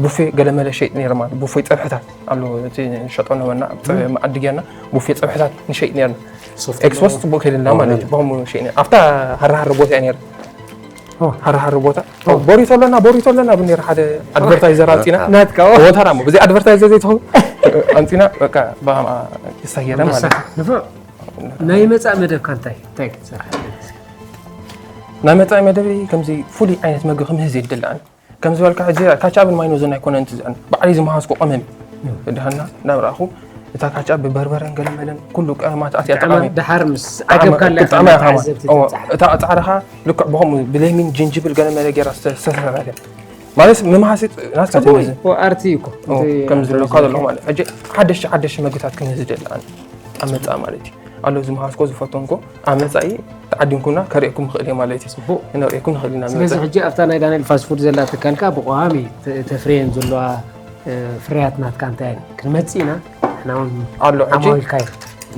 ቡፌ ገለመለ ሸይጥ ነይረ ማለት፣ ቡፌ ጸብሕታት ኣሎ፣ እቲ ንሸጦ ነበርና፣ ኣብ ጸ-፣ መኣዲ ጌርና ቡፌ ጸብሕታት ንሸይጥ ነይርና። ሶፍት ኤክስፖስ ሎ-፣ ጽቡቕ ከይድልና ኦ፣ ማለት እዩ፣ ኦ። ብኸምኡ ሸይጥ ነይርና። ኣብታ ሃራሃሪ ቦታ እያ ነይራ። ኦ። ሃራሃሪ ቦታ። ኦ። ቦሪቶ ኣለና፣ ቦሪቶ ኣለና፣ ብነይራ ሓደ ኣድቨርታይዘር ኣምጺና። ናትካ፣ ኦ። ቦታ ዳሞ፣ ብዘይ ኣድቨርታይዘር ዘይትኸውን ኣምጺና፣ በቃ፣ ብኸምኣ ይሳየረ ማለት እዩ። ንፉዕ። ናይ መጻእ መደብካ እንታይ እንታይ ክትሰርሕ? ናይ መጻኢ መደብ ከምዚ ፍሉይ ዓይነት መግቢ ክምህዝ ይደላን ከም ዝበልካ ሕጂ ካቻብን ማይኖዝን ኣይኮነን ትዝዕን ባዕሊ ዝመሃዝኩ ቀመም ድሃና ናብ ረኣኹ እታ ካቻ ብበርበረን ገለመለን ኩሉ ቀመማት ኣትያ ጠዓማ ጠዓሚ ደሓር ምስ ዓገብካ ኣለካ ብጣዕሚ ናብ ያኻማ ተዓዘብቲ ተብጻሕ እታ ጻዕዳኻ ልክዕ ብኸምኡ ብለሚን ጅንጅብል ገለመለ ገይራ ዝተሰረተ ማለት ምምሃሲ ናትካ ትምህዝ ኣርቲ እኮ ከምዚ ዝብለካ ዘለኹ ማለት ሕጂ ሓደሽቲ ሓደሽቲ መግብታት ክምህዝ ይደሊ ኣነ ኣብ መጻኢ ማለት እዩ ኣሎ ዝመሃዝኮ ዝፈተንኮ ኣብ መጻኢ ተዓዲምኩና ከርእየኩም ይኽእል እየ ማለት እዩ ጽቡቅ ነርእየኩም ንኽእል ኢና ስለዚ ሕጂ ኣብታ ናይ ዳንኤል ፋስት ፉድ ዘላ ትካልካ ብቋሚ ተ- ተፍርየን ዘለዋ እ፣ ፍርያት ናትካ እንታይ እየን ክንመጽእ ኢና ንሕና እውን ኣሎ ሕጂ ዓማዊልካ እዩ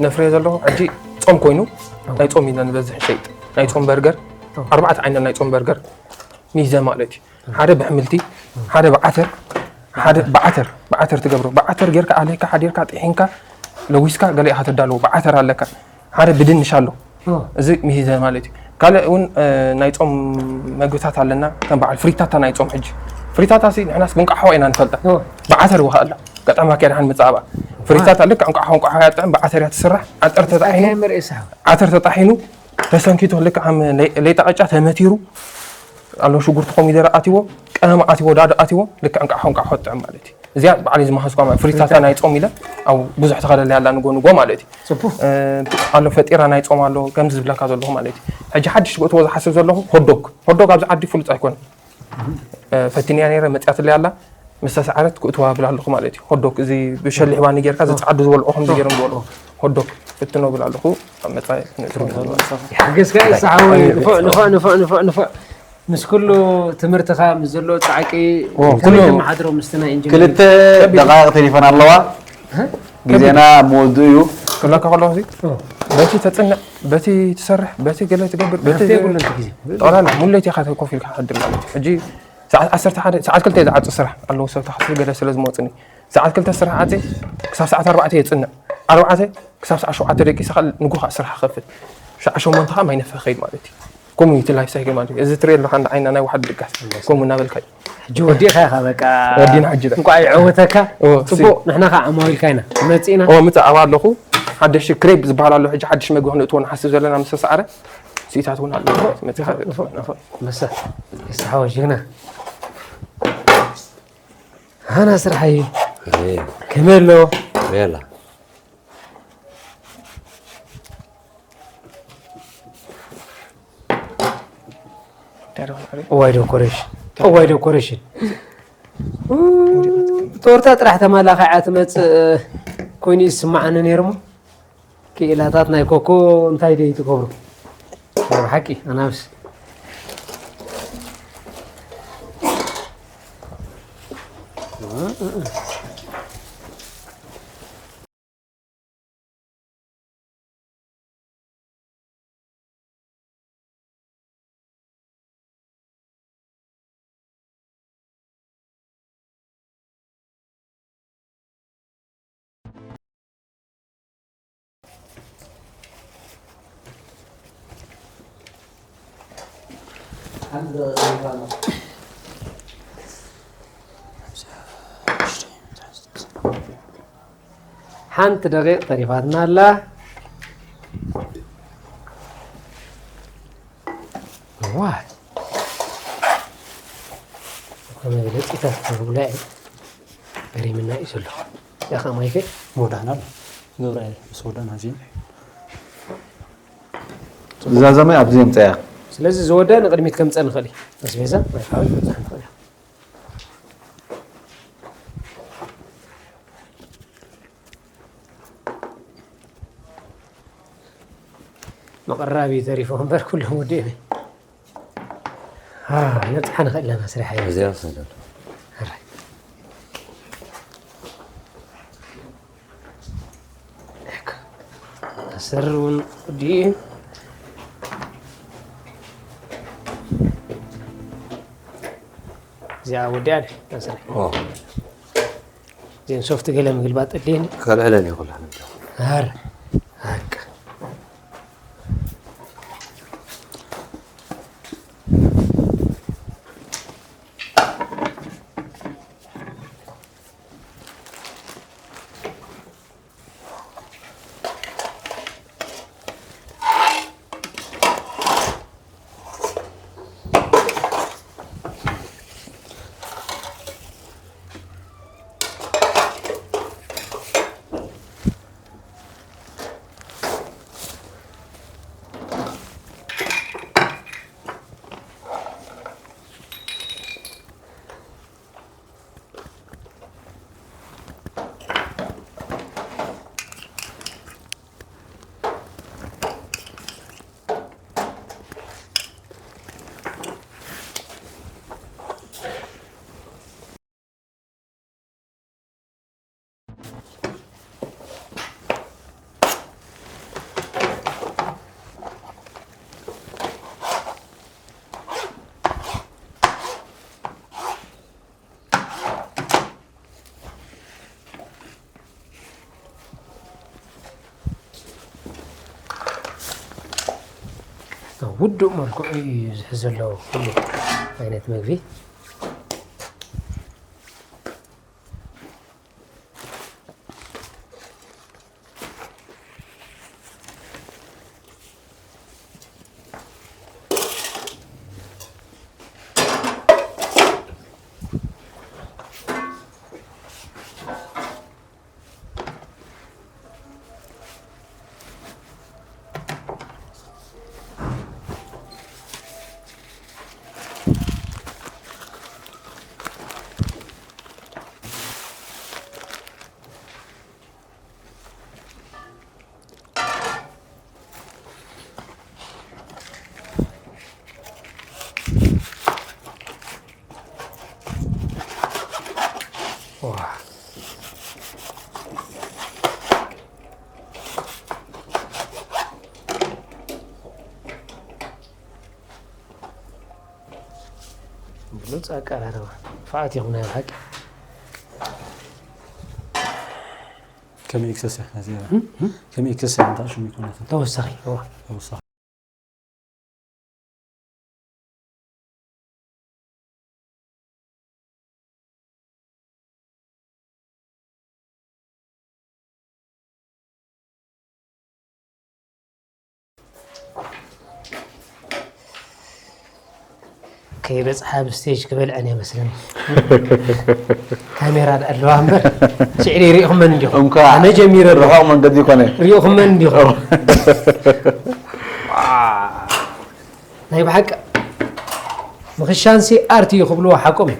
ነፍርዮ ዘለኹ ሕጂ ጾም ኮይኑ ናይ ጾም ኢና ንበዝሕ ሸይጥ ናይ ጾም በርገር ኣርባዕተ ዓይነት ናይ ጾም በርገር ሚዘ ማለት እዩ ሓደ ብሕምልቲ ሓደ ብዓተር ሓደ ብዓተር ብዓተር ትገብሮ ብዓተር ጌርካ ኣለካ ሓዲርካ ጥሒንካ ለዊስካ ገለ ኢኻ ተዳልዎ ብዓተር ኣለካ ሓደ ብድንሽ ኣሎ እዚ ሚሂዘ ማለት እዩ ካልእ እውን ናይ ጾም መግብታት ኣለና ከም በዓል ፍሪታታ ናይ ጾም ሕጂ ፍሪታታ ሲ ንሕናስ ብንቃሕዋ ኢና ንፈልጣ ብዓተር ውሃ ኣላ ገጣማ ከድሓን ምጻባ ፍሪታታ ልክ እንቋሖ እንቋሖ ያጥዕም ብዓተር እያ ትስራሕ ዓተር ተጣሒኑ መርኤ ሰሓ ዓተር ተጣሒኑ ተሰንኪቱ ልክ ዓም ለይጣ ቀጫ ተመቲሩ ኣሎ ሽጉርቲ ኮሚደረ ኣትዎ ቀመም ኣትዎ ዳዶ ኣትዎ ልክ እንቃሖ እንቃሖ ጥዕም ማለት እዩ እዚኣ በዓል ዝመሃዝኳ ማለት ፍሪታታ ናይ ጾም ኢለ ኣብ ብዙሕ ተኸለለ ያላ ንጎ ንጎ ማለት እዩ ጽቡቅ ኣሎ ፈጢራ ናይ ጾም ኣሎ ከምዚ ዝብለካ ዘለኹ ማለት እዩ ሕጂ ሓድሽ ክእትዎ ዝሓስብ ዘለኹ ሆዶግ ሆዶግ ኣብዚ ዓዲ ፍሉጥ ኣይኮነ ፈቲንያ ነይረ መፅያትለይ ኣላ ምስ ተሰዓረት ክእትዋ ብል ኣለኹ ማለት እዩ ሆዶግ እዚ ብሸሊሕ ባኒ ጌርካ ዝፀዓዱ ዝበልዑ ከምዚ ገይሮም ዝበልዑ ሆዶግ ፍትኖ ብል ኣለኹ ኣብ መፃኢ ክንእትዎ ንኽእል ማለት እዩ። ሓገዝካ እዩ ዝሓወይ ንፉዕ ንፉዕ ንፉዕ ንፉዕ ንፉዕ ምስ ኩሉ ትምህርትኻ ምስ ዘለዎ ፃዕቂ ኩሉ መሓድሮ ምስቲ ናይ ኢንጂነር ክልተ ደቃይቕ ተሪፈን ኣለዋ ግዜና ኣብ መወድኡ እዩ ክብለካ ከለኹ እዚ በቲ ተፅንዕ በቲ ትሰርሕ በቲ ገለ ትገብር በቲ ረፍቲ የብሉን እቲ ግዜ ጠቕላላ ሙለይቲ ኢኻ ኮፍ ኢልካ ሓድር ማለት እዩ ሕጂ ሰዓት ዓሰርተ ሓደ ሰዓት ክልተ ዝዓፅ ስራሕ ኣለዎ ሰብ ተሓስብ ገለ ስለ ዝመፅኒ ሰዓት ክልተ ስራሕ ዓፂ ክሳብ ሰዓት ኣርባዕተ የፅንዕ ኣርባዕተ ክሳብ ሰዓት ሸውዓተ ደቂሰ ንጉኻ ስራሕ ከፍት ሸዓ ሸሞንተ ከዓ ማይነፈ ኸይድ ማለት እዩ ኮሚኒቲ ላይፍ ሳይክል ማለት እዩ እዚ ትሪኦ ኣለካ እንደ ዓይና ናይ ዋሕድ ድጋስ ከምኡ እናበልካ እዩ ሕጂ ወዲእካ ኢኻ በቃ ወዲና ሕጂ ዳ። እንኳዕ ይዐወተካ ኦ፣ ፅቡቅ ንሕና ከዓ ኣማዊልካ ኢና መፂእና ኦ ምፃ ኣባ ኣለኹ ሓደሽ ክሬብ ዝበሃል ኣሎ ሕጂ ሓድሽ መግቢ ክንእትዎ ንሓስብ ዘለና ምስ ተሰዓረ ስኢታት እውን ኣሎ መፅኻ መሳ የስተሓወ ጅግና ሃና ስራሕ እዩ ከመይ ኣሎ ቤላ እዋይ ዶኮሬሽን እዋይ ዶኮሬሽን ቶርታ ጥራሕ ተማላኺዓ ትመፅእ ኮይኑ ይስማዓኒ ነይሩ ሞ ክኢላታት ናይ ኮኮ እንታይ ደይ ትገብሩ ናይ ብሓቂ ኣናብስ ሓንቲ ደቂቕ ተሪፋትና ኣላ። ዋይ እኮ መግለፂታት ተብላ እዩ ገሪምና እዩ ዘሎ። ያኻ ማይከ ወዳና ኣሎ ገብርኤል ምስ ወዳና እዚ እዛ ዘመይ ኣብዚ የምፀያ ስለዚ ዝወደ ንቅድሚት ከምፀ ንኽእል እዩ ኣስቤዛ ወይ ሓወት ምብዛሕ ንኽእል እዩ መቐራቢ ተሪፎ እምበር ኩሎም ወዲኦም ነብፅሓ ንኽእል ኣለና ስራሕ እዩ እዚኣ ሰደድ ኣሰር እውን ወዲኡ እዩ እዚኣ ወዲኣ ደ ኣሰር እዚን ሶፍት ገለ ምግልባጥ ኣድልየኒ ከልዕለን ይኹላ ኣረ ኣካ ውዱእ መልክዑ እዩ ዝሕዝ ዘሎ ኩሉ ዓይነት መግቢ። ብሉጽ ኣቀራርባ። ንፉዓት ኢኹም ናይ ብሓቂ። ከመይ ክሰስሕ ነዚኣ? እም? እም? ከመይ ክሰስሕ እንታይ ሽሙ ይኮነት? ተወሳኺ። እዋ። ተወሳኺ። ከይበጽሓ ኣብ ስቴጅ ክበልዐን እየ መስለኒ። ካሜራ ደኣ ኣለዋ እምበር፣ ስዕሪ ሪኢኹመን እንዲኹም። እንኳዕ ኣነ ጀሚረ ኣለኹ። ርሑቕ መንገዲ ይኮነ። ሪኢኹመን እንዲኹም። ናይ ብሓቂ ምኽሻንሲ ኣርት እዩ ክብልዎ ሓቆም እዩ።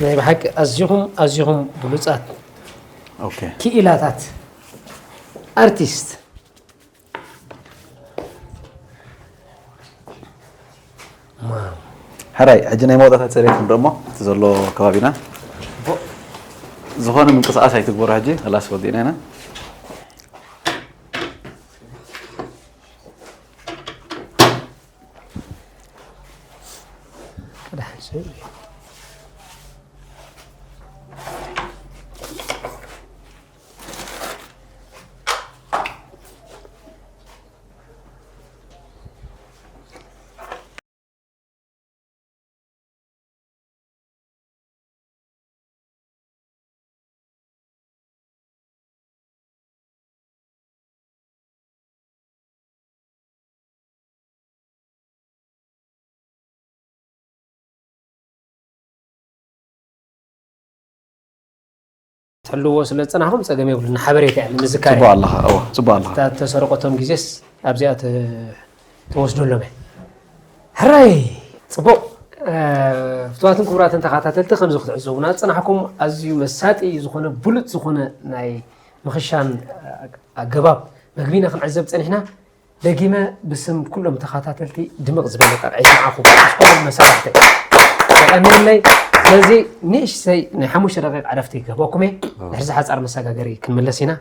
ናይ ብሓቂ ኣዚኹም፣ ኣዚኹም ብሉጻት ኦኬ። ክኢላታት ኣርቲስት። ሕራይ፣ ሕጂ ናይ መወዳእታ ጽሬት ንርኢ እሞ፣ እቲ ዘሎ ከባቢና። ዝኾነ ምንቅስቓስ ኣይትግበሩ ሕጂ፣ ኸላስ ወዲእና ኢና። ትሕልዎ ስለ ዝጸናሕኩም ጸገም የብሉን። ሓበሬታ እያ ንምዝካር ጽቡቕ እያ። ኣለኻ፣ እወ፣ ጽቡቕ ኣለኻ። እታ ተሰረቆቶም ግዜስ ኣብዚኣ ተ-፣ ተወስደሎም እያ። ሕራይ! ጽቡቕ። እ፣ ፍቱዋትን ክቡራትን ተኸታተልቲ፣ ከምዚ ክትዕዘቡና ዝጸናሕኩም ኣዝዩ መሳጢ ዝኾነ፣ ብሉጽ ዝኾነ ናይ ምኽሻን ኣገባብ መግቢና ክንዕዘብ ጸኒሕና። ደጊመ ብስም ኩሎም ተኸታተልቲ ድምቕ ዝበለ ጣቕዒት ንዓኹም፣ ኣስኮሎም መሳርሕተይ። የቐንየለይ። ስለዚ ንእሽተይ ናይ ሓሙሽተ ደቂቕ ዕረፍቲ ክህበኩም እየ። ኣዎ። ድሕሪ እዚ ሓጻር መሰጋገሪ ክንምለስ ኢና።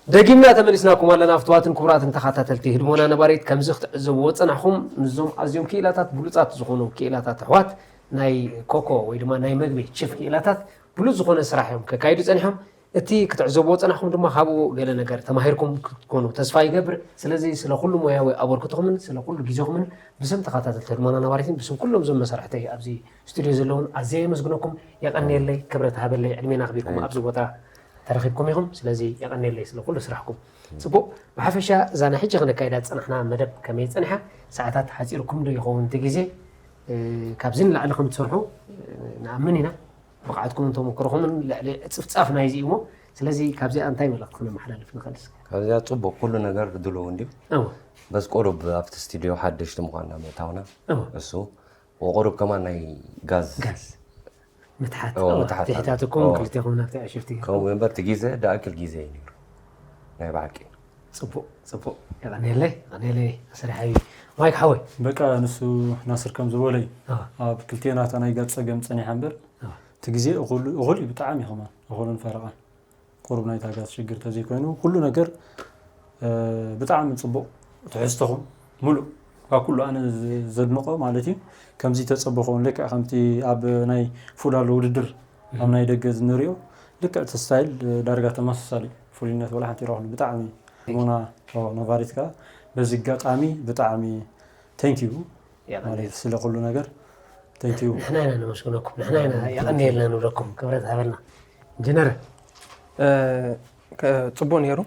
ደጊምና ተመሊስናኩም ኣለና። ፍቱዋትን ክቡራትን ተኸታተልቲ ህድሞና ነባሪት፣ ከምዚ ክትዕዘብዎ ዝጸናሕኩም፣ ንዞም ኣዝዮም ክኢላታት፣ ብሉጻት ዝኾኑ ክኢላታት ኣሕዋት ናይ ኮኮ ወይ ድማ ናይ መግቢ ቺፍ ክኢላታት ብሉጽ ዝኾነ ስራሕ እዮም ከካይዱ ጸኒሖም። እቲ ክትዕዘብዎ ዝጸናሕኩም ድማ ካብኡ ገለ ነገር ተማሂርኩም ክትኮኑ ተስፋ ይገብር። ስለዚ ስለ ኩሉ ሞያዊ ኣበርክቶኹምን ስለ ኩሉ ግዜኹምን ብስም ተኸታተልቲ ህድሞና ነባሪትን ብስም ኩሎም እዞም መሳርሕተይ ኣብዚ ስቱድዮ ዘለውን ኣዝየ የመስግነኩም። የቐንየለይ፣ ክብረት ሃበለይ፣ ዕድሜና ኣኽቢርኩም ኣብዚ ቦታ ተረኺብኩም ኢኹም። ስለዚ የቐንየለይ ስለ ኩሉ ስራሕኩም። ጽቡቕ፣ ብሓፈሻ እዛ ናይ ሕጂ ክነካይዳ ዝጸናሕና መደብ ከመይ ጸኒሓ? ሰዓታት ሓጺርኩም ዶ ይኸውን እቲ ግዜ? እ፣ ካብዚ ንላዕሊ ከም ትሰርሑ፣ እ፣ ንኣምን ኢና። ብቕዓትኩምን ተመክሮኹምን ልዕሊ ዕጽፍጻፍ ናይዚ እዩ እሞ፣ ስለዚ ካብዚኣ እንታይ መልእኽቲ ክነመሓላልፍ ንኽእል እስከ? ካብዚኣ ጽቡቕ፣ ኩሉ ነገር ድሉው እንድዩ። እወ። በዚ ቁሩብ ኣብቲ ስቱድዮ ሓደሽቲ ምዃንና ምእታውና፣ እወ። እሱ፣ ወቁሩብ ከማን ናይ ጋዝ። ጋዝ። ምትሓት። እወ፣ እወ፣ ምትሓት ኣሎ። ትሒታትኩም እወ። ክልቴኹም ናብቲ ዕሽፍቲ። ከምኡ እምበር፣ እቲ ግዜ ደኣክል ግዜ እዩ ነይሩ። ናይ ብሓቂ። ጽቡቕ፣ ጽቡቕ። የቐንየለይ፣ የቐንየለይ፣ ኣሰሪ ሓቢቢ። ማይክ ሓወይ። በቃ፣ ንሱ ናስር ከም ዝበሎ እዩ። እወ። ኣብ ክልቴና እታ ናይ ጋዝ ጸገም ጸኒሓ እምበር፣ እወ። እቲ ግዜ እኹል፣ እኹል እዩ ብጣዕሚ ከማን። እኹልን ፈረቓን። ቁሩብ ናይታ ጋዝ ሽግር ተዘይኮይኑ፣ ኩሉ ነገር፣ እ፣ ብጣዕሚ ጽቡቕ። ትሕዝቶኹም ሙሉእ ካብ ኩሉ ኣነ ዘድንቆ ማለት እዩ ከምዚ ተጸበኾን ልክዕ ከምቲ ኣብ ናይ ፉዳሎ ውድድር ኣብ ናይ ደገ ዝንሪኦ ልክዕ እቲ ስታይል ዳርጋ ተመሳሳሊ ፍሉይነት ወላ ሓንቲ ይረኽሉ ብጣዕሚ ሞና ነቫሪት ከኣ በዚ ኣጋጣሚ ብጣዕሚ thank you ማለት ስለ ኩሉ ነገር thank you። ንሕና ኢና ነመስግነኩም፣ ንሕና ኢና የቐንየልና ንብለኩም። ክብረት ሃበልና ኢንጂነር። ጽቡቅ ነይሩ።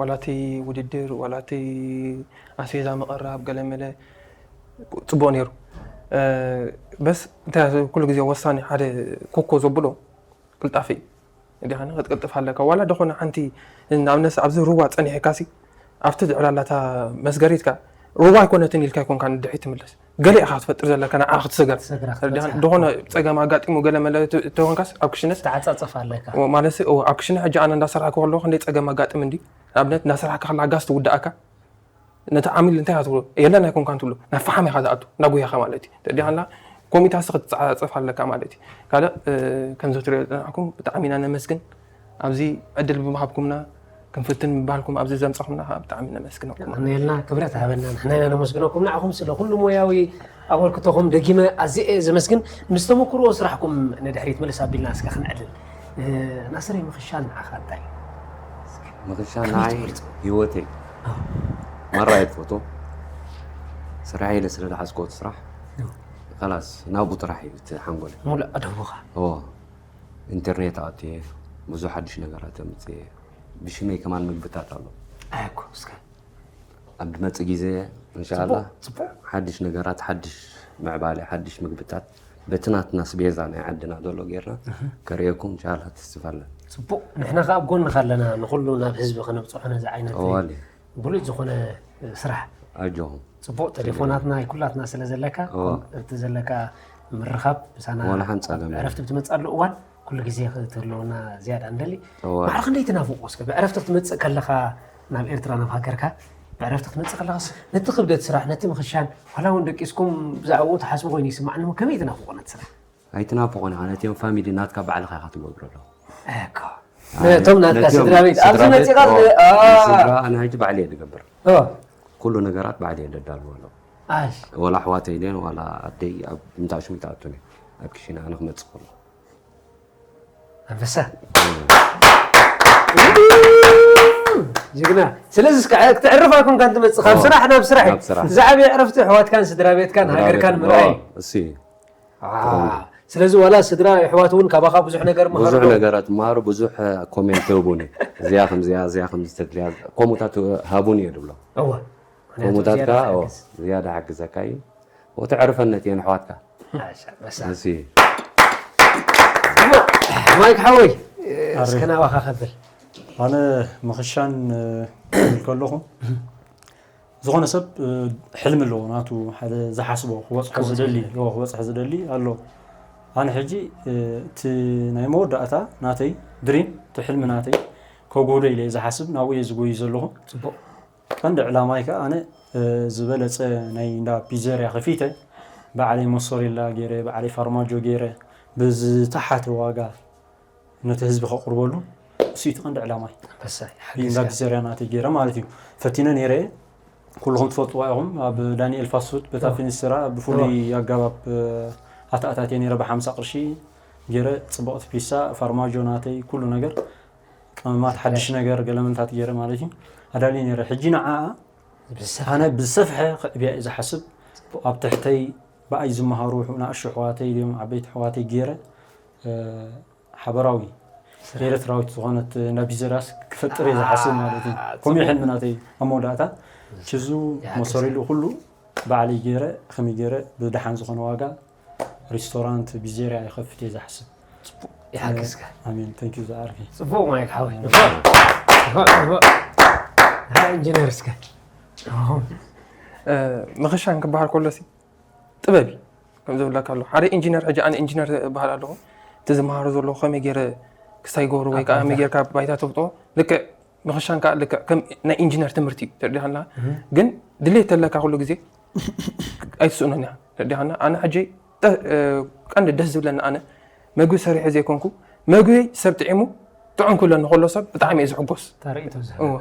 ዋላቲ ውድድር ዋላቲ ኣስቤዛ ምቕራብ ገለመለ ጽቡቅ ነይሩ። በስ እንታይ ኩሉ ግዜ ወሳኒ ሓደ ኮኮ ዘብሎ ቅልጣፈ እዩ። እንዲኻ ክትቅልጥፍ ኣለካ። ዋላ ደኾነ ሓንቲ ንኣብነት ኣብዚ ሩባ ጸኒሕካ ሲ ኣብቲ ዝዕላላታ መስገሪትካ ሩባ ኣይኮነትን ኢልካ ኣይኮንካ ንድሕሪት ትምለስ። ገለ ኢኻ ክትፈጥር ዘለካ ንዓ ክትሰገር። ደኾነ ጸገም ኣጋጢሙ ገለ መለ ተኾንካስ ኣብ ክሽነስ ተዓጻጸፍ ኣለካ። ማለት ኣብ ክሽነ ሕጂ ኣነ እንዳሰራሕኩ ከለኹ ክንደይ ጸገም ኣጋጥም እንዲ ንኣብነት እንዳሰራሕካ ከላ ጋስ ትውድኣካ ነቲ ዓሚል እንታይ ኢኻ ትብሎ የለን ኣይኮንካን ትብሎ ናብ ፈሓም ኢኻ ዝኣቱ ናብ ጉያኻ ማለት እዩ ተዲሓና ኮሚታሲ ክትፀዓፀፍ ኣለካ ማለት እዩ ካልእ ከምዚ ትሪኦ ዝፀናሕኩም ብጣዕሚ ኢና ነመስግን ኣብዚ ዕድል ብምሃብኩምና ክንፍትን ምባልኩም ኣብዚ ዘምፀኹምና ከዓ ብጣዕሚ ነመስግነኩም የቐንየልና ክብረት ሃበና ንሕና ኢና ነመስግነኩም ንዓኹም ስለ ኩሉ ሞያዊ ኣበርክቶኹም ደጊመ ኣዝየ እየ ዘመስግን ምስ ተመክርዎ ስራሕኩም ንድሕሪት ምልስ ኣቢልና እስከ ክንዕልል ናስረይ ምኽሻል ንዓኻ እንታይ እዩ ምኽሻል ንዓይ ህይወተይ ማራ እየ ዝፈትዎ ስራሕ ኢለ ስለ ዝሓዝኮ እቲ ስራሕ ካላስ ናብኡ ጥራሕ እዩ እቲ ሓንጎለይ ሙሉእ ኣደቡኻ ኢንተርኔት ኣትየ ብዙሕ ሓድሽ ነገራት ኣምፅየ ብሽመይ ከማን ምግብታት ኣሎ ኣየኮ እስከ ኣብ ድመፅእ ግዜ እንሻላ ሓድሽ ነገራት ሓድሽ ምዕባለ ሓድሽ ምግብታት በቲ ናትና ስቤዛ ናይ ዓድና ዘሎ ጌርና ከርእየኩም እንሻላ ተስፋ ኣለና ፅቡቅ ንሕና ከዓ ኣብ ጎንካ ኣለና ንኩሉ ናብ ህዝቢ ከነብፅሖ ነዚ ዓይነት እዋል እዩ ብሉፅ ዝኾነ ስራሕ ኣጆኹም ፅቡቅ ቴሌፎናትና ይኩላትና ስለ ዘለካ እዋ። እቲ ዘለካ ምርኻብ ምሳና ዋላ ሓንቲ ጸገም የለን። ዕረፍቲ ብትመፅኣሉ እዋን ኩሉ ግዜ ክትህልወና ዝያዳ ንደሊ እዋ። ማዕረ ክንደይ ትናፍቆ እስከ ብዕረፍቲ ክትመፅእ ከለካ ናብ ኤርትራ ናብ ሃገርካ ብዕረፍቲ ክትመፅእ ከለካስ ነቲ ክብደት ስራሕ ነቲ ምኽሻን ዋላ እውን ደቂስኩም ብዛዕባኡ ትሓስቡ ኮይኑ ይስማዕኒ እሞ ከመይ ትናፍቆ ነቲ ስራሕ ኣይትናፍቆን ኢኻ ነቲኦም ፋሚሊ ናትካ ባዕልኻ ኢኻ ትገብሮ ኣለኹ እኮ ነቶም ናትካ ስድራ ቤት ኣብዚ መፂኻ ስድራ ኣነ ሕጂ ባዕሊ እየ ዝገብር ኩሉ ነገራት ባዕሊ እየ ዘዳልዎ ኣለኹ ወላ ኣሕዋተይ ድየን ዋላ ኣደይ ኣብ ምንታሽም ይትኣቱኒ ኣብ ክሽነ ኣነ ክመፅእ ከሎ ኣንበሳ ጅግና ስለዚ ክትዕርፍ ኣይኮንካን ትመፅእ ካብ ስራሕ ናብ ስራሕ እዩ ዝዓበየ ዕረፍቲ ኣሕዋትካን ስድራ ቤትካን ሃገርካን ምርኣይ እዩ ስለዚ ዋላ ስድራ ኣሕዋት እውን ካባኻ ብዙሕ ነገር ብዙሕ ምሃሩ ነገራት ምሃሩ ብዙሕ ኮሜንት ህቡኒ እዚኣ ከምዚኣ እዚኣ ከምዚ ተድልያ ከምኡታት ሃቡኒ እየ ድብሎ እወ ከምኡታት ምኽንያቱ ከዓ ዝያዳ እዚኣ ሓግዝ። ዝያዳ ሓግዘካ እዩ ወተዕርፈነት እየን ኣሕዋትካ ማሻ፣ በሳ። እዚ ማይክ ሓወይ እስከ ናባኻ ከብል ኣነ ምኽሻን ክብል ከለኹ ዝኾነ ሰብ ሕልሚ ኣለዎ ናቱ ሓደ ዝሓስቦ ክበፅሖ ዝደሊ ክበፅሖ ዝደሊ ኣሎ ኣነ ሕጂ እቲ ናይ መወዳእታ ናተይ ድሪም እቲ ሕልሚ ናተይ ከጉህዶ ኢለ ዝሓስብ ናብኡ እየ ዝጎዩ ዘለኹ ቀንዲ ዕላማይ ከኣ ኣነ ዝበለፀ ናይ እንዳ ፒዘርያ ከፊተ ባዕለይ ሞሶሬላ ገይረ ባዕለይ ፋርማጆ ገይረ ብዝተሓተ ዋጋ ነቲ ህዝቢ ከቕርበሉ እሱ እቲ ቀንዲ ዕላማይ እንዳ ፒዘርያ ናተይ ገይረ ማለት እዩ ፈቲነ ነይረ ኩልኹም ትፈልጥዋ ኢኹም ኣብ ዳንኤል ፋስት ፉድ በታ ፊኒስትራ ብፍሉይ ኣገባብ ኣተኣታትየ ነይረ ብሓምሳ ቅርሺ ገይረ ፅብቕቲ ፒሳ ፋርማጆ ናተይ ኩሉ ነገር ቀመማት ሓድሽ ነገር ገለመልታት ገይረ ማለት እዩ ኣዳልየ ነይረ ሕጂ ንዓኣ ኣነ ብዝሰፍሐ ክዕብያ እየ ዝሓስብ ኣብ ትሕተይ ብኣይ ዝመሃሩ ንኣሹ ኣሕዋተይ ድዮም ዓበይቲ ኣሕዋተይ ገይረ ሓበራዊ ኤርትራዊት ዝኾነት እንዳ ቢዘራስ ክፈጥር እየ ዝሓስብ ማለት እዩ ከምኡ ሕልሚ ናተይ ኣብ መወዳእታ ችዙ መሰሪሉ ኩሉ ባዕለይ ገይረ ከመይ ገይረ ብደሓን ዝኾነ ዋጋ ሪስቶራንት ቢዜርያ ይኸፍት እየ ዝሓስብ። ይሓግዝካ። ኣሜን። Thank you ዝዓርከይ። ጽቡቕ ማይክ ሓወይ። ንፋዕ። ንፋዕ። ንፋዕ። ሃ ኢንጂነር እስከ። ምኽሻን ክበሃል ከሎ ሲ ጥበብ እዩ ከም ዝብለካ ኣሎ ሓደ ኢንጂነር ሕጂ ኣነ ኢንጂነር እበሃል ኣለኹ እቲ ዝመሃሮ ዘለኹ ከመይ ገይረ ክስታይ ይገብሩ ወይ ከዓ ከመይ ጌርካ ባይታ ተውጥኦ ልክዕ ምኽሻን ከዓ ልክዕ ከም ናይ ኢንጂነር ትምህርቲ እዩ ተረዲኻና ግን ድሌት ተለካ ኩሉ ግዜ ኣይትስእኖን እያ ተረዲኻና ኣነ ሕጂ ቀንዲ ደስ ዝብለኒ ኣነ መግቢ ሰሪሐ ዘይኮንኩ መግቢ ሰብ ጥዒሙ ጥዑም ክብለኒ ከሎ ሰብ ብጣዕሚ እየ ዝሕጎስ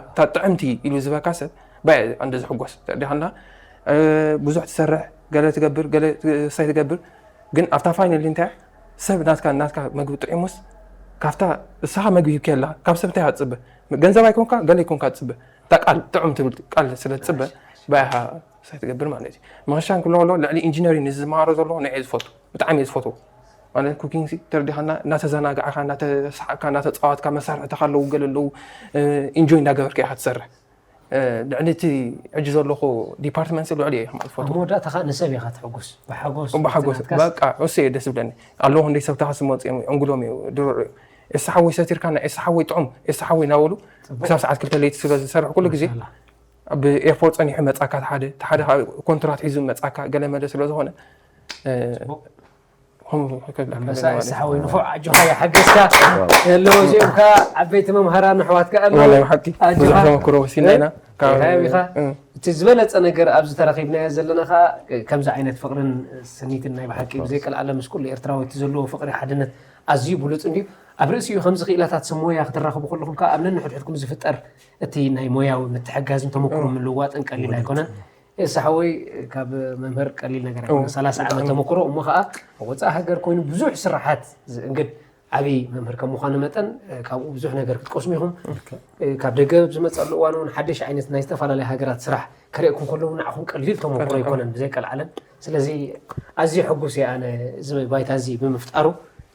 እታ ጥዕምቲ ኢሉ ዝበካ ሰብ ባየ ኣንደ ዝሕጎስ ተረዲኻና ብዙሕ ትሰርሕ፣ ገለ ትገብር፣ ገለ ሳይ ትገብር፣ ግን ኣብታ ፋይናል እንታይ ሰብ ናትካ ናትካ መግቢ ጥዒሙስ ካብታ እሳኻ መግቢ ሂብካ የላ ካብ ሰብ እንታይ ትጽበ? ገንዘብ ኣይኮንካ ገለ ኣይኮንካ ትጽበ፣ እታ ቃል ጥዑም ትብል ቃል ስለ ትጽበ ባይኻ ሳይ ትገብር ማለት እዩ። መኸሻን ክሎ ከሎ ልዕሊ ኢንጂነሪንግ እዚ ዝመሃሮ ዘሎ ንዕ ዝፈቱ ብጣዕሚ እየ ዝፈትዎ። ማለት ኩኪንግ ተረዲኻና እናተዘናጋዕካ እናተሰሓቅካ እናተፃወትካ መሳርሕትኻ ኣለዉ ገለ ኣለዉ ኢንጆይ እንዳገበርካ ኢኻ ትሰርሕ። ልዕሊ እቲ ሕጂ ዘለኹ ዲፓርትመንት ልዕሊ እየ ማለት ኣብ ፎቶ መወዳእታ ከዓ ንሰብ ኢኻ ትሕጉስ ብሓጎስ ብሓጎስ ናትካስ በቃ እሱ እየ ደስ ዝብለኒ። ኣለዉ ክንደይ ሰብ ተኻሲ መፅኦም እዩ ዕንጉሎም እዩ ድሩዕ እዩ። ኤሳ ሓወይ ሰቲርካና ኤሳ ሓወይ ጥዑም ኤሳ ሓወይ እናበሉ ጽቡቅ። ክሳብ ሰዓት ክልተ ለይቲ ስለ ዝሰርሕ ኩሉ ግዜ ማሻላ። ኣብ ኤርፖርት ፀኒሑ መፃካ ሓደ ሓደ ኮንትራት ሒዙ መፃካ ገለ መለ ስለ ዝኾነ ጽቡቅ። ኣንበሳ እሳ ሓወይ ንፉዕ ኣጆኻ ይሓገዝካ። ኣለዎ እዚኦም ከ ዓበይቲ መምሃራን ኣሕዋትካ ኣለዎ። ወላሂ ብሓቂ ኣጆኻ። ብዙሕ ተመክሮ ወሲድና ኢና። ካብ ኢኻ፣ ኢኻ። እ። እቲ ዝበለጸ ነገር ኣብዚ ተራኺብናዮ ዘለና ከኣ ከምዚ ዓይነት ፍቕርን ስኒትን ናይ ብሓቂ ብዘይቀልዓለም ምስ ኩሉ ኤርትራዊ እቲ ዘለዎ ፍቕሪ ሓድነት ኣዝዩ ብሉጽ እንድዩ። ኣብ ርእሲኡ ከምዚ ክኢላታት ሰብ ሞያ ክትራኸቡ ከለኹም ከኣ ኣብ ነንሕድሕድኩም ዝፍጠር እቲ ናይ ሞያዊ ምትሕጋዝን ተመክሮ ምልውዋጥን ቀሊል ኣይኮነን። እሳ ሓወይ ካብ መምህር ቀሊል ነገር ኣይኮነ፣ ሰላሳ ዓመት ተመክሮ እሞ ከዓ ኣብ ወፃኢ ሃገር ኮይኑ ብዙሕ ስራሓት ዝእንግድ ዓብዪ መምህር ከም ምዃኑ መጠን ካብኡ ብዙሕ ነገር ክትቀስሙ ኢኹም። ካብ ደገ ኣብ ዝመፀሉ እዋን እውን ሓደሽ ዓይነት ናይ ዝተፈላለዩ ሃገራት ስራሕ ከርእየኩም ከለዉ ንዓኹም ቀሊል ተመክሮ ኣይኮነን ብዘይቀልዓለም። ስለዚ ኣዝየ ሕጉስ እየ ኣነ እዚ ባይታ እዚ ብምፍጣሩ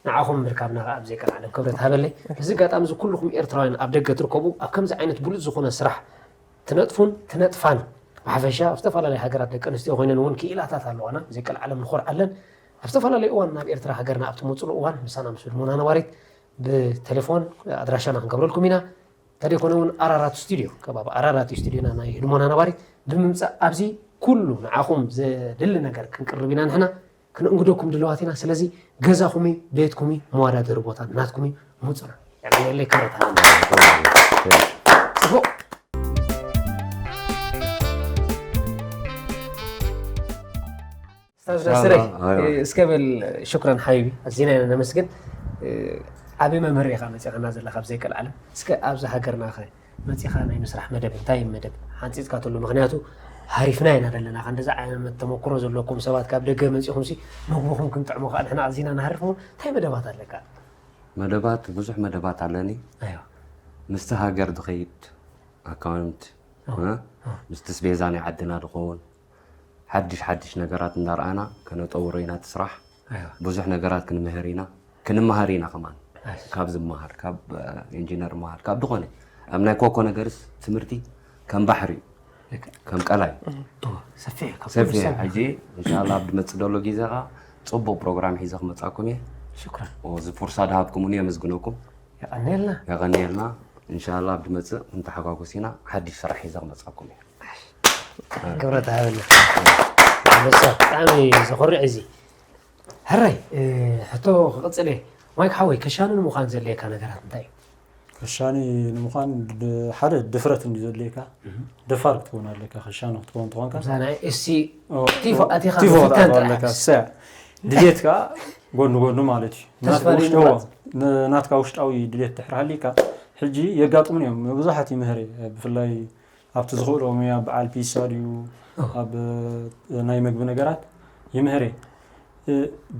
ንዓኹም ምርካብና ከዓ ብዘይቀልዓለም ክብረት ሃበለይ። እዚ ኣጋጣሚ እዚ ኩልኹም ኤርትራውያን ኣብ ደገ ትርከቡ ኣብ ከምዚ ዓይነት ብሉፅ ዝኾነ ስራሕ ትነጥፉን ትነጥፋን ብሓፈሻ ኣብ ዝተፈላለዩ ሃገራት ደቂ ኣንስትዮ ኮይነን እውን ክኢላታት ኣለዋና ብዘይቀልዓለም ንኾርዓለን። ኣብ ዝተፈላለዩ እዋን ናብ ኤርትራ ሃገርና ኣብ ትመፅሉ እዋን ምሳና ምስ ህድሞና ነባሪት ብቴሌፎን ኣድራሻና ክንገብረልኩም ኢና። እንተደይኮነ እውን ኣራራት ስቱድዮ ከባቢ ኣራራት ስቱድዮና ናይ ህድሞና ነባሪት ብምምፃእ ኣብዚ ኩሉ ንዓኹም ዘድሊ ነገር ክንቅርብ ኢና ንሕና። ክንእንግደኩም ድልዋት ኢና። ስለዚ ገዛኹም እዩ፣ ቤትኩም እዩ፣ መዋዳደሪ ቦታ ናትኩም እዩ። ምፁና። የቐንየለይ ክብረት ሃበና። ጽቡቕ። ኡስታዝ ናስረይ፣ እስከ በል ሽኩራን ሓቢቢ፣ ኣዚና ኢና ነመስግን። ዓቢ መምህር ኢኻ መጺኻና ዘለኻ ብዘይቀልዓለም። እስከ ኣብዚ ሃገርና ኸ መጺኻ ናይ ምስራሕ መደብ እንታይ እዩ መደብ ሓንጺጽካ ትብሉ? ምኽንያቱ ሃሪፍና ኢና ዘለና። ከ እንደዚ ዓይነት ተመኩሮ ዘለኩም ሰባት ካብ ደገ መጺኹም ሲ መግብኹም ክንጥዕሞ ከኣ ንሕና ኣዚና ንሃርፍ እሞ እንታይ መደባት ኣለካ? መደባት ብዙሕ መደባት ኣለኒ። ኣይዋ። ምስቲ ሃገር ዝኸይድ ኣካውንት፣ ኣዎ። እ? ኣዎ። ምስቲ ስቤዛ ናይ ዓድና ዝኸውን ሓድሽ ሓድሽ ነገራት እንዳረኣና ከነጠውሮ ኢና እቲ ስራሕ። ኣይዋ። ብዙሕ ነገራት ክንምህር ኢና፣ ክንመሃር ኢና ከማን። ኣይ። ካብ ዝመሃር፣ ካብ፣ እ፣ ኢንጂነር መሃል፣ ካብ ዝኾነ። ኣብ ናይ ኮኮ ነገርስ ትምህርቲ ከም ባሕሪ እዩ። ልክዕ። ከም ቀላይ። እም። እወ፣ ሰፊሕ እዩ፣ ካብ ኩሉ ሰፊሕ እዩ። ዝሰምዕ። ሕጂ፣ እንሻላ፣ ኣብ ዝመጽእ ዘሎ ግዜ ኸኣ ጽቡቕ ፕሮግራም ሒዘ ክመጻኩም እየ። ሽኩራን። ኦ፣ እዚ ፉርሳ ድሃብኩምኒ የመስግነኩም። የቐንየልና። የቐንየልና። እንሻላ፣ ኣብ ዝመጽእ እንተሓጓጉስ ኢና፣ ሓድሽ ስራሕ ሒዘ ክመጻኩም እየ። ክብረት ሃበልና። ኣንበሳ፣ ብጣዕሚ ዘኹርዕ እዚ። ሕራይ፣ እ፣ ሕቶ ክቕጽል እየ። ማይክ ሓወይ፣ ከሻኒ ንምዃን ዘድልየካ ነገራት እንታይ እዩ? ከሻኒ ንምዃን ድ-፣ ሓደ ድፍረት እንድዩ ዘድልየካ። እህ። ደፋር ክትከውን ኣለካ፣ ከሻኒ ክትከውን ተኾንካ። ምሳና ኤስ ሲ ኦ፣ ቲፎ ኦ፣ ኣቲኻ ቲፎ ምፍታን ክትኣትዎ ጥራሕ ኣለካ። ምስ ሰ-፣ ድሌት ከኣ ጎኒ ጎኒ ማለት እዩ። ተስፋ ናትካ ውሽጣዊ፣ ዘይምቑራጽ። ን-፣ ናትካ ውሽጣዊ ድሌት ድሕሪ ሃልይካ፣ ሕጂ የጋጥሙን እዮም። ብዙሓት ይምህር እየ፣ ብፍላይ ኣብቲ ዝኽእሎ ሙያ በዓል ፒሳ ድዩ፣ ኦ። ኣብ፣ እ፣ ናይ መግቢ ነገራት ይምህር እየ። እ፣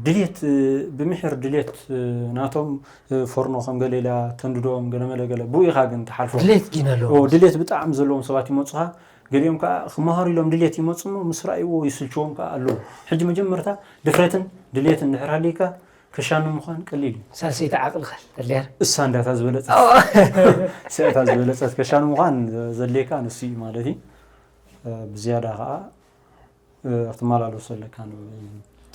ድሌት፣ እ፣ ብምሒር ድሌት፣ እ፣ ናቶም፣ እ፣ ፎርኖ ከም ገለ ኢላ ተንድዶም ገለ መለ ገለ ብኡ ኢኻ ግን ትሓልፎ። ድሌት ግን ኣለዎም። ኦ፣ ድሌት ብጣዕሚ ዘለዎም ሰባት ይመጹኻ። ገሊኦም ከኣ ክመሃሩ ኢሎም ድሌት ይመጹ እሞ ምስ ረኣይዎ ይስልችዎም ከኣ ኣለዉ። ሕጂ መጀመርታ ድፍረትን ድሌትን እንድሕር ሃልይካ ከሻኒ ምዃን ቀሊል እዩ። ሳልሰይቲ ዓቕልኻ ተድልያ። እሳ እንዳታ ዝበለጸት። ኦ። እሳ እታ ዝበለጸት ከሻኒ ምዃን ዘድልየካ ንሱ እዩ ማለት እዩ። እ፣ ብዝያዳ ከኣ፣ እ፣ ክትመላለሶ ኣለካ ንብል።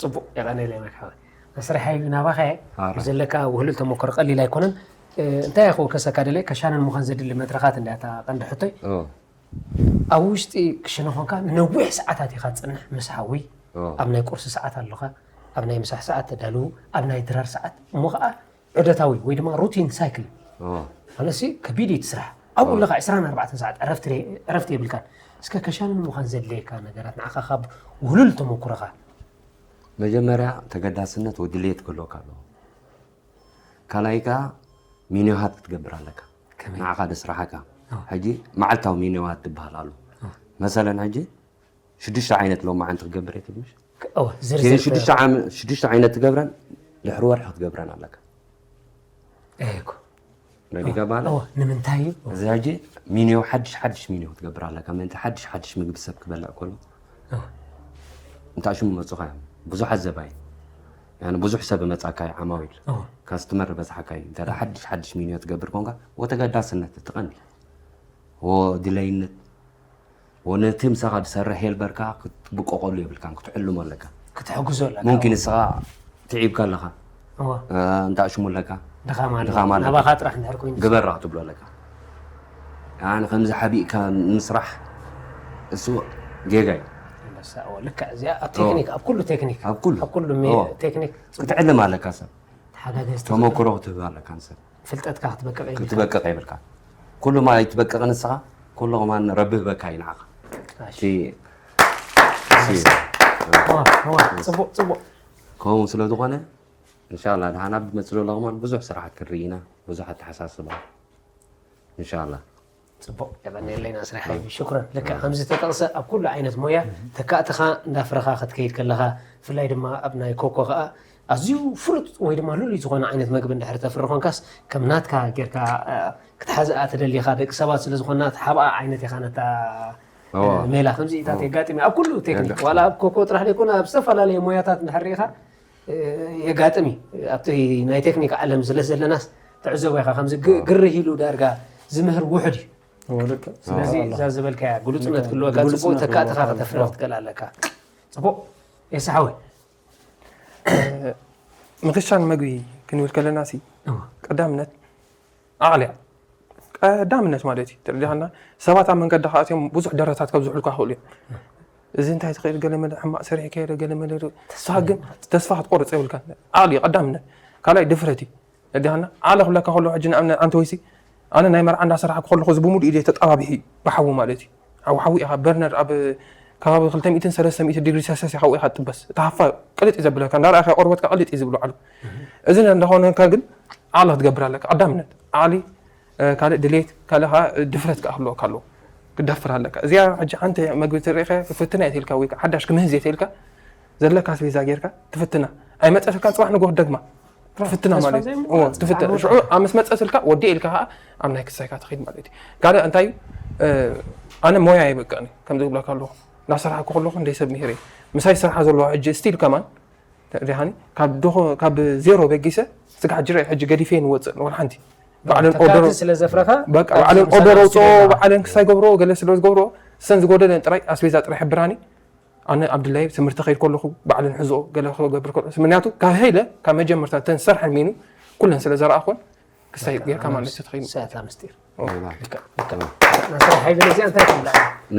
ጽቡቕ፣ የቐንየለይ ማይክ ሓወይ። መስርሕ ሃይሉ ናባኻ እየ። ኣረ። ብዘለካ ውህሉል ተመክሮ ቀሊል ኣይኮነን። እ፣ እንታይ እየ ክወከሰካ ደልየ፣ ከሻኒ ንምዃን ዘድሊ መድረኻት እንድያ እታ ቀንዲ ሕቶይ። ኦ። ኣብ ውሽጢ ክሽነ ኾንካ ንነዊሕ ሰዓታት ኢኻ ትጸንሕ ምስ ሓዊ። ኦ። ኣብ ናይ ቁርሲ ሰዓት ኣለኻ፣ ኣብ ናይ ምሳሕ ሰዓት ተዳልዉ፣ ኣብ ናይ ድራር ሰዓት፣ እሞ ኸኣ ዑደታዊ ወይ ድማ ሩቲን ሳይክል። ኦ። ኣነሲ ከቢድ እዩ እቲ ስራሕ። ኣብኡ ኦ። ኣለኻ ዕስራን ኣርባዕተን ሰዓት ዕረፍቲ ረ-፣ ዕረፍቲ የብልካን። እስከ ከሻኒ ንምዃን ዘድልየካ ነገራት ንዓኻ ካብ ውህሉል ተመኩሮኻ። መጀመርያ ተገዳስነት ወይ ድልየት ክህልወካ ኣለዎ። ካልኣይ ከኣ ሚኒዮሃት ክትገብር ኣለካ። ከመይ? ንዓኻ ደስራሓካ። ኦ። ሕጂ መዓልታዊ ሚኒዮሃት ትበሃል ኣሎ። ኦ። መሰለን ሕጂ ሽዱሽተ ዓይነት ሎማዓንቲ ክገብር እየ ትብል ምሽ? እወ፣ ዝርዝር ሽዱሽተ ዓም- ሽዱሽተ ዓይነት ትገብረን ድሕሪ ወርሒ ክትገብረን ኣለካ። እኮ ረዲካ ማለት እወ፣ ንምንታይ እዩ? እዚ ሕጂ ሚኒዮ ሓድሽ ሓድሽ ሚኒዮ ክትገብር ኣለካ። ምእንቲ ሓድሽ ሓድሽ ምግቢ ሰብ ክበልዕ ከሎ እወ፣ እንታይ ሽሙ መፁኻ እዮም ብዙሓት ዘባይ ያኒ ብዙሕ ሰብ መፃካ እዩ ዓማዊል እወ፣ ካስትመር በዝሓካ እዩ። እንተ ሓድሽ ሓድሽ ሚኒዮ ትገብር ኮንካ ወተገዳስነት እቲ ቀንዲ ወ ድለይነት ወነቲ ምሳኻ ዝሰርሕ ሄልበርካ ክትብቀቀሉ የብልካን ክትዕልሞ ኣለካ። ክትሕግዞ ኣለካ። ሙምኪን ንስኻ ትዒብካ ኣለኻ እወ፣ እንታ ሽሙ ኣለካ ድኻም ኣሎ። ድኻም ኣለካ። ናባኻ ጥራሕ እንድሕር ኮይኑ ግበራ ክትብሎ ኣለካ። ኣነ ከምዚ ሓቢእካ ምስራሕ እሱ ጌጋ እዩ። ኣንበሳ፣ እወ፣ ልክዕ እዚኣ ኣብ ቴክኒክ፣ ኣብ ኩሉ ቴክኒክ፣ ኣብ ኩሉ። ኣብ ኩሉ ሜ- እወ። ቴክኒክ ክትዕልም ኣለካ ሰብ ተሓጋገዝቲ ተመክሮ ክትህብ ኣለካ ንሰብ ፍልጠትካ ክትበቅዕ እዩ። ክትበቅቕ የብልካ። ኩሉ ማለት ትበቅቕ ንስኻ ኩሉ ከማን ረቢ ህበካ እዩ ንዓኻ። እሺ። እቲ እወ፣ እወ፣ ጽቡቅ ጽቡቅ። ከምኡ ስለ ዝኾነ እንሻላ ድሓና ብመፅእ ዘሎ ከማን ብዙሕ ስራሓት ክንርኢ ኢና ብዙሕ ኣተሓሳስባ እንሻላ። ጽቡቅ የቐንየለይ ናስሪ ሓይቢ ሽኩረን። ልክዕ ከምዚ ተጠቕሰ ኣብ ኩሉ ዓይነት ሞያ ተካእትኻ እንዳፍረኻ ክትከይድ ከለኻ ብፍላይ ድማ ኣብ ናይ ኮኮ ከዓ ኣዝዩ ፍሉጥ ወይ ድማ ልሉይ ዝኾነ ዓይነት መግቢ እንድሕር ተፍሪ ኮንካስ ከም ናትካ ጌርካ እ፣ ክትሓዝኣ ትደሊኻ ደቂ ሰባት ስለ ዝኾና ትሓብኣ ዓይነት ኢኻ ነታ እዋ። እ፣ ሜላ ከምዚ ኢታት የጋጥም እዩ ኣብ ኩሉ ቴክኒክ የጋጥም። ዋላ ኣብ ኮኮ ጥራሕ ዘይኮነ ኣብ ዝተፈላለየ ሞያታት እንድሕር ርኢኻ እ፣ የጋጥም እዩ ኣብቲ ናይ ቴክኒክ ዓለም ስለ ዘለናስ ትዕዘቦ ኢኻ ከምዚ ግ- ግርህ ኢሉ ዳርጋ ዝምህር ውሑድ እዩ እወ፣ ልክዕ። ስለዚ ስብሓን ኣላህ። እዛ ዝበልካያ ግሉፅነት ክህልወካ ግሉፅነት ፅቡቅ ተካእትኻ ክህልወካ። ከተፍርዮ ክትክእል ኣለካ ፅቡቅ የሳሓወይ ምኽሻን መግቢ ክንብል ከለና ሲ ቀዳምነት ኣዕልያ ቀዳምነት ማለት እዩ ተረዲኻና ሰባት ኣብ መንገዲ ከኣትዮም ብዙሕ ደረታት ካብ ዝሕልካ ክእሉ እዮም እዚ እንታይ ትኽእል ገለ መለ ሕማቅ ሰሪሕ ከየደ ገለ መለ ንስኻ ግን ተስፋ ክትቆርፅ የብልካ ኣዕልዩ ቀዳምነት ካልኣይ ድፍረት እዩ ተረዲኻና ኣለ ክብለካ ከሎ ሕጂ ንኣብነት ኣንተ ወይሲ ኣነ ናይ መርዓ እንዳሰራሕኩ ከለኹ እዚ ብሙሉእ ኢደ ተጣባቢሑ እዩ ብሓዊ ማለት እዩ ሓዊ ሓዊ ኢኻ በርነር ኣብ ከባቢ ክልተ ሚእትን ሰለስተ ሚእቲ ዲግሪ ሰልሰስ ኢኻ ኢኻ ትጥበስ እቲ ሃፋ ቅልጥ እዩ ዘብለካ እንዳረኣኻ ቆርበትካ ቅልጥ እዩ ዝብሉ ዓሉ እዚ እንዳኾነካ ግን ዓቕሊ ክትገብር ኣለካ ቀዳምነት ዓቕሊ ካልእ ድሌት ካልእ ከዓ ድፍረት ከዓ ክህልወካ ኣለዎ ክደፍር ኣለካ እዚኣ ሕጂ ሓንቲ መግቢ ትርኢኸ ክፍትና የት ኢልካ ወይ ከዓ ሓዳሽ ክምህዝ የት ኢልካ ዘለካ ኣስቤዛ ጌርካ ትፍትና ኣይመፀትልካን ፅባሕ ንጎ ክትደግማ ትፍትና ማለት እዩ ትፍትና ሽዑ ምስ መፀትልካ ወዲ ኢልካ ከዓ ኣብ ናይ ክሳይካ ትኸይድ ማለት እዩ ካልእ እንታይ እዩ ኣነ ሞያ ይበቅዕኒ ከም ዝብለካ ኣለኹ እናሰራሕኩ ከለኹ እንደይ ሰብ ምሂረ ምሳይ ዝሰርሓ ዘለዋ ሕጂ ስቲል ከማን ዲሃኒ ካብ ድኾ ካብ ዜሮ በጊሰ ስጋዕ ጅረ ሕጂ ገዲፈ ንወፅእ ንወል ሓንቲ ባዕለን ኦርደር ስለ ዘፍረኻ በቃ ባዕለን ኦርደር ኣውፅኦ ባዕለን ክሳይ ገብሮ ገለ ስለ ዝገብሮ ሰን ዝጎደለን ጥራይ ኣስቤዛ ጥራይ ሕብራኒ ኣነ ኣብድላይ ትምህርቲ ከይድ ከለኹ ባዕለን ሕዝኦ ገለ ክገብር ከሎ ምክንያቱ ካብ ሀይለ ካብ መጀመርታ ተን ዝሰርሐን ሚኑ ኩለን ስለ ዘረኣኹን ክሳይ ጌርካ ማለት እዩ ትኸይድ ሰታ ምስጢር ኦይባ። ናስራ ሓይቢ ነዚኣ እንታይ ትብላ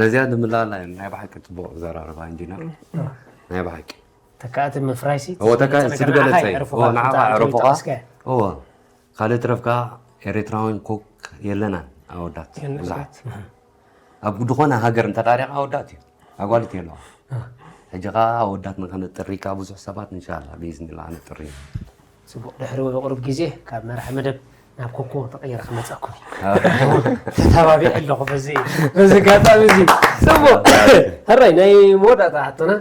ነዚኣ ንምልኣላ ናይ ብሓቂ ፅቡቅ ዘራርባ ኢንጂነር ናይ ብሓቂ ተካእቲ ምፍራይሲ እዎ ተካ ዝበለፀ እዩ እዎ ንዓኻ ዕረፉኻ እዎ ካልእ ትረፍካ ኤርትራውያን ኮክ የለናን ኣወዳት የለን። ብዙሓት ኣብ ዝኾነ ሃገር እንተዳሪኻ ኣወዳት እዩ ኣጓልት የለዋ ሕጂ ኸዓ ኣወዳት ንኸነጥሪ ካብ ብዙሕ ሰባት እንሻላ ብኢዝኒላ ነጥሪ ኢና ፅቡቅ ድሕሪ ቁሩብ ግዜ ካብ መራሒ መደብ ናብ ኮኮ ተቀይረ ክመፀኩም ተታባቢዐ ኣለኹ በዚ በዚ ኣጋጣሚ እዚ ፅቡቅ ሕራይ ናይ መወዳእታ ሕቶና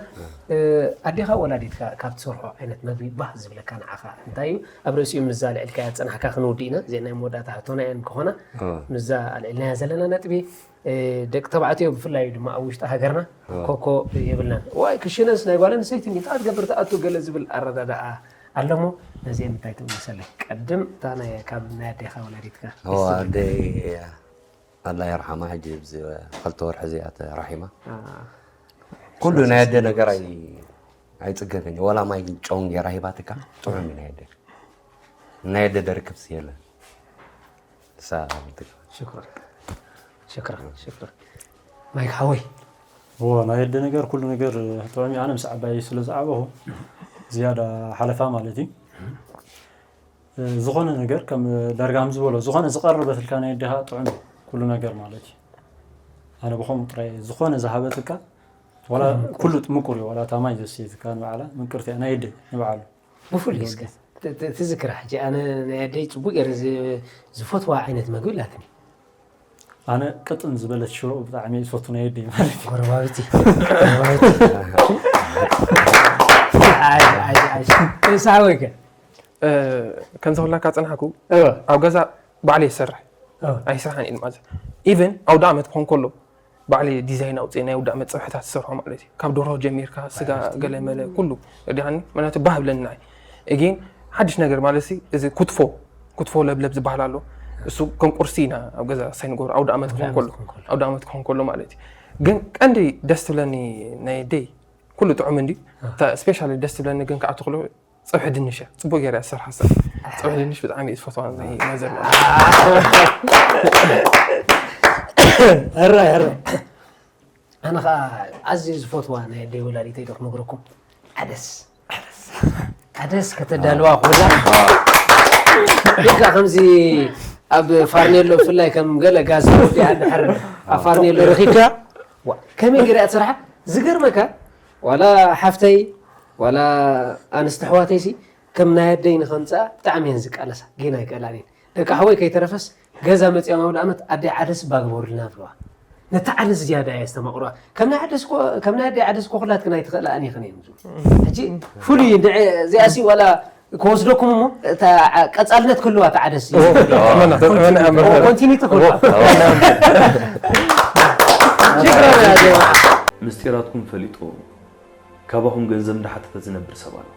ኣዴኻ ወላዲትካ ካብ ትሰርሖ ዓይነት መግቢ ባህ ዝብለካ ንዓኻ እንታይ እዩ ኣብ ርእሲኡ ምዛ ልዕልካያ ዝፀናሕካ ክንውዲ ኢና እዚአ ናይ መወዳእታ ሕቶና እየን ክኾና ምዛ ኣልዕልናያ ዘለና ነጥቢ ደቂ ተባዕትዮ ብፍላይ ድማ ኣብ ውሽጢ ሃገርና ኮኮ የብልናን ዋይ ክሽነስ ናይ ጓል ኣንስተይቲ ሚጣ ትገብር ትኣቱ ገለ ዝብል ኣረዳድኣ ኣለሞ ነዚአን እንታይ ትምልሰለይ ቀድም እታ ናይ ካብ ናይ ኣዴኻ ወላዲትካ ኣደይ ኣላ የርሓማ ሕጂ ብዚ ክልተ ወርሒ እዚኣ ተራሒማ ኩሉ ናይ ኣደ ነገር ኣይ ኣይፅገምን እዩ ዋላ ማይ ጨውን ገይራ ሂባትካ ጥዑም እዩ ናይ ኣደ ናይ ኣደ ደርክብስ የለን ንሳ ትግባ ሽክራ ሽክራ ሽክራ ማይክ ሓወይ እዎ ናይ ኣደ ነገር ኩሉ ነገር ጥዑም እዩ ኣነ ምስ ዓባይ ስለ ዝዓበኹ ዝያዳ ሓለፋ ማለት እዩ ዝኾነ ነገር ከም ዳርጋ ከም ዝበሎ ዝኾነ ዝቐርበትልካ ናይ ኣዴኻ ጥዑም እዩ ኩሉ ነገር ማለት እዩ ኣነ ብኸምኡ ጥራይ ዝኾነ ዝሃበትካ ዋላ ኩሉ ምቁር እዩ ዋላ እታ ማይ ዘስትየትካ ንባዕላ ምቅርቲ እያ ናይ ኣደ ንባዕሉ ብፍሉይ እስከ ትዝክራ ሕጂ ኣነ ናይ ኣደይ ፅቡቅ ገይረ ዝፈትዋ ዓይነት መግቢ ኣላትኒ ኣነ ቅጥን ዝበለት ሽሮ ብጣዕሚ እየ ዝፈቱ ናይ ኣደይ ማለት እዩ። ጎረባብቲ ጎረባብቲ። ኣይ ኣይ ኣይ ሳወይከ ከምዚ ክብለካ ዝጸናሕኩ ኣብ ገዛ ባዕለይ ይሰርሕ ኣይስራሕን ኢሉ ማለት ኢቨን ኣውደ ዓመት ክኾን ከሎ ባዕለይ ዲዛይን ኣውፅእ ናይ ኣውደ ዓመት ፀብሕታት ዝሰርሖ ማለት እዩ። ካብ ደርሆ ጀሚርካ ስጋ ገለ መለ ኩሉ ዲሃኒ ማለት ባህ ብለኒ ንዓይ። እጌን ሓድሽ ነገር ማለት እዚ ክትፎ ክትፎ ለብለብ ዝበሃል ኣሎ። እሱ ከም ቁርሲ ኢና ኣብ ገዛ ሳይ ንገብሮ ኣውደ ዓመት ክኾን ከሎ ኣውደ ዓመት ክኾን ከሎ ማለት እዩ። ግን ቀንዲ ደስ ትብለኒ ናይ ኣደይ ኩሉ ጥዑም እንዲ ስፔሻሊ ደስ ትብለኒ ግን ከዓ ትኽሎ ፀብሒ ድንሽ እያ ፅቡቅ ገይራ እያ ዝሰርሓ ሰብ። ፀብሒ ድንሽ ብጣዕሚ እየ ዝፈትዋ ናይ ማዘር ሕራይ ሕራይ ኣነ ከዓ ኣዝየ ዝፈትዋ ናይ ኣደይ ወላዲተይ ዶ ክነግረኩም ዓደስ ዓደስ ከተዳልዋ ክብላ ኢልካ ከምዚ ኣብ ፋርኔሎ ብፍላይ ከም ገለ ጋዝ ወዲኣ ድሕር ኣብ ፋርኔሎ ረኺብካ ከመይ ገይራ እያ ትሰርሓ ዝገርመካ ዋላ ሓፍተይ ዋላ ኣንስቲ ኣሕዋተይሲ ከም ናይ ኣደይ ንኸምፅኣ ብጣዕሚ እየን ዝቃለሳ ግን ኣይክእላን እየን ደቂ ሓወይ ከይተረፈስ ገዛ መፂኦም ኣውደ ዓመት ኣደይ ዓደስ እባ ግበሩልና ብለዋ ነቲ ዓደስ ዝያዳ እያ ዝተማቕረዋ ከም ናይ ዓደስ እኮ- ከም ናይ ኣደይ ዓደስ እኮ ኩላትክን ኣይትኽእላኣን ኢኽን እየን ዝብሉ ሕጂ ፍሉይ እንድዒ እዚኣሲ ዋላ ክወስደኩም እሞ እታ ዓ- ቀፃልነት ክህልዋ እታ ዓደስ እዩ ኮንቲኒቲ ክህልዋ ሽክረን እያ ዜማ ምስጢራትኩም ፈሊጡ ካባኹም ገንዘብ እንዳሓተተ ዝነብር ሰብ ኣሎ።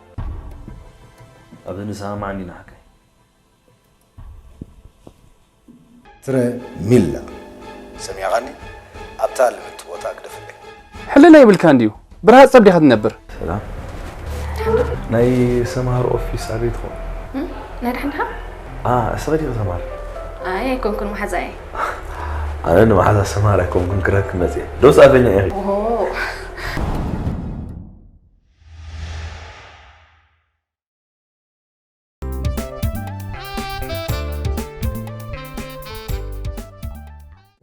ኣብዚ ንሰማማዕ እንዲና ሓቀይ። ትረ ሚላ ሰሚዕኻኒ ኣብታ ልምንቲ ቦታ ግደፍለይ። ሕልና ይብልካ እንድዩ ብርሃፅ ጸቢኻ ትነብር። ሰላም ናይ ሰምሃር ኦፊስ ኣበይ ትኾን? ናይ ድሓን ድኻ? ኣ እስኺ ዲኺ ሰምሃር? ኣይ ኣይኮንኩን መሓዛ እየ። ኣነ ንመሓዛ ሰምሃር ኣይኮንኩን ክረክብ መፅየ። ዶ ሰኣፈኛ ኢኺ? ኦሆ።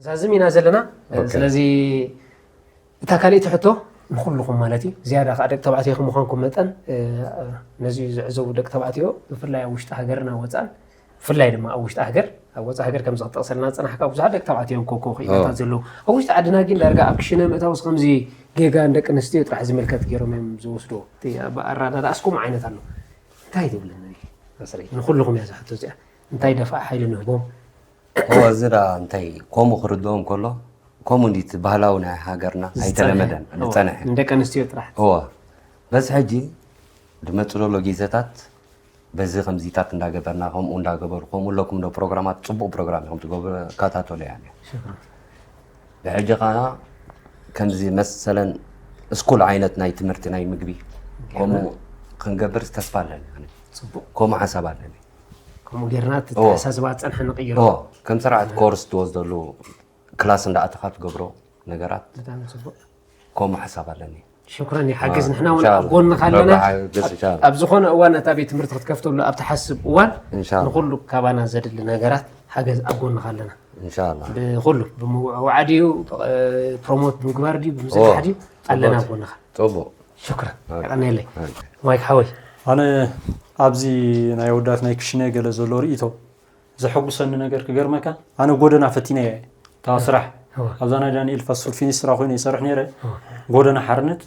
ዛዝም ኢና ዘለና ስለዚ እታ ካልእቲ ሕቶ ንኩልኹም ማለት እዩ ዝያዳ ከዓ ደቂ ተባዕትዮ ከምዃንኩም መጠን ነዚ ዝዕዘቡ ደቂ ተባዕትዮ ብፍላይ ኣብ ውሽጢ ሃገርን ኣብ ወፃእን ብፍላይ ድማ ኣብ ውሽጢ ሃገር ኣብ ወፃ ሃገር ከምዚ ክጠቕሰልና ዝፀናሕካ ብዙሓት ደቂ ተባዕትዮ እዮም ኮኮ ክኢላታት ዘለዉ ኣብ ውሽጢ ዓድና ግን ዳርጋ ኣብ ክሽነ ምእታውስ ከምዚ ጌጋ ንደቂ ኣንስትዮ ጥራሕ ዝምልከት ገይሮም እዮም ዝወስድዎ እቲ ኣረዳድኣስ ከምኡ ዓይነት ኣሎ እንታይ ትብለኒ ኣስረይ ንኩልኹም እያ ዝሕቶ እዚኣ እንታይ ደፋእ ሓይሊ ንህቦም እወ እዚ ዳ እንታይ ከምኡ ክርድኦም ከሎ ከምኡ እንዲት ባህላዊ ናይ ሃገርና ኣይተለመደን ዝፀንሐ ንደቂ ኣንስትዮ ጥራሕ እወ በዚ ሕጂ ዝመፅእ ዘሎ ግዜታት በዚ ከምዚታት እንዳገበርና ከምኡ እንዳገበሩ ከምኡ ኣለኩም ዶ ፕሮግራማት ፅቡቅ ፕሮግራም ኢኹም ትገብሩ እከታተሎ እያ ብሕጂ ከዓ ከምዚ መሰለን እስኩል ዓይነት ናይ ትምህርቲ ናይ ምግቢ ከምኡ ክንገብር ተስፋ ኣለኒ ከምኡ ሓሳብ ኣለኒ ከምኡ ጌርና ተተሓሳስባ ፀንሐ ንቅይሮ ከም ስርዓት ኮርስ ትወስደሉ ክላስ እንዳኣተኻ ትገብሮ ነገራት ከምኡ ሓሳብ ኣለኒ ሽኩረን ይሓግዝ ንሕና እውን ኣብ ጎንኻ ኣለና ኣብ ዝኾነ እዋን ነታ ቤት ትምህርቲ ክትከፍተሉ ኣብ ትሓስብ እዋን ንኩሉ ካባና ዘድሊ ነገራት ሓገዝ ኣብ ጎንኻ ኣለና ብኩሉ ብምውዕዋዕ ድዩ ፕሮሞት ብምግባር ድዩ ብምዝርጋሕ ድዩ ኣለና ኣብ ጎንኻ ፅቡቅ ሽኩረን ቀነለይ ማይክ ሓወይ ኣነ ኣብዚ ናይ ኣወዳት ናይ ክሽነ ገለ ዘሎ ርእይቶ ዘሐጉሰኒ ነገር ክገርመካ ኣነ ጎደና ፈቲነ እየ እታ ስራሕ ኣብዛ ናይ ዳንኤል ፋስት ፉድ ፊኒስትራ ኮይነ ይሰርሕ ነይረ ጎደና ሓርነት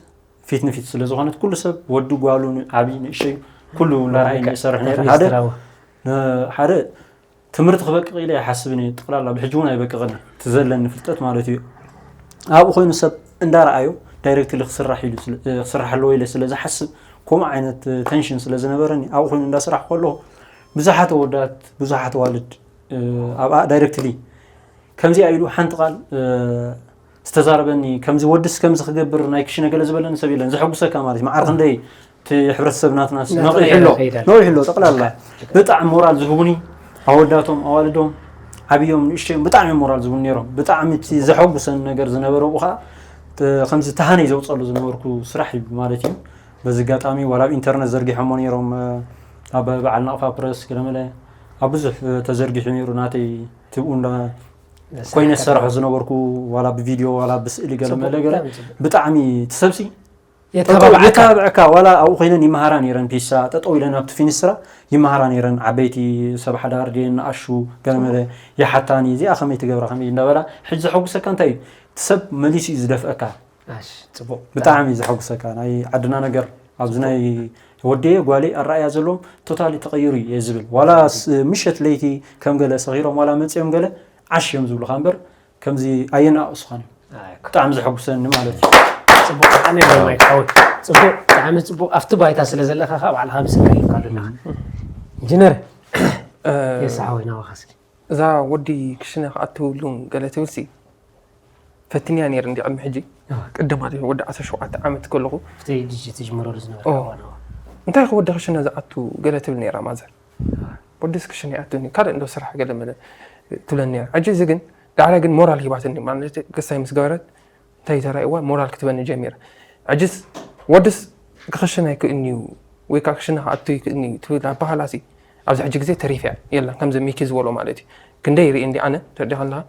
ፊት ንፊት ስለ ዝኾነት ኩሉ ሰብ ወዲ ጓሉ ዓብዪ ንእሸዩ ኩሉ እንዳረኣየ ይሰርሕ ነይረ ሓደ ሓደ ትምህርቲ ክበቅቕ ኢለ ኣይሓስብን እየ ጠቕላላ ብሕጂ እውን ኣይበቅቕን እቲ ዘለኒ ፍልጠት ማለት እዩ ኣብኡ ኮይኑ ሰብ እንዳረኣዮ ዳይሬክትሊ ክስራሕ ኢሉ ክስራሕ ኣለዎ ኢለ ስለ ዝሓስብ ከምኡ ዓይነት ተንሽን ስለ ዝነበረኒ ኣብኡ ኮይኑ እንዳስራሕ ከለኹ ብዙሓት ኣወዳት ብዙሓት ኣዋልድ ኣብኣ ዳይሬክትሊ ከምዚኣ ኢሉ ሓንቲ ቃል ዝተዛረበኒ ከምዚ ወድስ ከምዚ ክገብር ናይ ክሽነ ገለ ዝበለኒ ሰብ የለን ዘሐጉሰካ ማለት እዩ መዓር ክንደይ እቲ ሕብረተሰብ ናትናስ ነቒሑ ኣሎ ነቒሑ ኣሎ ጠቕላላ ብጣዕሚ ሞራል ዝህቡኒ ኣወዳቶም ኣዋልዶም ዓብዮም ንእሽተዮም ብጣዕሚ ሞራል ዝህቡኒ ነይሮም ብጣዕሚ እቲ ዘሐጉሰኒ ነገር ዝነበረ ብኡ ከዓ ከምዚ ተሃነይ ዘውፀሉ ዝነበርኩ ስራሕ እዩ ማለት እዩ በዚ ኣጋጣሚ ዋላ ኣብ ኢንተርነት ዘርጊሖሞ ነይሮም ኣብ በዓል ናቕፋ ፕረስ ገለመለ ኣብ ብዙሕ ተዘርጊሑ ነይሩ ናተይ ትብኡ እንዳ ኮይነ ዝሰርሖ ዝነበርኩ ዋላ ብቪድዮ ዋላ ብስእሊ ገለመለ ገለ ብጣዕሚ ትሰብሲ የተባብዓካ። የተባብዕካ ዋላ ኣብኡ ኮይነን ይመሃራ ነይረን ፒሳ ጠጠው ኢለን ኣብቲ ፊኒስትራ ይመሃራ ነይረን። ዓበይቲ ሰብ ሓዳር ድየን ንኣሹ ገለመለ ይሓታኒ እዚኣ ከመይ ትገብራ ከመይ እንዳበላ። ሕጂ ዘሐጉሰካ እንታይ እዩ? እቲ ሰብ መሊሱ እዩ ዝደፍአካ። እሺ፣ ጽቡቅ። ብጣዕሚ እዩ ዘሐጉሰካ ናይ ዓድና ነገር። ኣብዚ ናይ ወደየ ጓለይ ኣረኣያ ዘለዎም ቶታሊ ተቐይሩ እየ ዝብል። ዋላ ስ- ምሸት ለይቲ ከም ገለ ሰኺሮም ዋላ መፅኦም ገለ ዓሽ እዮም ዝብሉካ እምበር ከምዚ ኣየናእሱኻን እዩ። ኣይኮ። ብጣዕሚ ዘሐጉሰኒ ማለት እዩ። ጽቡቅ። ብጣዕሚ የገርማይ ሓወይ። ጽቡቅ፣ ብጣዕሚ ጽቡቅ። ኣብቲ ባይታ ስለ ዘለካ ከዓ ባዕልካ ምስክር ኢልካ ኣለካ። ኢንጂነር የሳሓወይ ናባኻ እስኪ። እዛ ወዲ ክሽነ ክኣትውሉን ገለ ትብልሲ ፈትንያ ነይር እንዲ ቅድሚ ሕጂ ቅድም ማለት ወዲ ዓሰርተ ሸውዓተ ዓመት ከለኹ ኣብቲ ድርጅት ትጅምረሉ ዝነበረ ኦ። እዋን፣ ኦ። እንታይ ከ ወዲ ክሽነ ዝኣቱ ገለ ትብል ነይራ ማዘር። ወዲስ ክሽነ ይኣትኒ ካልእ እንዶ ስራሕ ገለ መለ ትብለኒ ነይራ። ሕጂ እዚ ግን ዳዕላ ግን ሞራል ሂባትኒ ማለት ክሳይ ምስ ገበረት እንታይ ተራእዋ ሞራል ክትበኒ ጀሚራ። ሕጅስ ወድስ ክኽሽን ኣይክእልንዩ ወይ ከዓ ክሽነ ክኣቱ ይክእልንዩ ትብል ኣባህላሲ ኣብዚ ሕጂ ግዜ ተሪፍያ የለን። ከምዚ ሚኪ ዝበሎ ማለት እዩ። ክንደይ ርኢ እንዲ ኣነ ተዲኻ ኣለካ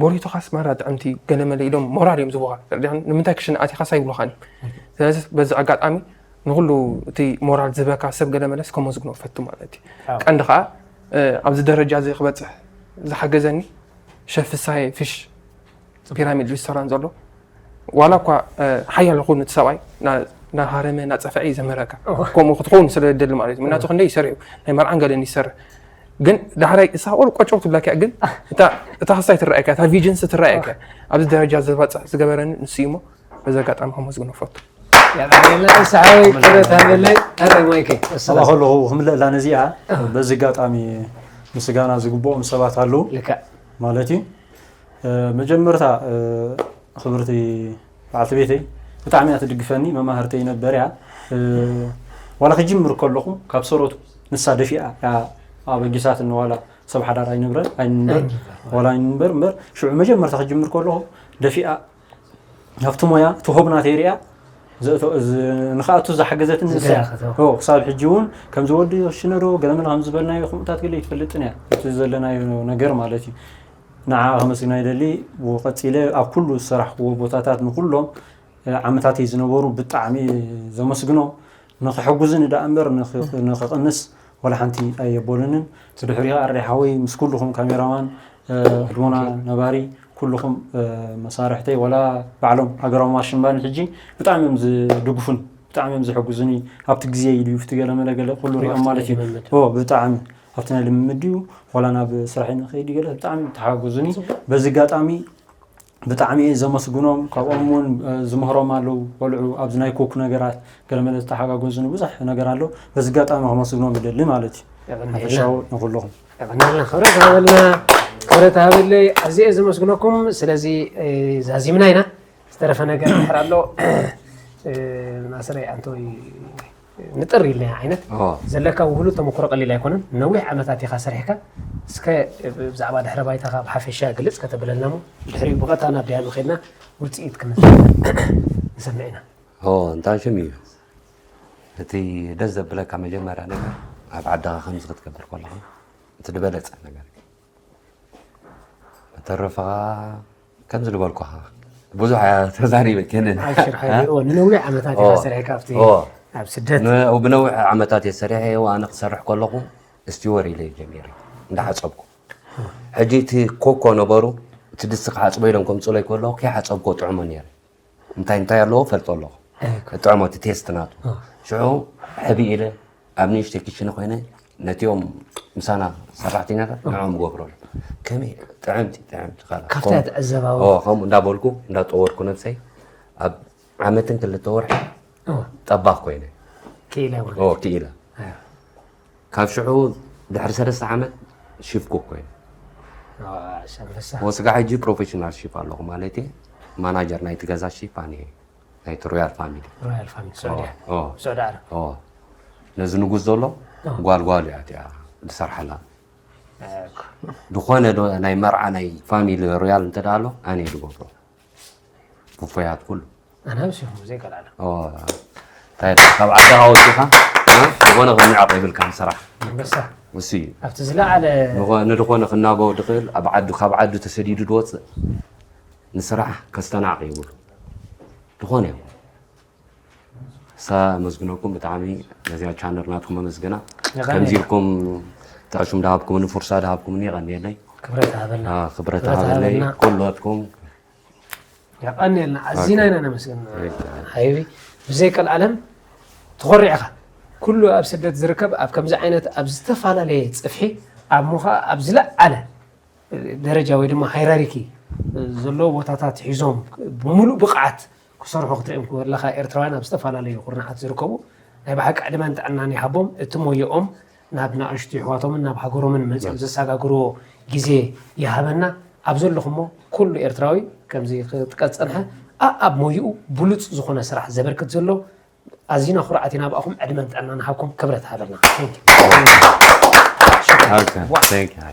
ቦሪቶኻስ ማራ ጥዕምቲ ገለመለ ኢሎም ሞራል እዮም ዝቡኻ ተዲኻ ንምንታይ ክሽነ ኣቲኻስ ኣይብሉኻን እዩ። ስለዚ በዚ ኣጋጣሚ ንኩሉ እቲ ሞራል ዝበካ ሰብ ገለመለስ ከመስግኖ ፈቱ ማለት እዩ። ቀንዲ ከዓ ኣብዚ ደረጃ እዚ ክበፅሕ ዝሓገዘኒ ሸፍሳይ ፊሽ ፒራሚድ ሪስቶራንት ዘሎ ዋላ እኳ ሓያል ይኹን እቲ ሰብኣይ ናሃረመ ናፀፍዐ እዩ ዘምህረካ ከምኡ ክትኸውን ስለ ደሊ ማለት እዩ ምናቱ ክንደይ ይሰርሕ እዩ ናይ መርዓን ገለን ይሰርሕ ግን ዳሕራይ እሳ ቆል ቆጨው ትብላኪያ ግን እታ ክሳይ ትረኣየካ እታ ቪጅንስ ትረኣየካ ኣብዚ ደረጃ ዘባፅሕ ዝገበረኒ ንሱ እዩ እሞ በዚ ኣጋጣሚ ከመስግኖ ፈቱ ያቀርበልና ሰሓዊ ክብረት ሃበለይ ኣረ ማይከ ሰባ ከለኹ ክምለእላ ነዚኣ በዚ ኣጋጣሚ ምስጋና ዝግብኦም ሰባት ኣለዉ ልክዕ ማለት እዩ። መጀመርታ ክብርቲ በዓልቲ ቤተይ ብጣዕሚ እያ ትድግፈኒ፣ መማህርተይ ነበር እያ። ዋላ ክጅምር ከለኹ ካብ ሰረቱ ንሳ ደፊኣ እያ ኣበጊሳትኒ። ዋላ ሰብ ሓዳር ኣይንብረን ኣይንንበር ዋላ ኣይንንበር እምበር ሽዑ መጀመርታ ክጅምር ከለኹ ደፊኣ ኣብቲ ሞያ እቲ ሆብ ናተይ ሪኣ ንክኣቱ ዝሓገዘትኒ ንሳ እያ። ክሳብ ሕጂ እውን ከምዚ ወዲ ክሽነዶ ገለመለ ከም ዝበልናዮ ከምኡታት ገለ ይትፈልጥን እያ እቲ ዘለናዮ ነገር ማለት እዩ። ንዓ ከመስግና ይደሊ። ቀፂለ ኣብ ኩሉ ዝሰራሕክዎ ቦታታት ንኩሎም ዓመታተይ ዝነበሩ ብጣዕሚ ዘመስግኖ ንክሕጉዝኒ ደኣ እምበር ንክቕንስ ወላ ሓንቲ ኣየበሉንን። ብድሕሪኻ ኣረይ ሓወይ ምስ ኩልኹም ካሜራማን ህድሞና ነባሪ ኩልኹም መሳርሕተይ ወላ ባዕሎም ሃገራዊ ማርሽን ባንድ ሕጂ ብጣዕሚ እዮም ዝድግፉን ብጣዕሚ እዮም ዝሕጉዙኒ። ኣብቲ ግዜ ኢሉ ፍቲ ገለ መለ ገለ ኩሉ ሪኦም ማለት እዩ። ብጣዕሚ ኣብቲ ናይ ልምምድ እዩ ዋላ ናብ ስራሕ ንኸይድ ገለ ብጣዕሚ ተሓጉዙኒ። በዚ ኣጋጣሚ ብጣዕሚ እየ ዘመስግኖም። ካብኦም እውን ዝምህሮም ኣለዉ ቆልዑ ኣብዚ ናይ ኮክ ነገራት ገለ መለ ዝተሓጋገዙኒ ብዙሕ ነገር ኣሎ። በዚ ኣጋጣሚ ከመስግኖም ይደሊ ማለት እዩ። ሓፈሻዊ ንኩልኹም። የቐንልና ክብረት ሃበልና ክብረት ሃበለይ። ኣዝየ እየ ዘመስግነኩም። ስለዚ ዛዚምና ኢና ዝተረፈ ነገር ድሕር ኣሎ ናስረይ ኣንቶይ ንጥር ኢልና ዓይነት ዘለካ ውህሉል ተመክሮ ቀሊል ኣይኮነን። ነዊሕ ዓመታት ኢኻ ሰሪሕካ። እስከ ብዛዕባ ድሕረ ባይታኻ ብሓፈሻ ግልፅ ከተብለልና ሞ ድሕሪኡ ብቐጥታ ናብ ደያኑ ከድና ውፅኢት ክምዝና ንሰምዕ ኢና። እንታይ ሽም እዩ እቲ ደስ ዘብለካ መጀመርያ ነገር ኣብ ዓድኻ ከምዚ ክትገብር ከለኻ እቲ ዝበለፀ ነገር መተረፈኻ ከምዚ ዝበልኩኻ ብዙሕ ተዛሪበ ከንን ኣብሽር ሓይለ ንነዊሕ ዓመታት ኢኻ ሰሪሕካ ኣብቲ ኣብ ስደት ብነዊሕ ዓመታት እየ ሰሪሐ ኣነ ክሰርሕ ከለኹ ስቲወር ኢለ ጀሚረ እንዳሓፀብኩ ሕጂ እቲ ኮኮ ነበሩ እቲ ድስቲ ክሓፅቦ ኢሎም ከምፅለይ ከለኹ ከይሓፀብኮ ጥዕሞ ነይረ እንታይ እንታይ ኣለዎ ፈልጦ ኣለኹ ጥዕሞ እቲ ቴስት ናቱ ሽዑ ሕቢ ኢለ ኣብ ንእሽተይ ክሽነ ኮይነ ነቲኦም ምሳና ሰራሕተኛታት ንዕኦም ገብረሉ ከመይ ጥዕምቲ ጥዕምቲ ካላ ካብታ ትዕዘባዊ ከምኡ እንዳበልኩ እንዳጠወርኩ ነብሰይ ኣብ ዓመትን ክልተ ወርሒ ጠባኽ ኮይነ ክኢለ ክኢለ ካብ ሽዑ ድሕሪ ሰለስተ ዓመት ሺፍ ኩክ ኮይነ ወስጋ ሕጂ ፕሮፌሽናል ሺፍ ኣለኹ ማለት ማናጀር ናይቲ ገዛ ሺፍ ኣነ ናይቲ ሮያል ፋሚሊ ሮያል ፋሚሊ ስዑድያ ስዑዲ ዓረብ ነዚ ንጉስ ዘሎ ጓልጓል እያ እቲኣ ዝሰርሓላ ዝኾነ ናይ መርዓ ናይ ፋሚሊ ሮያል እንተ ኣሎ ኣነ ዝገብሮ ብፎያት ኩሉ ኣናብሲኹም ዘይቀላለ እንታይ ካብ ዓድኻ ወፂኻ ዝኾነ ክንዕቕ ይብልካ ንስራሕ ኣንበሳ እሱ እዩ ኣብቲ ዝለዓለ ንድኾነ ክናገው ድኽእል ኣብ ዓዱ ካብ ዓዱ ተሰዲዱ ድወፅእ ንስራሕ ከስተናዕቕ ይብሉ ዝኾነ ይኹን ኣመስግነኩም ብጣዕሚ። ነዚኣ ቻነል ናትኩም ኣመስግና። ከምዚ ኢልኩም ተዕሹም ድሃብኩምኒ፣ ፍርሳ ድሃብኩምኒ የቐንየለይ። ክብረት ሃበልና። ክብረት ሃበለይ። ኩልትኩም የቐንየልና። ኣዚና ኢና ነመስግን። ሓይቢ ብዘይ ቀልዓለም ተኾሪዕኻ ኩሉ ኣብ ስደት ዝርከብ ኣብ ከምዚ ዓይነት ኣብ ዝተፈላለየ ጽፍሒ ኣብ ምዃ ኣብ ዝለዓለ ደረጃ ወይ ድማ ሃይራሪኪ ዘለዎ ቦታታት ሒዞም ብምሉእ ብቕዓት ክሰርሑ ክትርእዮም ከለኻ ኤርትራውያን ኣብ ዝተፈላለዩ ኩርናዓት ዝርከቡ ናይ ብሓቂ ዕድመን ጥዕናን ይሃቦም። እቲ ሞየኦም ናብ ንኣሽቱ ይሕዋቶምን ናብ ሃገሮምን መጺኦም ዘሰጋግርዎ ግዜ ይሃበና። ኣብ ዘለኹሞ ኩሉ ኤርትራዊ ከምዚ ክትቀጽንሐ ኣኣብ ሞይኡ ብሉጽ ዝኾነ ስራሕ ዘበርክት ዘሎ ኣዚና ኩርዓት ኢና ብኣኹም ዕድመን ጥዕናን ሃብኩም ክብረት ሃበልና። Thank you።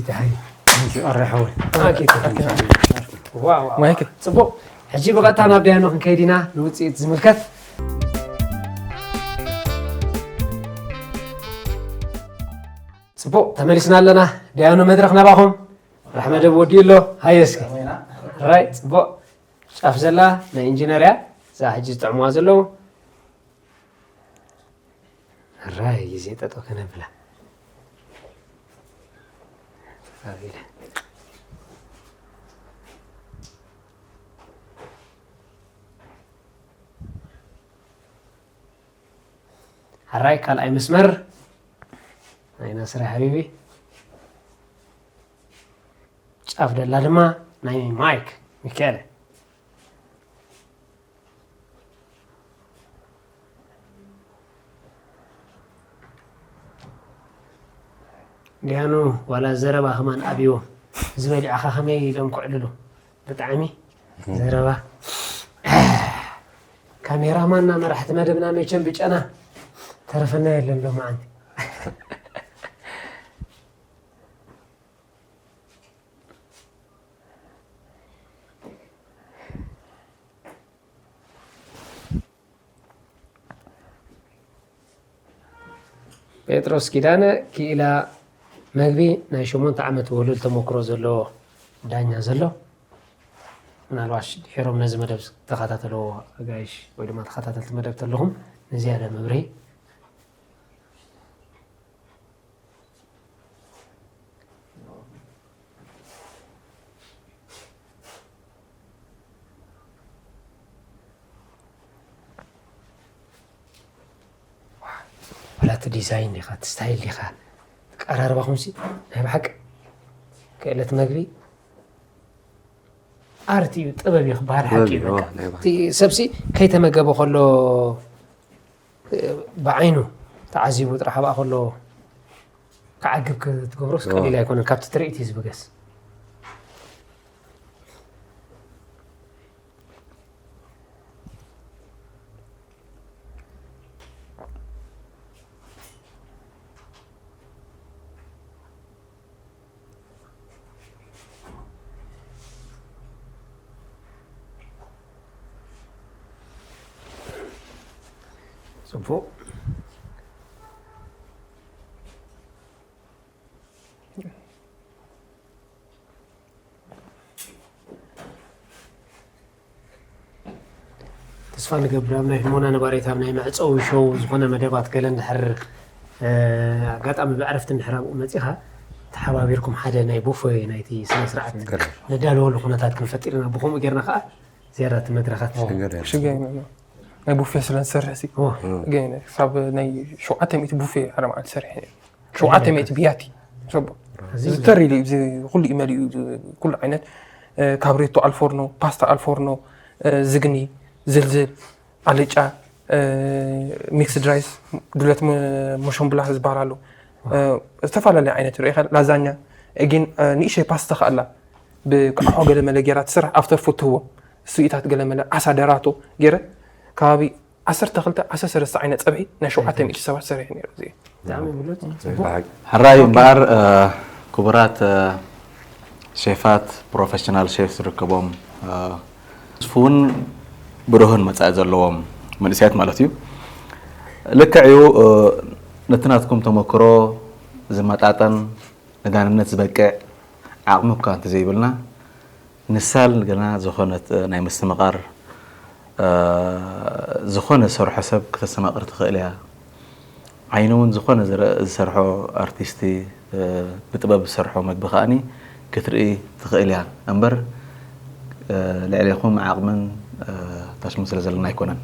Thank you. ማይክ ጽቡቅ። ሕጂ ብቐጥታ ናብ ዳያኑ ክንከይድ ኢና ንውፅኢት ዝምልከት። ጽቡቅ ተመሊስና ኣለና። ዳያኑ መድረክ ናባኹም። ራሕ መደብ ወዲኡ ኣሎ። ሃየ እስኪ ራይ ጽቡቅ። ጫፍ ዘላ ናይ ኢንጂነር እያ እዛ ሕጂ ዝጥዕምዋ ዘለዉ። ራይ ግዜ ጠጠው ከነብላ። ሕራይ ካልኣይ መስመር ናይ ናስር ሓቢቢ ጫፍ ደላ ድማ ናይ ማይክ ሚካኤል። ዲያኑ ዋላ ዘረባ ከማን ኣብይዎም ዝበሊዕኻ ከመይ ኢሎም ክዕልሉ ብጣዕሚ ዘረባ ካሜራማንና መራሕቲ መደብና መቸም ብጨና ተረፈና የለን ሎማዓንቲ። ጴጥሮስ ኪዳነ ክኢላ መግቢ ናይ ሸሞንተ ዓመት ውህሉል ተመክሮ ዘለዎ ዳኛ ዘሎ። ምናልባሽ ድሒሮም ነዚ መደብ ዝተኸታተልዎ ኣጋይሽ ወይ ድማ ተኸታተልቲ መደብ ተለኹም ንዝያዳ መብርሂ። ዋላ እቲ ዲዛይን ዲኻ እቲ ስታይል ዲኻ ኣቀራርባኹምሲ ናይ ብሓቂ ክእለት መግቢ ኣርት እዩ ጥበብ እዩ ክበሃል ሓቂ እዩ። በቃ እቲ ሰብሲ ከይተመገበ ከሎ ብዓይኑ ተዓዚቡ ጥራሕ ኣብኣ ከሎ ክዓግብ ክትገብሮስ ቀሊል ኣይኮነን። ካብቲ ትርኢት እዩ ዝብገስ። ጽቡቕ። ተስፋ ንገብር ኣብ ናይ ህሞና ነባሬት ኣብ ናይ መዕፀዊ ሾው ዝኾነ መደባት ገለ እንድሕር ኣጋጣሚ ብዕረፍቲ እንድሕር ኣብኡ መፂኻ ተሓባቢርኩም ሓደ ናይ ቡፌ ናይቲ ስነ ስርዓት ነዳልወሉ ኩነታት ክንፈጥር ኢና። ብከምኡ ጌርና ከዓ ዝያዳ እቲ መድረኻት ሽገ ናይ ቡፌ ስለ ንሰርሕ ሲ ክሳብ ናይ ሸውዓተ ሚእቲ ቡፌ ሓደ መዓልቲ ሰሪሐ። ሸውዓተ ሚእቲ ብያቲ ሰብ ዝተር ኢሉ እዚ ኩሉ እዩ መሊኡ። ኩሉ ዓይነት ካብ ሬቶ ኣልፎርኖ፣ ፓስታ ኣልፎርኖ፣ ዝግኒ፣ ዝልዝል፣ ኣልጫ፣ ሚክስድ ራይስ፣ ዱለት፣ መሾምብላ ዝበሃል ኣሎ። ዝተፈላለዩ ዓይነት ርኢኻ ላዛኛ ግን ንእሸይ ፓስታ ከኣላ ብቃሖ ገለመለ ጌራ ትስራሕ ኣፍተር ፉድ ትህቦም ስዊታት ገለመለ ዓሳ ደራቶ ገይረ ከባቢ ዓሰርተ ክልተ ዓሰርተ ሰለስተ ዓይነት ፀብሒ ናይ ሸውዓተ ሚእቲ ሰባት ሰሪሐ ነይረ። እዚ ብጣዕሚ ብሉጽ። ሕራይ እምበኣር ክቡራት ሼፋት ፕሮፌሽናል ሼፍ ዝርከቦም ስፉውን ብሩህን መጻኢ ዘለዎም መንእሰያት ማለት እዩ። ልክዕ እዩ። ነቲ ናትኩም ተመክሮ ዝመጣጠን ንዳንነት ዝበቅዕ ዓቕሚ እኳ እንተዘይብልና ንሳል ገና ዝኾነት ናይ ምስትምቓር ዝኾነ ዝሰርሖ ሰብ ክተስተማቕር ትኽእል እያ። ዓይኒ እውን ዝኾነ ዝረ- ዝሰርሖ ኣርቲስቲ፣ እ፣ ብጥበብ ዝሰርሖ መግቢ ከኣኒ ክትርኢ ትኽእል እያ እምበር፣ እ፣ ልዕሌኹም ዓቕምን፣ እ፣ ታሽሙን ስለ ዘለና ኣይኮነን።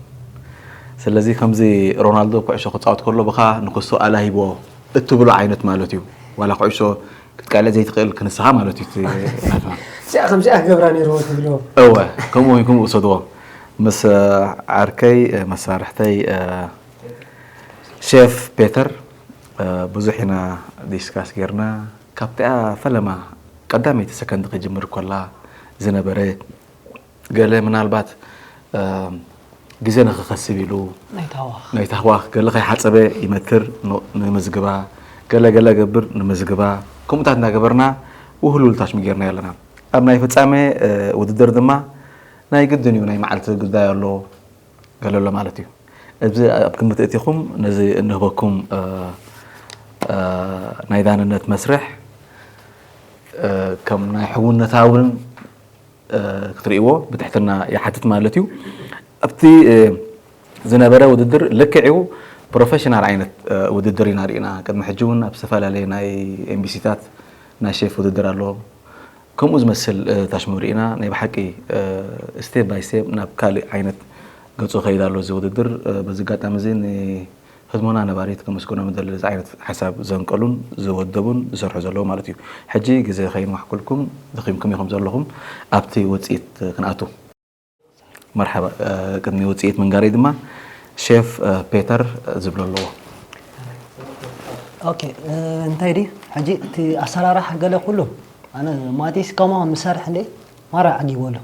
ስለዚ ከምዚ ሮናልዶ ኩዕሾ ክጻወት ከሎ ብኻ ንክሱ ኣላሂቦ እትብሎ ዓይነት ማለት እዩ። ዋላ ኩዕሾ ክትቃልዕ ዘይትኽእል ክንስኻ ማለት እዩ እቲ ናትና። እዚኣ ከምዚኣ ክገብራ ነይርዎ ትብልዎ። እወ፣ ከምኡ ኮይንኩም ውሰድዎ። ምስ ዓርከይ፣ መሳርሕተይ፣ ሼፍ ፔተር ብዙሕ ኢና ዲስካስ ጌርና። ካብቲኣ ፈለማ ቀዳመይቲ ሰከንድ ክጅምር ኮላ ዝነበረ ገለ ምናልባት ግዜ ንክኸስብ ኢሉ ናይ ታዋኽ ገለ ከይሓፀበ ይመትር፣ ንምዝግባ ገለ ገለ ገብር ንምዝግባ፣ ከምኡታት እናገበርና ውህሉል ታሽሙ ጌርና ኣለና። ኣብ ናይ ፍጻሜ ውድድር ድማ ናይ ግድን እዩ፣ ናይ መዓልቲ ጉዳይ ኣሎ፣ ገለ ኣሎ ማለት እዩ። እዚ ኣብ ግምት እቲኹም ነዚ እንህበኩም ናይ ዳንነት መስርሕ ከም ናይ ሕውነታውን ክትርእይዎ ብትሕትና ይሓትት ማለት እዩ። ኣብቲ ዝነበረ ውድድር ልክዕ እዩ፣ ፕሮፌሽናል ዓይነት ውድድር ኢና ርኢና። ቅድሚ ሕጂ እውን ኣብ ዝተፈላለየ ናይ ኤምቢሲታት ናይ ሼፍ ውድድር ኣሎ። ከምኡ ዝመስል ታሽሙ ርኢና። ናይ ብሓቂ ስቴፕ ባይ ስቴፕ ናብ ካልእ ዓይነት ገጹ ከይድ ኣሎ እዚ ውድድር። በዚ ኣጋጣሚ እዚ ንህድሞና ነባሪት ከመስግኖም እደሊ፣ እዚ ዓይነት ሓሳብ ዘንቀሉን ዝወደቡን ዝሰርሑ ዘለዉ ማለት እዩ። ሕጂ ግዜ ከይንዋሕኩልኩም፣ ደኺምኩም ኢኹም ዘለኹም፣ ኣብቲ ውጽኢት ክንኣቱ። መርሓባ። ቅድሚ ውጽኢት ምንጋረይ ድማ ሼፍ ፔተር ዝብሎ ኣለዎ። ኦኬ፣ እንታይ ድዩ ሕጂ እቲ ኣሰራርሓ ገለ ኩሉ ኣነ ማቲስ ከማን ምሰርሕ እንደ ማራ ዓጊቦ ኣሎ።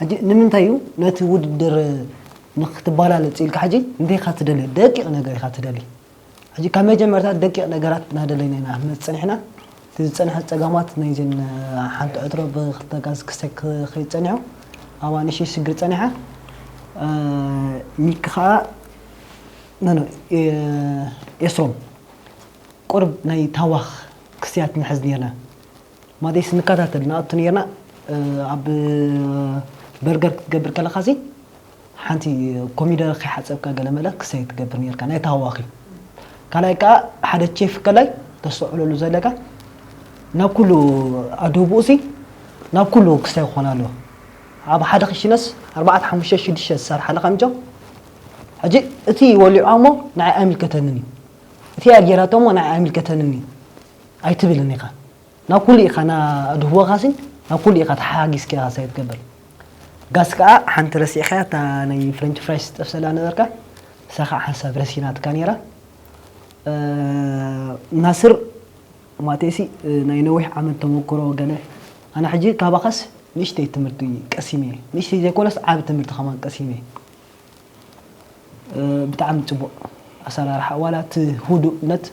ሕጂ ንምንታይ እዩ ነቲ ውድድር ንክትባላለጽ ኢልካ ሕጂ እንታይ ኢኻ ትደሊ? ደቂቕ ነገር ኢኻ ትደሊ። ሕጂ ካብ መጀመርታ ደቂቕ ነገራት እናደለይና ኢና ክንመጽእ ጸኒሕና። እቲ ዝጸንሐ ጸገማት ናይዘን ሓንቲ ዕትሮ ብክልተ ጋዝ ክሰክ ከይጸኒሑ ኣብኣ ንእሽተይ ሽግር ጸኒሓ። ሚኪ ከኣ ኖ ኖ ኤስሮም ቁርብ ናይ ታዋኽ ክስያት ንሕዝ ነርና። ማደይስ ንከታተል ንኣቱ ነርና። ኣብ በርገር ክትገብር ከለኻሲ ሓንቲ ኮሚደረ ከይሓፀብካ ገለመለ ክሰይ ትገብር ነርካ ናይ ታዋኺ። ካልኣይ ከዓ ሓደ ቼፍ ከላይ ተስተውዕለሉ ዘለካ ናብ ኩሉ ኣድህቡኡሲ ናብ ኩሉ ክስታይ ክኾን ኣለዎ። ኣብ ሓደ ክሽነስ ኣርባዕተ ሓሙሽተ ሽዱሽተ ዝሰርሓ ኣለካ ምጆ። ሕጂ እቲ ወሊዖ እሞ ንዓይ ኣይምልከተንን እዩ፣ እቲ እያ ጌራቶ እሞ ንዓይ ኣይምልከተንን እዩ ኣይትብልን ኢኻ። ናብ ኩሉ ኢኻ ና ድህወኻሲ ናብ ኩሉ ኢኻ ተሓጊዝካ ኢኻ ሳይ ትገብር። ጋስ ከዓ ሓንቲ ረሲዕካ እታ ናይ ፍሬንች ፍራይስ ትጠብሰላ ነበርካ። እሳ ከዓ ሓንሳብ ረሲናትካ ነይራ። ናስር ማቴሲ ናይ ነዊሕ ዓመት ተመክሮ ገለ ኣነ ሕጂ ካባኻስ ንእሽተይ ትምህርቲ ቀሲመ እየ። ንእሽተይ ዘይኮነስ ዓቢ ትምህርቲ ከማን ቀሲመ እየ። ብጣዕሚ ፅቡቅ ኣሰራርሓ ዋላ እቲ ህዱእነት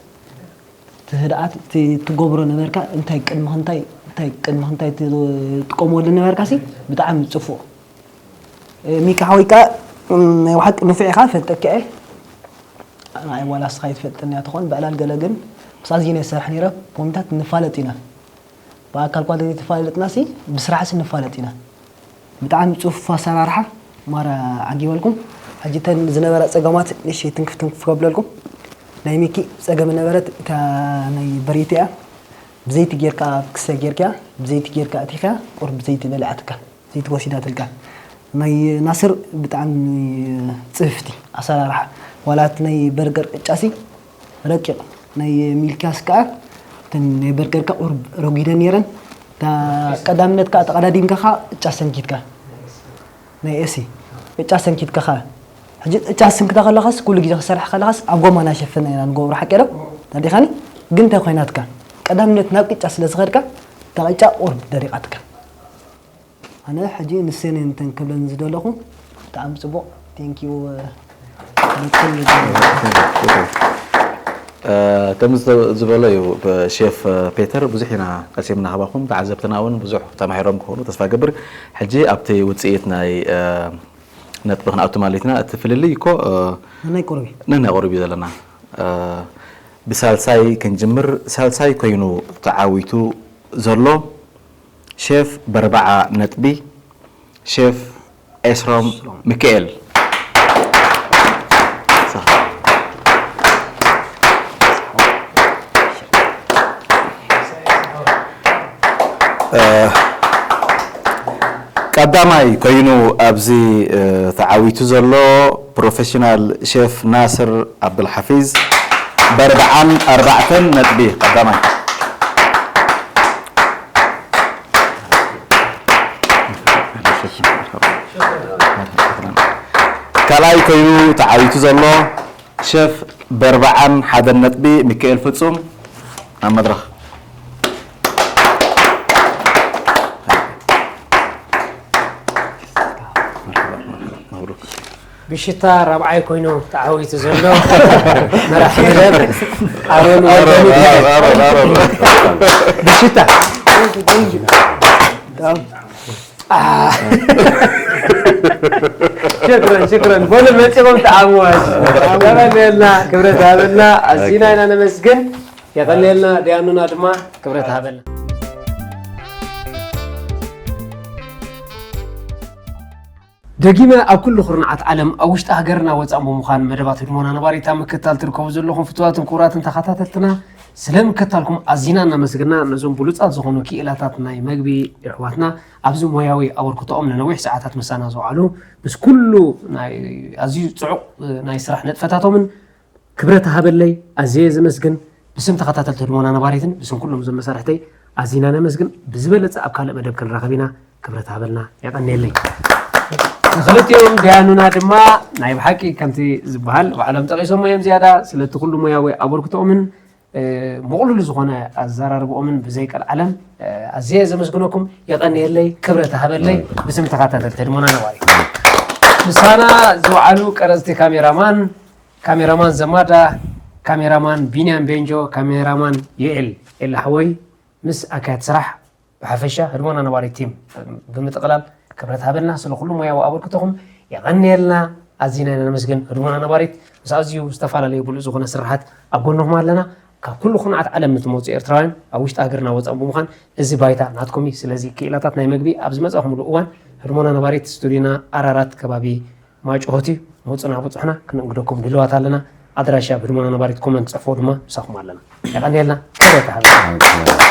እቲ ህድኣት እቲ ትገብሮ ነበርካ እንታይ ቅድሚ ክንታይ እንታይ ቅድሚ ክንታይ ትጥቀመሉ ነበርካ ሲ ብጣዕሚ ፅፉቅ። ሚካ ሓወይ ከዓ ናይ ብሓቂ ንፉዕ ኢኻ ፈልጠካ እየ። ንዓይ ዋላ እስኻ ይትፈልጠኒ እያ ትኾን ብዕላል ገለ ግን ምስ ኣዝነ ይሰርሕ ነይረ ፖሚታት ንፋለጥ ኢና። ብኣካል ኳ ዘይተፈላለጥና ሲ ብስራሕ ሲ ንፋለጥ ኢና። ብጣዕሚ ጽፉፍ ኣሰራርሓ ማራ ዓጊበልኩም። ሕጂ እተን ዝነበራ ጸገማት ንእሽተይ ትንክፍ ትንክፍ ከብለልኩም። ናይ ሚኪ ጸገም ነበረት እታ ናይ በሪት እያ። ብዘይቲ ጌርካ ክሰ ጌርካ ብዘይቲ ጌርካ ኣቲኻ ቁር ብዘይቲ በልዓትካ። ዘይትወሲዳትልካ ናይ ናስር ብጣዕሚ ጽፍፍቲ ኣሰራርሓ ዋላ እቲ ናይ በርገር ቅጫሲ ረቂቕ ናይ ሚልኪያስ ከኣ እተን ናይ በርገር ከኣ ቁሩብ ረጒደን ነይረን እታ ቀዳምነት ከኣ ተቐዳዲምካ ከኣ ቅጫ ሰንኪትካ ናይ ኤሲ ቅጫ ሰንኪትካ ከኣ ሕጂ ቅጫ ስንክታ ከለኻስ ኩሉ ግዜ ክሰርሕ ከለኻስ ኣብ ጎማ ናሸፈና ኢና ንገብሮ ሓቂ ዶ ተዲኻኒ ግን እንታይ ኮይናትካ ቀዳምነት ናብ ቅጫ ስለ ዝኸድካ እታ ቅጫ ቁሩብ ደሪቓትካ ኣነ ሕጂ ንሰን እንተን ክብለን ዝደለኹ ብጣዕሚ ጽቡቕ thank you። ከም ዝበሎ እዩ ሼፍ ፔተር ብዙሕ ኢና ቀሲምና ካባኹም ተዓዘብትና እውን ብዙሕ ተማሂሮም ክኾኑ ተስፋ ገብር። ሕጂ ኣብቲ ውፅኢት ናይ ነጥቢ ክንኣቱ ማለት ኢና። እቲ ፍልልይ እኮ ናይ ቁርቢ ነናይ ቁርቢ ዘለና ብሳልሳይ ክንጅምር ሳልሳይ ኮይኑ ተዓዊቱ ዘሎ ሼፍ በርባዓ ነጥቢ ሼፍ ኤስሮም ሚካኤል። ቀዳማይ ኮይኑ ኣብዚ ተዓዊቱ ዘሎ ፕሮፌሽናል ሼፍ ናስር ዓብዱልሓፊዝ በርብዓን ኣርባዕተን ነጥቢ ቀዳማይ። ካልኣይ ኮይኑ ተዓዊቱ ዘሎ ሸፍ በርብዓን ሓደን ነጥቢ ሚካኤል ፍጹም ኣብ መድረኽ። ብሽታ ራብዓይ ኮይኑ ተዓዊቱ ዘሎ መራሒ መደብ ኣሮን ወልደሚካኤል። ብሽታ ሽክረን ሽክረን። በሉ መፂኦም ተዓወት። የቐንየልና፣ ክብረት ሃበልና። ኣዚና ኢና ነመስግን። የቐንየልና፣ ዲያኑና ድማ ክብረት ሃበልና። ደጊመ ኣብ ኩሉ ኩርናዓት ዓለም ኣብ ውሽጢ ሃገርና ወፃእን ብምዃን መደባት ህድሞና ነባሪታ ምክትታል ትርከቡ ዘለኹም ፍትዋትን ክቡራትን ተኸታተልትና ስለ ምክትታልኩም ኣዚና እናመስግና ነዞም ብሉፃት ዝኾኑ ክኢላታት ናይ መግቢ የሕዋትና ኣብዚ ሞያዊ ኣበርክቶኦም ንነዊሕ ሰዓታት ምሳና ዝውዓሉ ምስ ኩሉ ኣዝዩ ፅዑቕ ናይ ስራሕ ነጥፈታቶምን ክብረት ሃበለይ ኣዝየ ዘመስግን ብስም ተኸታተልቲ ህድሞና ነባሪትን ብስም ኩሎም እዞም መሳርሕተይ ኣዚና ነመስግን ብዝበለፀ ኣብ ካልእ መደብ ክንራኸብ ኢና ክብረት ሃበልና የቐንየለይ ንክልቲኦም ዲያኑና ድማ ናይ ብሓቂ ከምቲ ዝበሃል ባዕሎም ጠቂሶሞ እዮም ዝያዳ ስለቲ ኩሉ ሞያዊ ኣበርክቶኦምን ምቕሉል ዝኾነ ኣዘራርብኦምን ብዘይ ቀልዓለም ኣዝየ ዘመስግነኩም የቐንየለይ ክብረት ሃበለይ ብስም ተኸታተልቲ ህድሞና ነባሪ ምሳና ዝወዓሉ ቀረፅቲ ካሜራማን ካሜራማን ዘማዳ ካሜራማን ቢንያም ቤንጆ ካሜራማን ዩኤል ኤላ ሓወይ ምስ ኣካያት ስራሕ ብሓፈሻ ህድሞና ነባሪት ቲም ብምጥቕላል ክብረት ሃበልና ስለ ኩሉ ሞያዊ ኣበርክቶኹም የቐንየልና ኣዚና ኢና ነመስግን ህድሞና ነባሪት ምስ ኣዝዩ ዝተፈላለዩ ብሉፅ ዝኾነ ስራሓት ኣብ ጎንኹም ኣለና ካብ ኩሉ ኩርናዓት ዓለም ንትመፁ ኤርትራውያን ኣብ ውሽጢ ሃገርና ወፃእ ብምዃን እዚ ባይታ ናትኩም እዩ ስለዚ ክኢላታት ናይ መግቢ ኣብ ዝመፃኹምሉ እዋን ህድሞና ነባሪት ስቱዲዮና ኣራራት ከባቢ ማይ ጭሆት እዩ ምውፅና ብፅሑና ክነእንግደኩም ድልዋት ኣለና ኣድራሻ ብድሞና ነባሪት ኮመንት ፅሕፎ ድማ ምሳኹም ኣለና የቐንየልና ክብረት ሃበልና